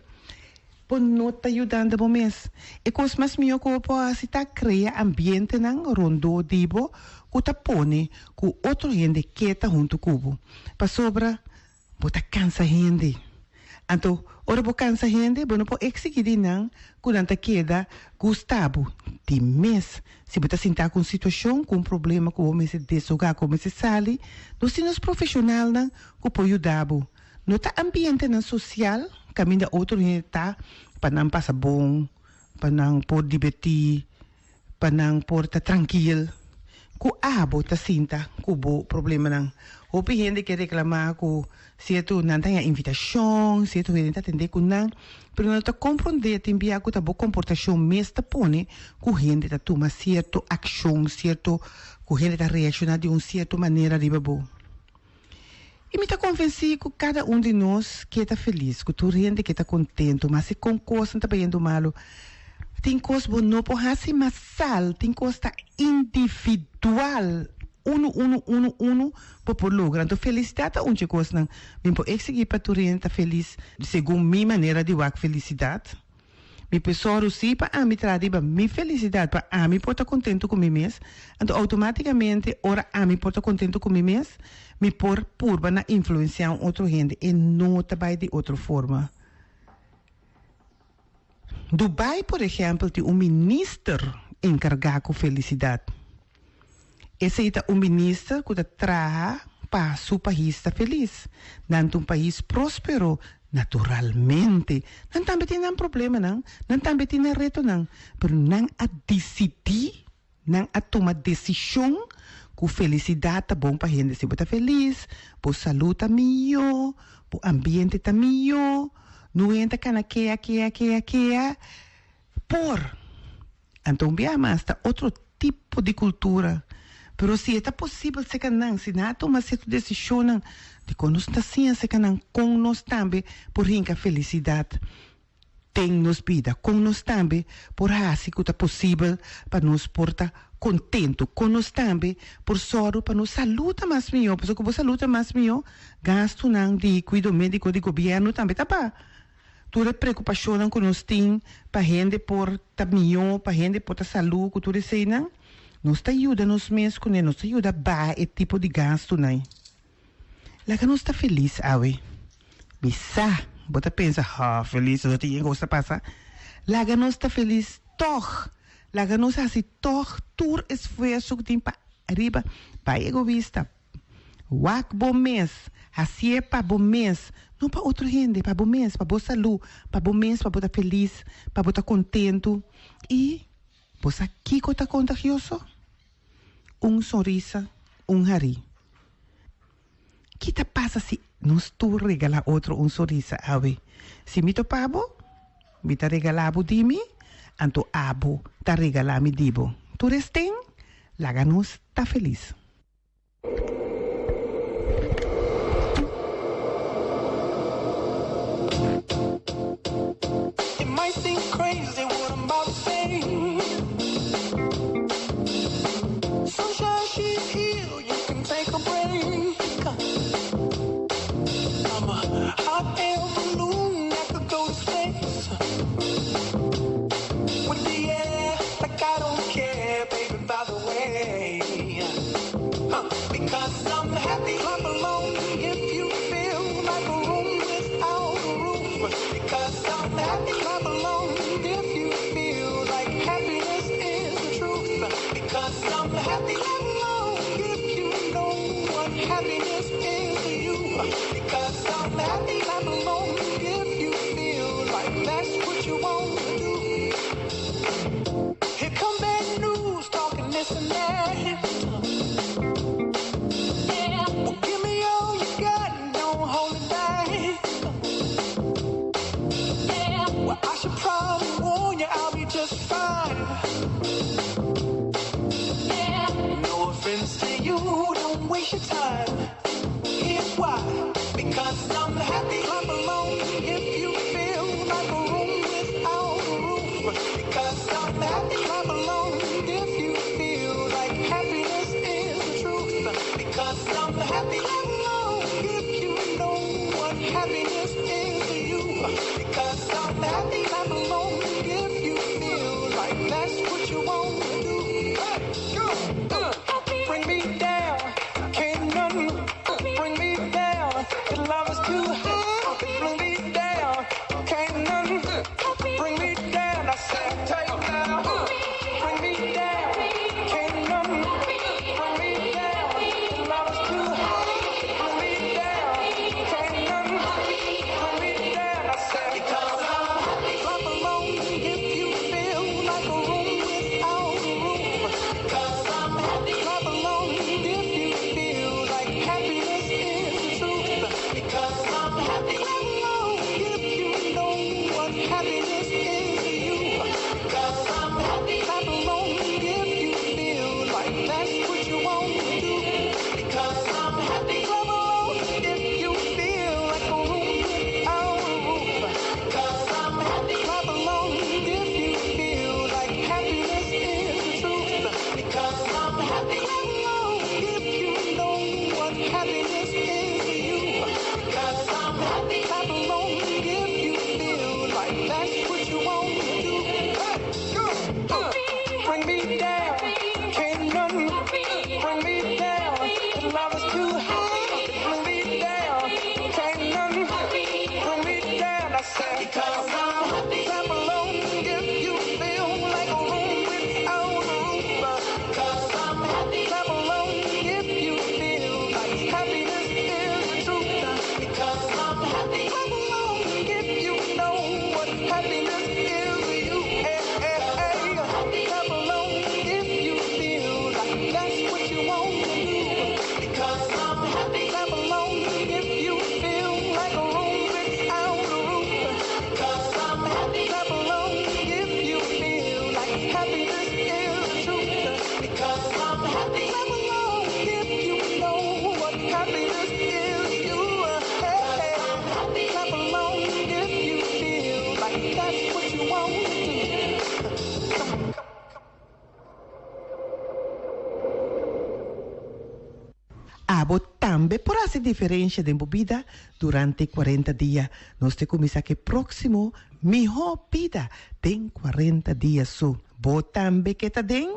Bo no ta yudando bo mes. E kos mas mihó ku bo por hasi ta krea ambientenan rondó di bo ku ta pone ku otro hende ke ta huntu ku bo. Pasobra bo ta kansa hende. Anto, ora bo kansa hende, bo no por eksigí di nan ku nan ta keda gusta bo di mes. Si bo ta sintá ku un situashon, ku un problema ku bo mester deshogá, ku bo mester sali, nos tin nos profeshonalnan ku por yuda bo. No ta ambientenan sosial kaminda otro hende ta pa nan pasa bon, pa nan por dibertí, pa nan por ta trankil. Ku abo ta sinta ku bo problemanan. Hopi hende ke reklamá ku sierto nan ta haña invitashon, sierto hende ta atendé ku nan, pero nan no ta komprondé tin bia ku ta bo komportashon mes ta pone ku hende ta tuma sierto akshon, sierto ku hende ta reakshoná di un sierto manera riba bo. I mi ta konvensí ku kada un di nos ke ta felis, ku tur hende ke ta kontentu, ma si kon kosnan ta bayendo malu, tin kos bo no por hasi masal, tin kos ta individual, unu, unu, unu, unu bo por logra. Anto felisidat ta un dje kosnan. Mi por eksigí pa tur hende ta felis segun mi manera di wak felisidat. Mi por sòru sí pa ami traha riba mi felisidat, pa ami por ta kontentu ku mi mes. Anto outomátikamente ora ami por ta kontentu ku mi mes, mi por purba na influensiá un otro hende. E no ta bai di otro forma. Dubai por ehèmpel tin un minister enkargá ku felisidat. Esei ta un minister ku ta traha pa su pais ta felis. Nan ta un pais próspero, naturalmente. Nan tambe tin nan problemanan, nan tambe tin nan retonan, pero nan a disidí, nan a tuma desishon ku felisidat ta bon pa hende. Si bo ta felis, bo salú ta mihó, bo ambiente ta mihó, no hende ta kana kea, kea, kea, kea. Por. Anto un biaha mas ta otro tipo di cultura. Pero si e ta posibel seca nan, si nan a tuma cierto decisionnan, dicon nos no ta siña seca nan con nos tambe por hinca felicidad den nos bida, con nos tambe por haci cu ta posibel pa nos por ta contento, con nos tambe por sòru pa nos salud ta mas mihó, pasobra cu bo salud ta mas mihó, gastunan di cuido medico di gobierno tambe ta baha. Tur e preokupashonnan ku nos tin pa hende por ta mihó, pa hende por ta salú ku tur eseinan, nos ta yuda nos mes kuné, nos ta yuda baha e tipo di gastunan ei. Laga nos ta felis awe. Mi sa bo ta pensa, Ha, felis, no tin yen kos ta pasa. Laga nos ta felis tòg. Laga nos hasi tòg tur esfuerso ku tin pa riba, bai egoista. Wak bo mes, hasié pa bo mes, no pa otro hende, pa bo mes, pa bo salú, pa bo mes, pa bo ta felis, pa bo ta kontentu. I bo sa kiko ta kontagioso? Un sonrisa, un harí. Ki ta pasa si nos tur regalá otro un sonrisa awe? Si mi topa bo, mi ta regalá bo di mi, anto abo ta regalá mi di bo. Tur esten, laga nos ta felis. It might seem crazy what I'm about to say. Sunshine, she's here, you can take a break. I'm a hot air balloon that could go to space. With the air, like I don't care, baby, by the way. Huh, because I'm happy. Clap along if you feel like a room without a roof. Because I'm happy. Clap along if you feel like happiness is the truth. Because I'm happy. Clap along if you know what happiness is to you. Because I'm happy. Clap along if you feel like that's what you want to do. Here come bad news, talking this and that. Yeah. Well, give me all you got, don't hold it back. Yeah. Well, I should probably warn you, I'll be just fine. Yeah. No offense to you, don't waste your time. Here's why. Because I'm happy. Clap along if you feel like a room without a roof. Because I'm happy. Clap along if you feel like happiness is. Because I'm happy. Clap along if you know what happiness is to you. Because I'm happy. Clap along if you feel like that's what you want to do. Hey, go, bring me down. Can't nothing bring me down. The love is too high. Bring me down. Can't nothing bring me down. I said, take now. Bring me down. Can't nothing bring me down. The love is too high. Bring me down. Can't nothing bring me down. I said, because I'm happy. Clap along if you feel like a room without a roof. Because I'm happy. Clap along if you feel like happiness is the truth. Because I'm happy. Clap along if you know what happiness is to you. Because I'm happy. Clap along if you feel like that's what you want to do. Because I'm happy. Clap along if you feel like a room without a roof. Because I'm happy. Clap along if you feel like happiness is the truth. Because I'm happy. Clap along if you know what happiness is to you. Because I'm happy. Clap along if you feel like that's what you want to do. Hey, go, bring me down. Can't nothing bring me down. The love is too high. Bring me down. Can't nothing bring me down. I said, because I'm happy. Clap along if you feel like a room without a roof. Because I'm happy. Clap along if you feel like happiness is the truth. Because I'm happy. Clap along if you know what happiness is to you. Hey, hey, hey. Clap along if you feel like that's what you want to do. Because I'm happy. Clap along if you feel like a room without a roof. Because I'm happy. Clap along if you feel like happiness is the truth. Because I'm happy. Clap along if you know what happiness is to you. Hey, hey. Clap along if you feel like that's what you want to do. Abo tambe por hasi diferensia den bo bida durante 40 dia. Nos ta kuminsá ku e próksimo Mihó Bida den 40 Dia so. Bo tambe ke ta den?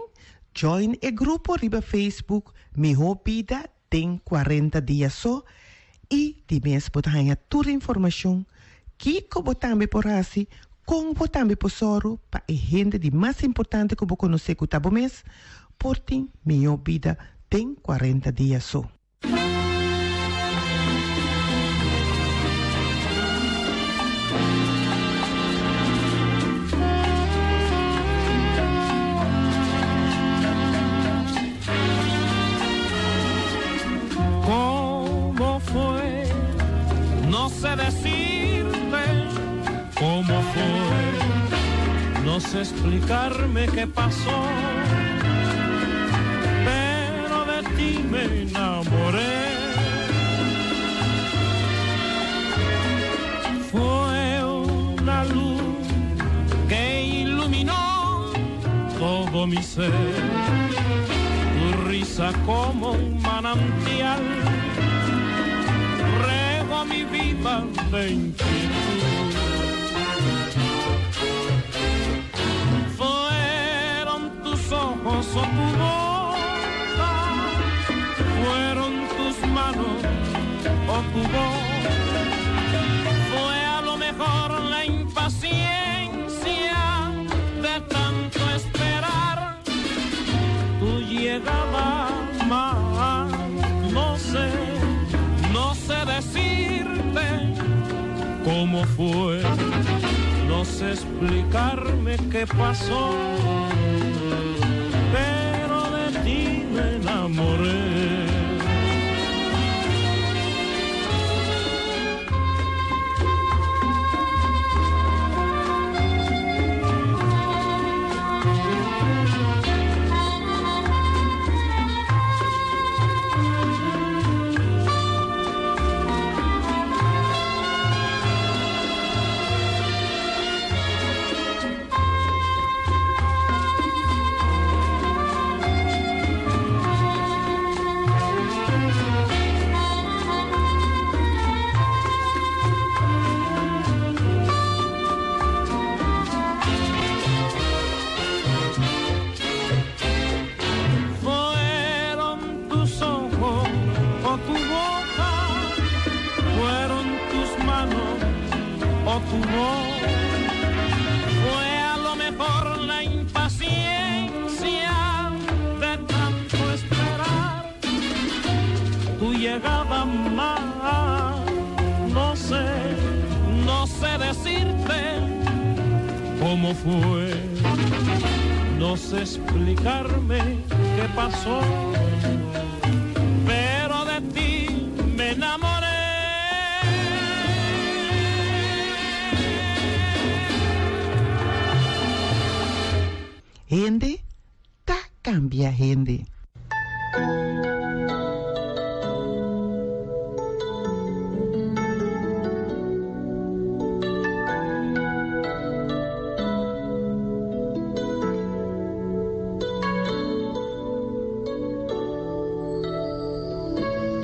Join e grupo riba Facebook Mihó Bida den 40 Dia so i di mes bo ta haña tur informashon kiko bo tambe por hasi, kon bo tambe por sòru pa e hende di mas importante ku bo konosé ku ta bo mes por tin mihó bida den 40 dia so. ¿Cómo fue? No sé decirte cómo fue. No sé explicarme qué pasó. Pero de ti me enamoré. Fue una luz que iluminó todo mi ser. Tu risa como un manantial regó mi vida de inquietud. Fueron tus ojos o tu boca, fueron tus manos o tu voz. Fue a lo mejor la impaciencia de tanto esperar tu llegada más. No sé, no sé decirte cómo fue, no sé explicarme qué pasó, pero de ti me enamoré. jugó. Fue a lo mejor la impaciencia de tanto esperar tu llegada más. No sé, no sé decirte cómo fue. No sé explicarme qué pasó, pero de ti me enamoré. Hende ta cambia hende.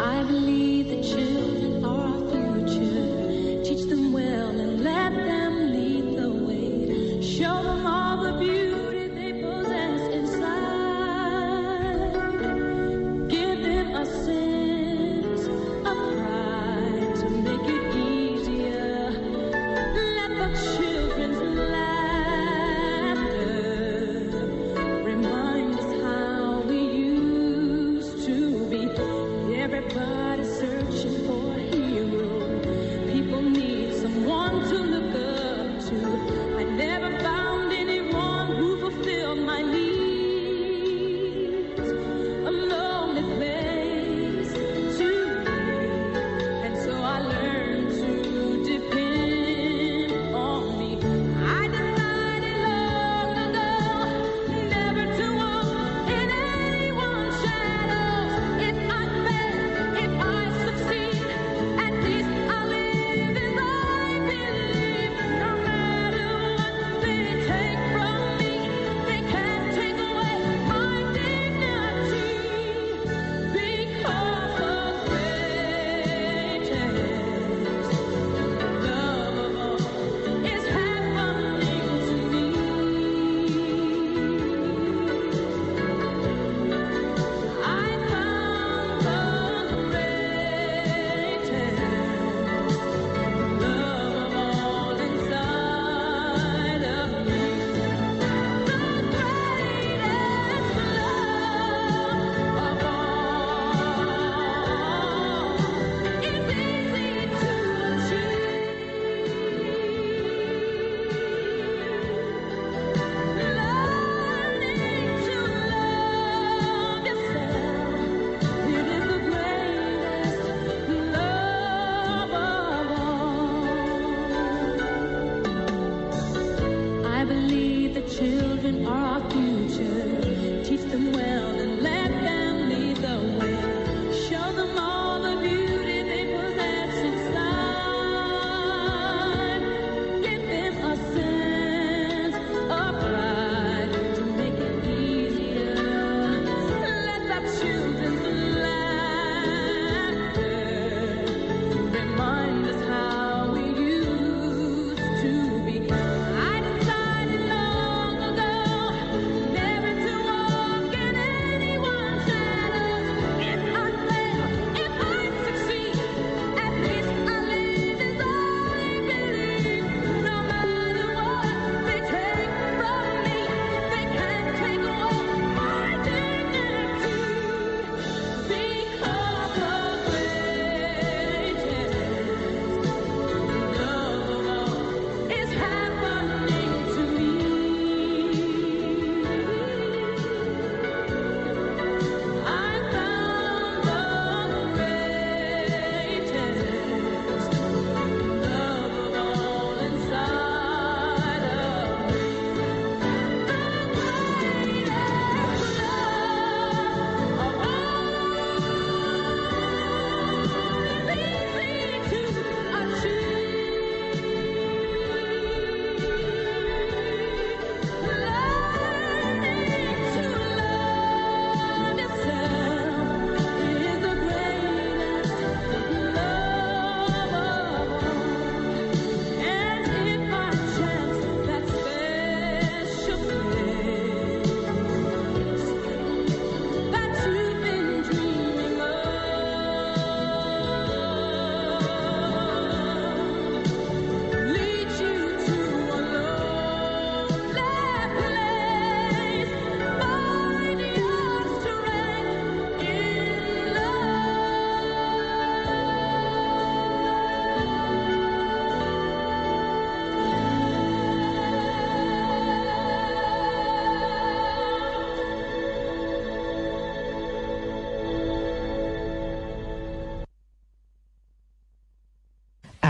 I believe the children are our future. Teach them well and let them lead the way. Show them all the beauty they possess inside. Give them a sense of pride to make it easier. Let the children's laughter remind us how we used to be. Everybody's searching for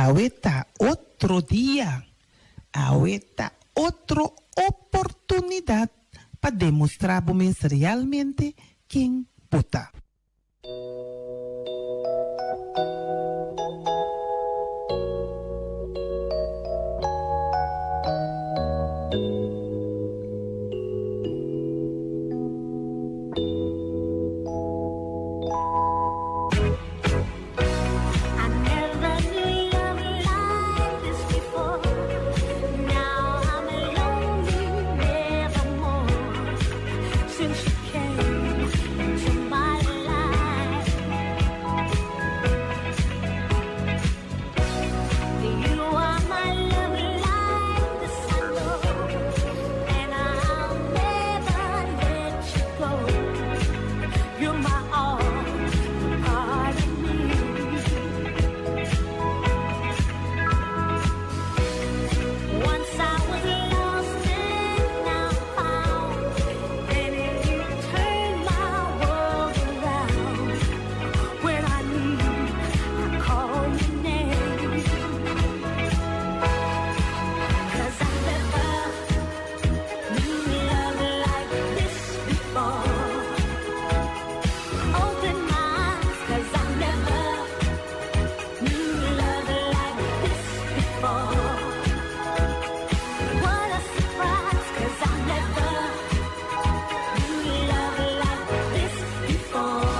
Awe ta otro dia. Awe ta otro oportunidat pa demostrá bo mes realmente ken bo ta. I never knew love like this before. Now I'm lonely nevermore. Since you came into my life, you are my love like the sun, and I'll never let you go. You're my all, part of me. Once I was lost and now found, and you turned my world around. When I need, I call your name. 'Cause I never knew love like this before. Open my eyes, 'cause I never knew love like this before. What a surprise, 'cause I never knew love like this before.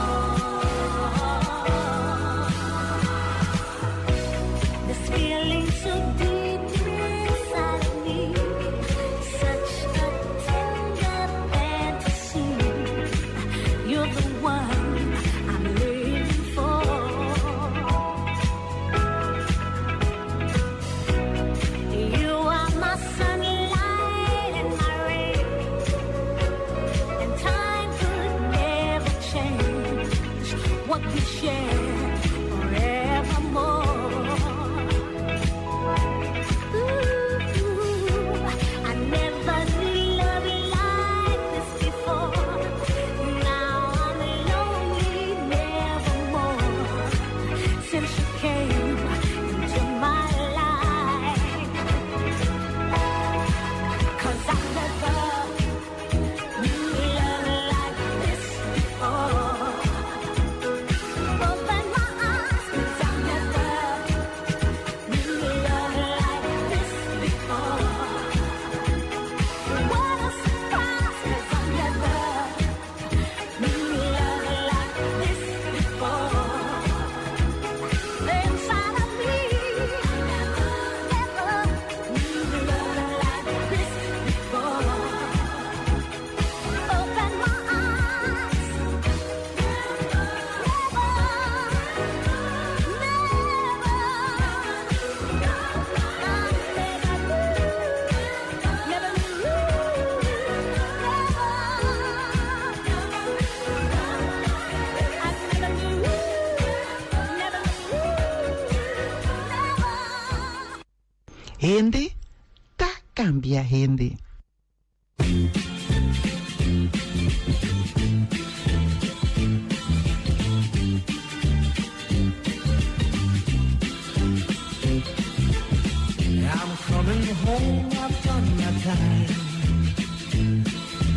This feeling so deep inside of me, such a tender fantasy. You're the one I'm living for. You are my sunlight and my rain, and time could never change what we share forevermore. Ooh, I never knew love like this before. Now I'm lonely nevermore. Since you came into my life. 'Cause I never knew love like this before. Open my eyes, 'cause I never knew love like this before. What a surprise, 'cause I never knew love like this before. Inside of me, never, never knew love like this before. Open my eyes. Never, never, never knew, I never knew, never knew, never. Hende ta kambia hende. I'm coming home, I've done my time.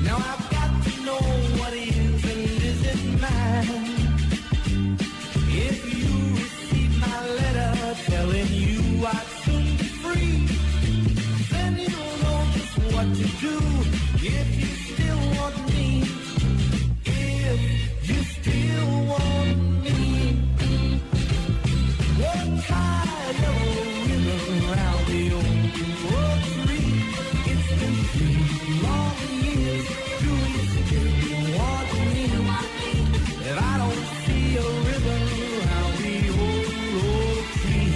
Now I've got to know what is and isn't mine. If you receive my letter telling you I'd soon be free, then you'll know just what to do if you still want me. If you still want me. One tie a yellow ribbon round the old oak tree. It's been 3 long years. Do you still want me? If I don't see a ribbon round the old oak tree,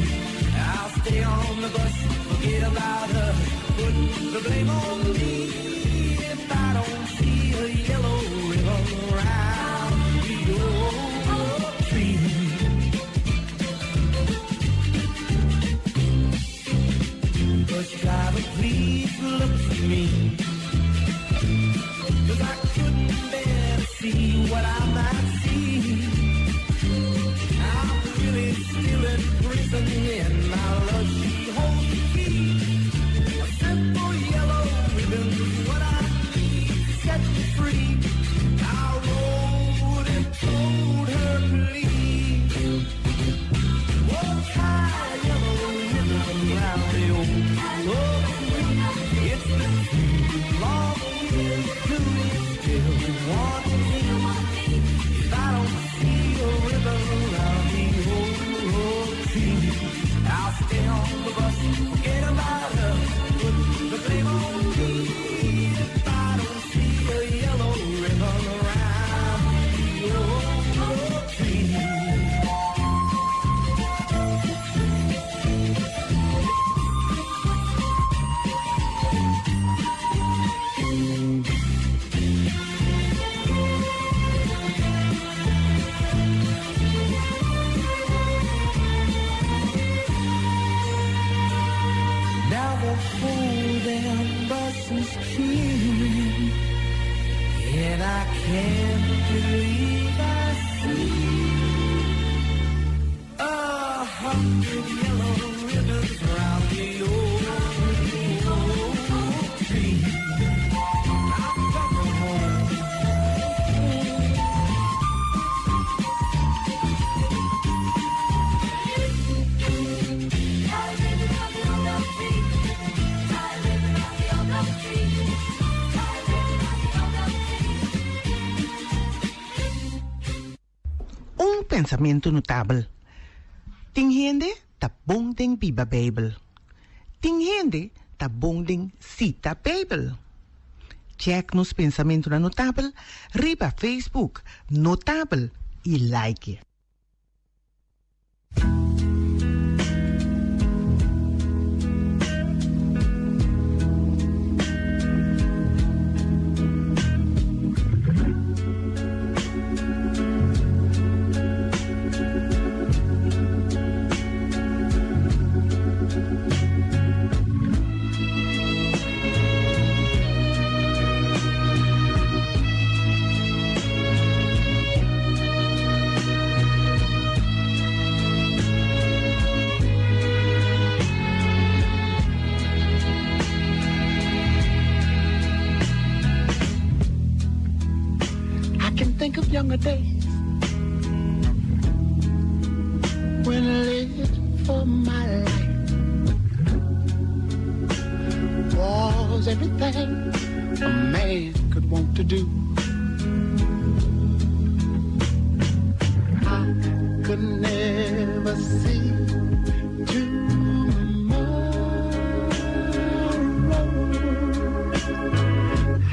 I'll stay on the bus, forget about her, put the blame on me. If I don't see a yellow ribbon round the old oak tree. Bus driver, please look for me. 'Cause I couldn't bear to see what I might see. I'm really still in prison in my love. She holds the key. A simple yellow ribbon's what I need to set me free. I wrote and told her, please. Oh, tie a yellow ribbon round the old oak tree. It's been too long years, do you still want me? If I don't see a ribbon round the old oak tree, I'll stay on the bus, forget about her, put the blame on me. If I don't see a yellow ribbon round the old oak tree. Now the whole damn bus is cheering, and I can't believe I see 100 yellow ribbons round the old oak tree. I'm coming home. Un pensamentu notabel, Tin hende ta bon den biba Beibel. Tin hende ta bon den sita Beibel. Check nos pensamentunan notabel riba Facebook Notabel i like. I can think of younger days when I lived for my life was everything a man could want to do. I could never see tomorrow.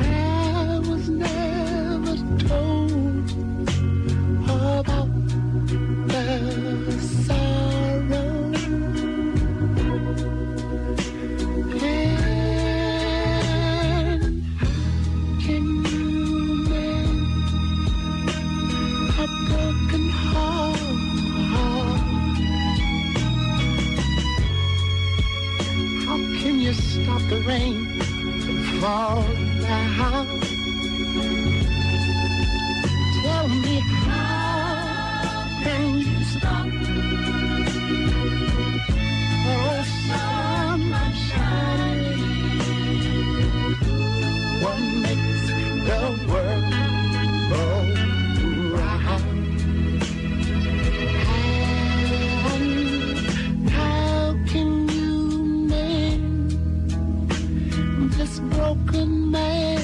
I was never told about the sorrow. And how can you mend a broken heart? How can you stop the rain from falling down? Tell me how can you stop the sun from shining? What makes the world go round? And how can you mend this broken man?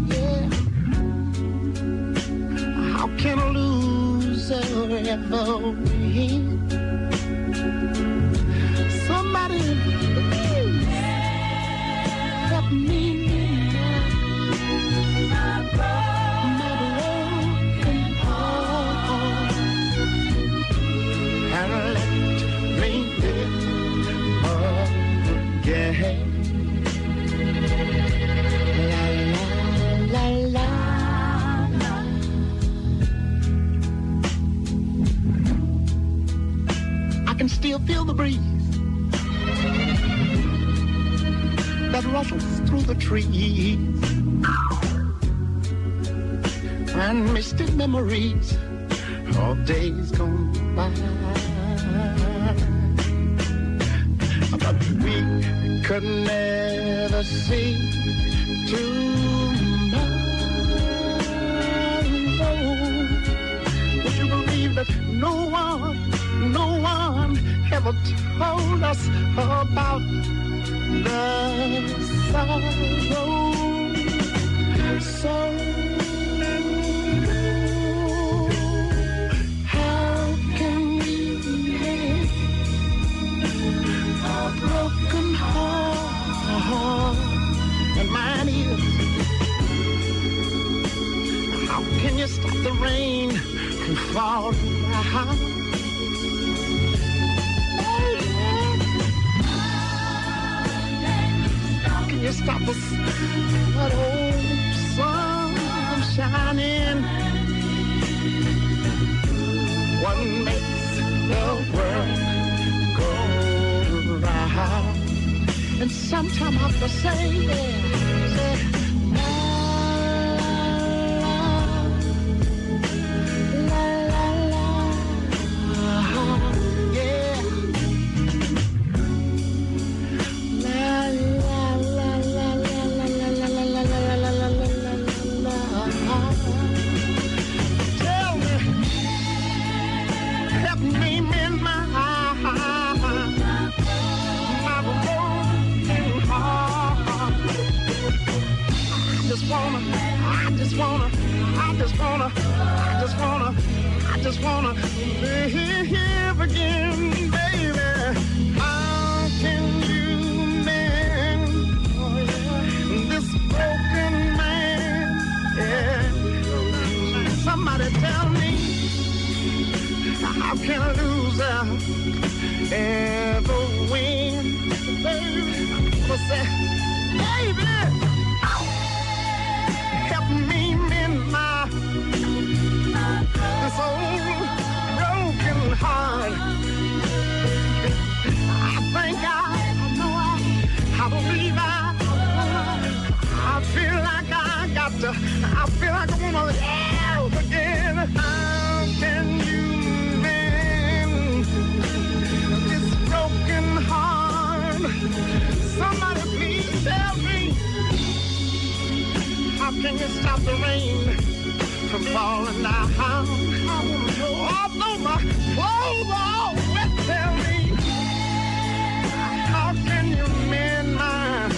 Yeah. How can a loser ever win? Somebody please help me mend my broken heart and let me live again. La la la la. I can still feel the breeze that rustles through the trees and misty memories Saw days gone by. But we could never see tomorrow. Would you believe that no one, no one ever told us about the sorrow? So how can we mend a broken heart? And mine is. How can you stop the rain from falling down? How can you stop the that old sun from shining? What makes the world go round? And sometimes I have to say, yeah, say, la la la la, yeah. La la la la la la la la la la la la la la la la. Tell me, help me mend my my broken heart. I just wanna, I just wanna, I just wanna, I just wanna, I just wanna live again, baby. How can you mend this broken man? Yeah. Somebody tell me, how can a loser ever win? Baby, I'm gonna say, baby, ow, help me mend my this old broken heart. I think I know I believe I feel like I got to, I feel like I wanna live again. How can you mend this broken heart? Somebody please tell me. How can you stop the rain from falling down? Although my clothes are all wet, tell me. How can you mend my,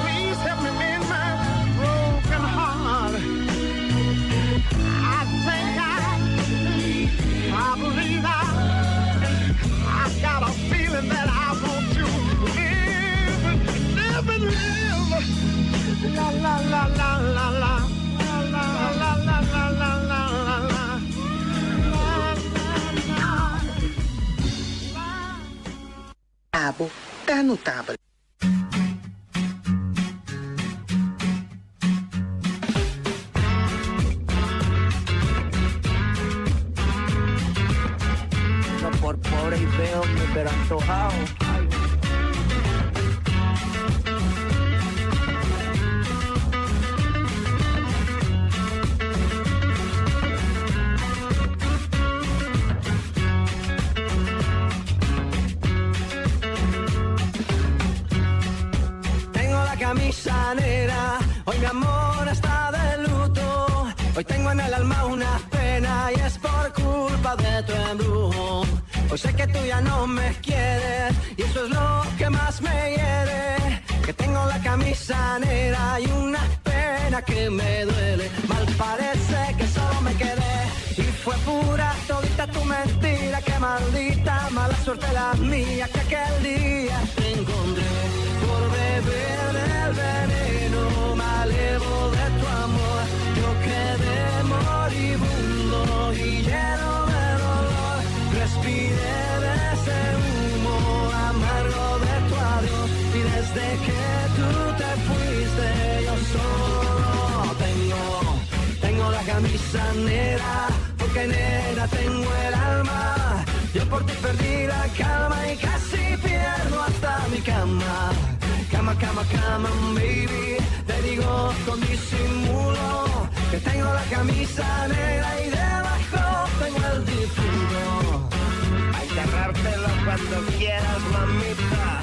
please help me mend my broken heart. I think I believe I got a feeling that I want to live, live and live. La la la la la la. La la la la la la la la. La, la. Abo ta notabel. No por pobre y feo, me pero antojado. Tengo la camisa negra, hoy mi amor está de luto. Hoy tengo en el alma una pena y es por culpa de tu embrujo. Hoy sé que tú ya no me quieres y eso es lo que más me hiere. Que tengo la camisa negra y una pena que me duele. Mal parece que solo me quedé y fue pura todita tu mentira. Que maldita mala suerte la mía que aquel día te encontré por beber del veneno malevo de tu amor. Yo quedé moribundo y lleno de dolor. Respiré de ese humo amargo de tu adiós. Y desde que tú te fuiste, yo solo tengo, tengo la camisa negra, porque negra tengo el alma. Yo por ti perdí la calma y casi pierdo hasta mi cama. Cama, cama, cama, baby. Te digo con disimulo que tengo la camisa negra y debajo Cuando quieras, mamita.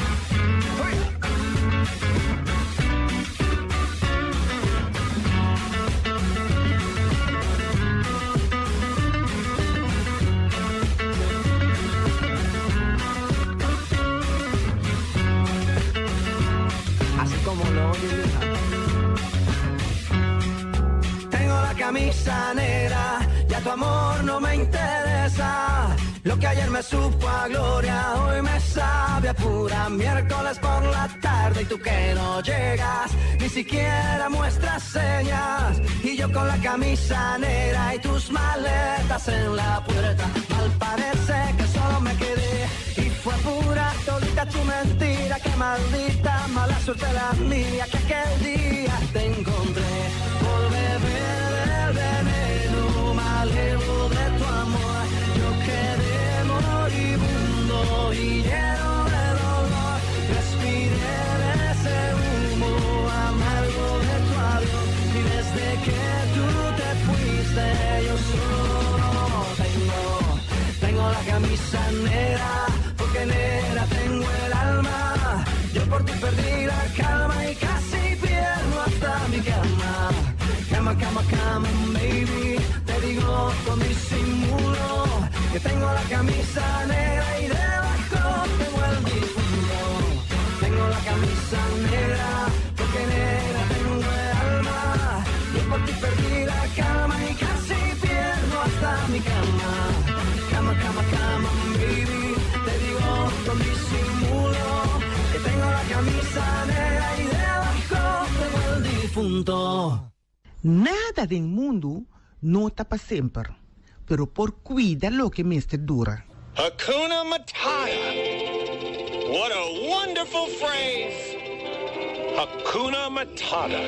Así como lo oyes, mija. Tengo la camisa negra, ya tu amor no me interesa. Lo que ayer me supo a gloria, hoy me sabe a pura. Miércoles por la tarde y tú que no llegas, ni siquiera muestras señas. Y yo con la camisa negra y tus maletas en la puerta. Mal parece que solo me quedé y fue pura todita tu mentira. Que maldita mala suerte la mía que aquel día te encontré por beber del veneno malevo de tu amor. Yo quedé moribundo y lleno de dolor. Respiré de ese humo amargo de tu adiós. Y desde que tú te fuiste, yo solo tengo, tengo la camisa negra, porque negra tengo el alma. Yo por ti perdí la calma y casi pierdo hasta mi cama. Cama, cama, cama, baby. Te digo con disimulo que tengo la camisa negra y debajo tengo el difunto. Tengo la camisa negra, porque negra tengo el alma. Yo por ti perdí la calma y casi pierdo hasta mi cama. Cama, cama, cama, baby. Te digo con disimulo que tengo la camisa negra y debajo tengo el difunto. Nada den mundu no ta pa semper, pero por kuida loke mester dura. Hakuna Matata. What a wonderful phrase. Hakuna Matata.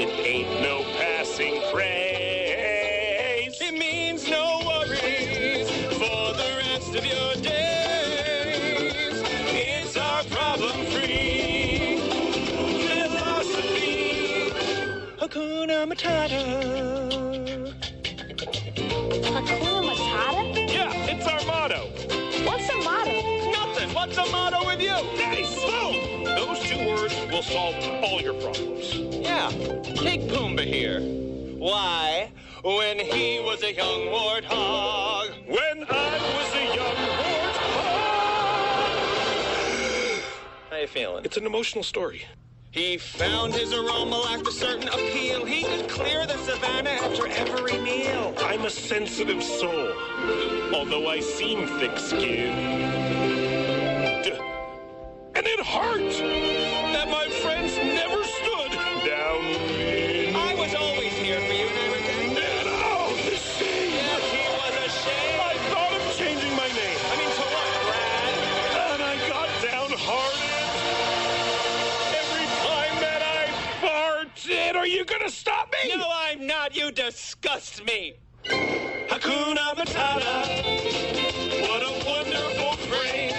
It ain't no passing craze. It means no worries for the rest of your days. It's our problem-free philosophy. Hakuna Matata. Hakuna Matata? Yeah, it's our motto. What's a motto? Nothing. What's the motto with you? Nice. Boom. Those two words will solve all your problems. Yeah, take Pumbaa here. Why, when he was a young warthog. When I was a young warthog. How you feeling? It's an emotional story. He found his aroma lacked a certain appeal. He could clear the savannah after every meal. I'm a sensitive soul, although I seem thick-skinned. And it hurt that my friends never stood downwind. I was always here for you, Nightwing. And oh, the shame! Yes, he was ashamed. I thought of changing my name. I mean, to what, Brad? And I got downhearted. Every time that I farted. Are you gonna stop me? No, I'm not. You disgust me. Hakuna Matata. What a wonderful phrase.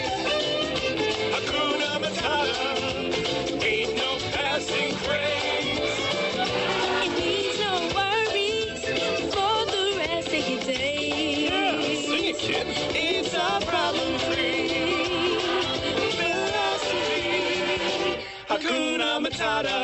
Hakuna Matata. Ain't no passing craze. It means no worries for the rest of your days. Yeah, sing it, kid. It's a problem-free philosophy. Hakuna Matata.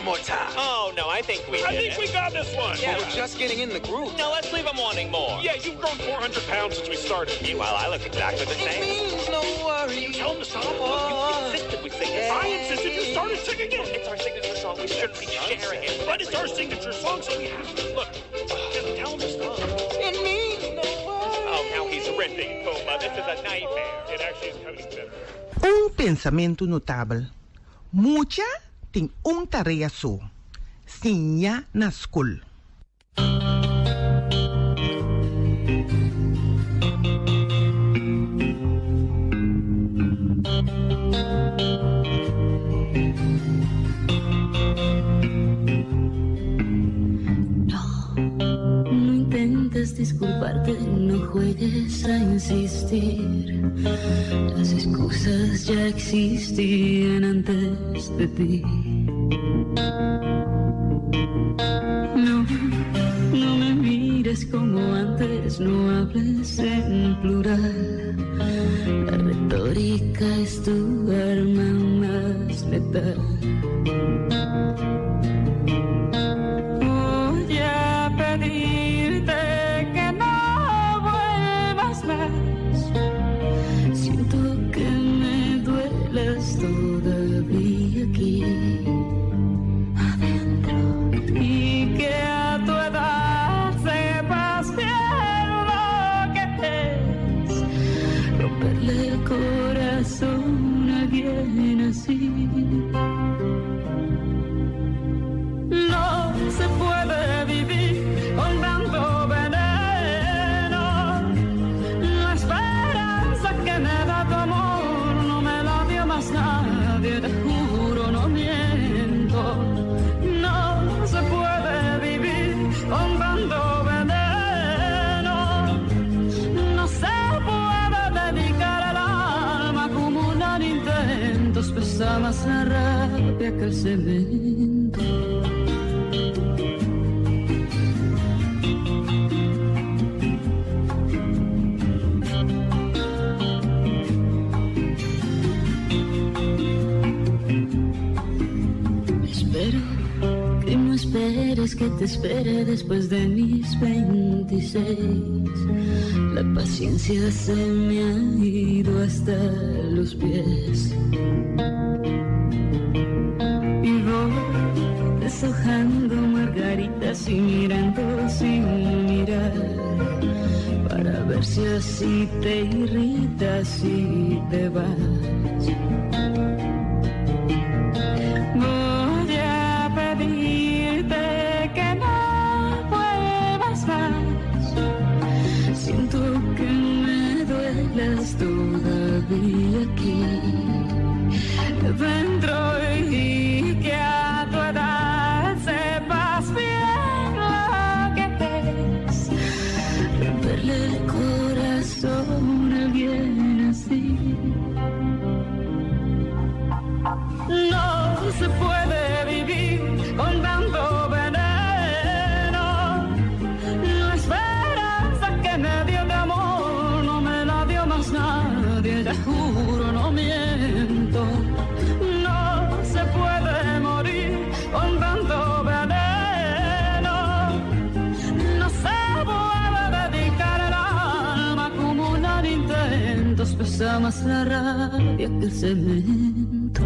more time. Oh, no, I think we I did think it. we got this one. Yeah. But we're just getting in the groove. No, let's leave them wanting more. Yeah, you've grown 400 pounds since we started. Meanwhile, I look exactly the same. means no worry. You tell them to stop. You insisted we sing it. I insisted you started singing it. It's our signature song. We shouldn't be sharing it. But it's our signature song, so we have to. Look, just tell them to stop. It means no worry. Oh, now he's ripping, Pumba. This is a nightmare. It actually is coming better. Un pensamentu notabel, Mucha tin un tarea so, siña na skol. No intentes disculparte, no juegues a insistir. Las excusas ya existían antes de ti. No, no me mires como antes, no hables en plural. La retórica es tu arma más letal. Voy a pedirte que no vuelvas más. Siento que me duelas todavía aquí adentro y que a tu edad sepas bien lo que es romperle el corazón a alguien así. No se puede vivir con tanto veneno. La esperanza que me da tu amor no me la dio más nadie, te juro, no miento. No se puede vivir con tanto veneno. No se puede dedicar el alma a acumular intentos. Pesa más la rabia que el cemento. Espero que no esperes que te espere después de mis 26. La paciencia se me ha ido hasta los pies. Y voy deshojando margaritas y mirando sin mirar. Para ver si así te irritas y te vas. Voy a pedirte que no vuelvas más. Siento que me duelas todavía aquí dentro y que a tu edad sepas bien lo que es romperle el corazón a alguien así. No se puede vivir con tanto veneno. La esperanza que me dio de amor no me la dio más nadie, te juro, no miento. No se puede morir con tanto veneno. No se puede dedicar el alma a acumular intentos. Pesa más la rabia que el cemento.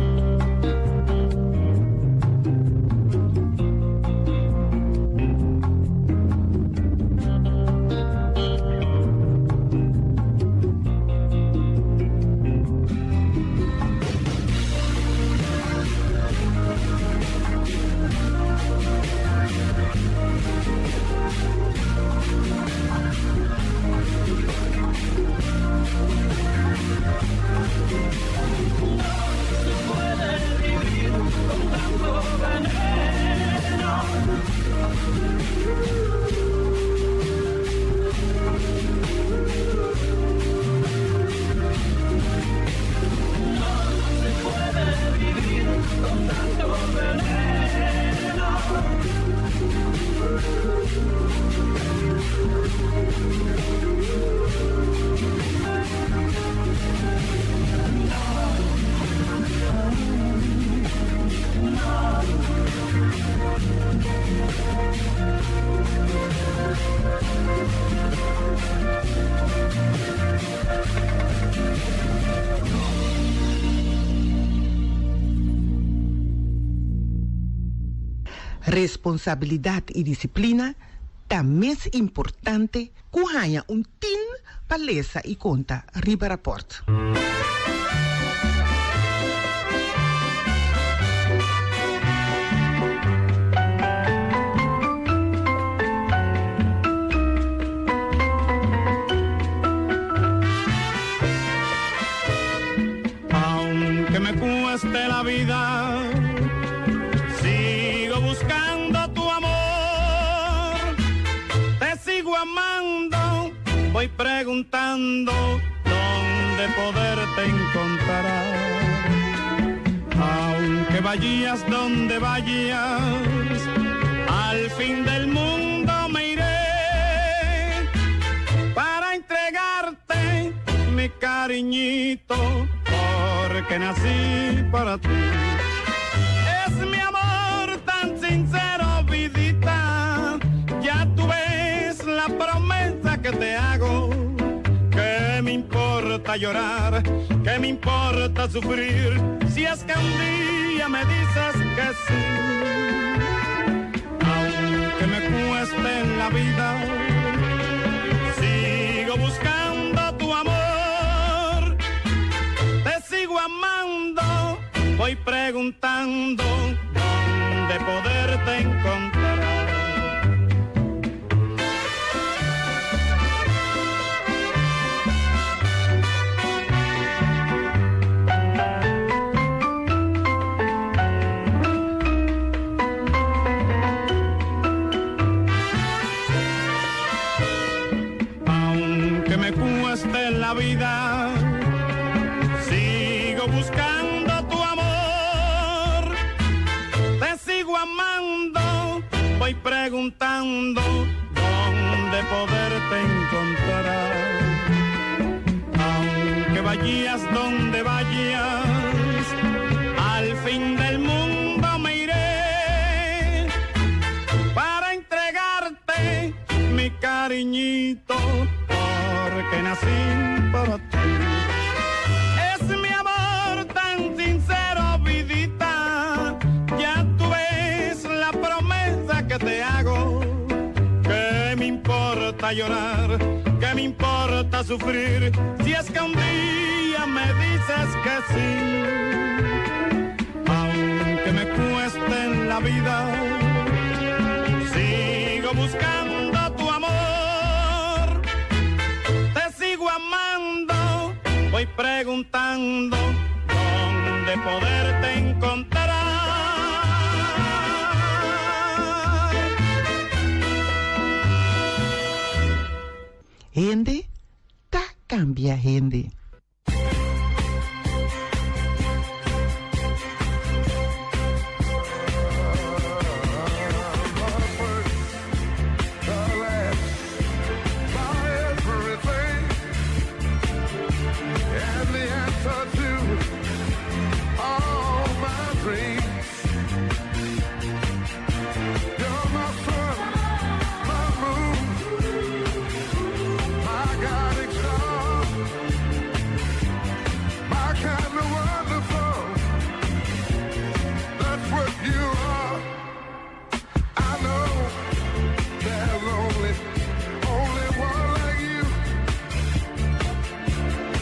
No Responsabilidat i disiplina ta mes importante ku haña un tin pa lesa i konta riba rapòrt. Aunque me cueste la vida, sigo buscando tu amor. Te sigo amando, voy preguntando dónde poderte encontrar. Aunque vayas donde vayas, al fin del mundo me iré para entregarte mi cariñito, porque nací para ti. Es mi amor tan sincero, vidita, ya tú ves la promesa que te hago. ¿Qué me importa llorar? ¿Qué me importa sufrir? Si es que un día me dices que sí. Aunque me cueste la vida, sigo buscando tu amor. Te sigo amando, voy preguntando dónde poderte encontrar. Aunque me cueste la vida, sigo buscando tu amor. Te sigo amando, voy preguntando dónde poderte encontrar. Aunque vayas donde vayas, al fin del mundo me iré para entregarte mi cariñito, porque nací para ti. Es mi amor tan sincero, vidita, ya tú ves la promesa que te hago. ¿Qué me importa llorar? ¿Qué me importa sufrir? Si es que un día me dices que sí. Aunque me cueste la vida, sigo buscando tu amor. Te sigo amando, voy preguntando dónde poderte encontrar. Hende ta kambia hende.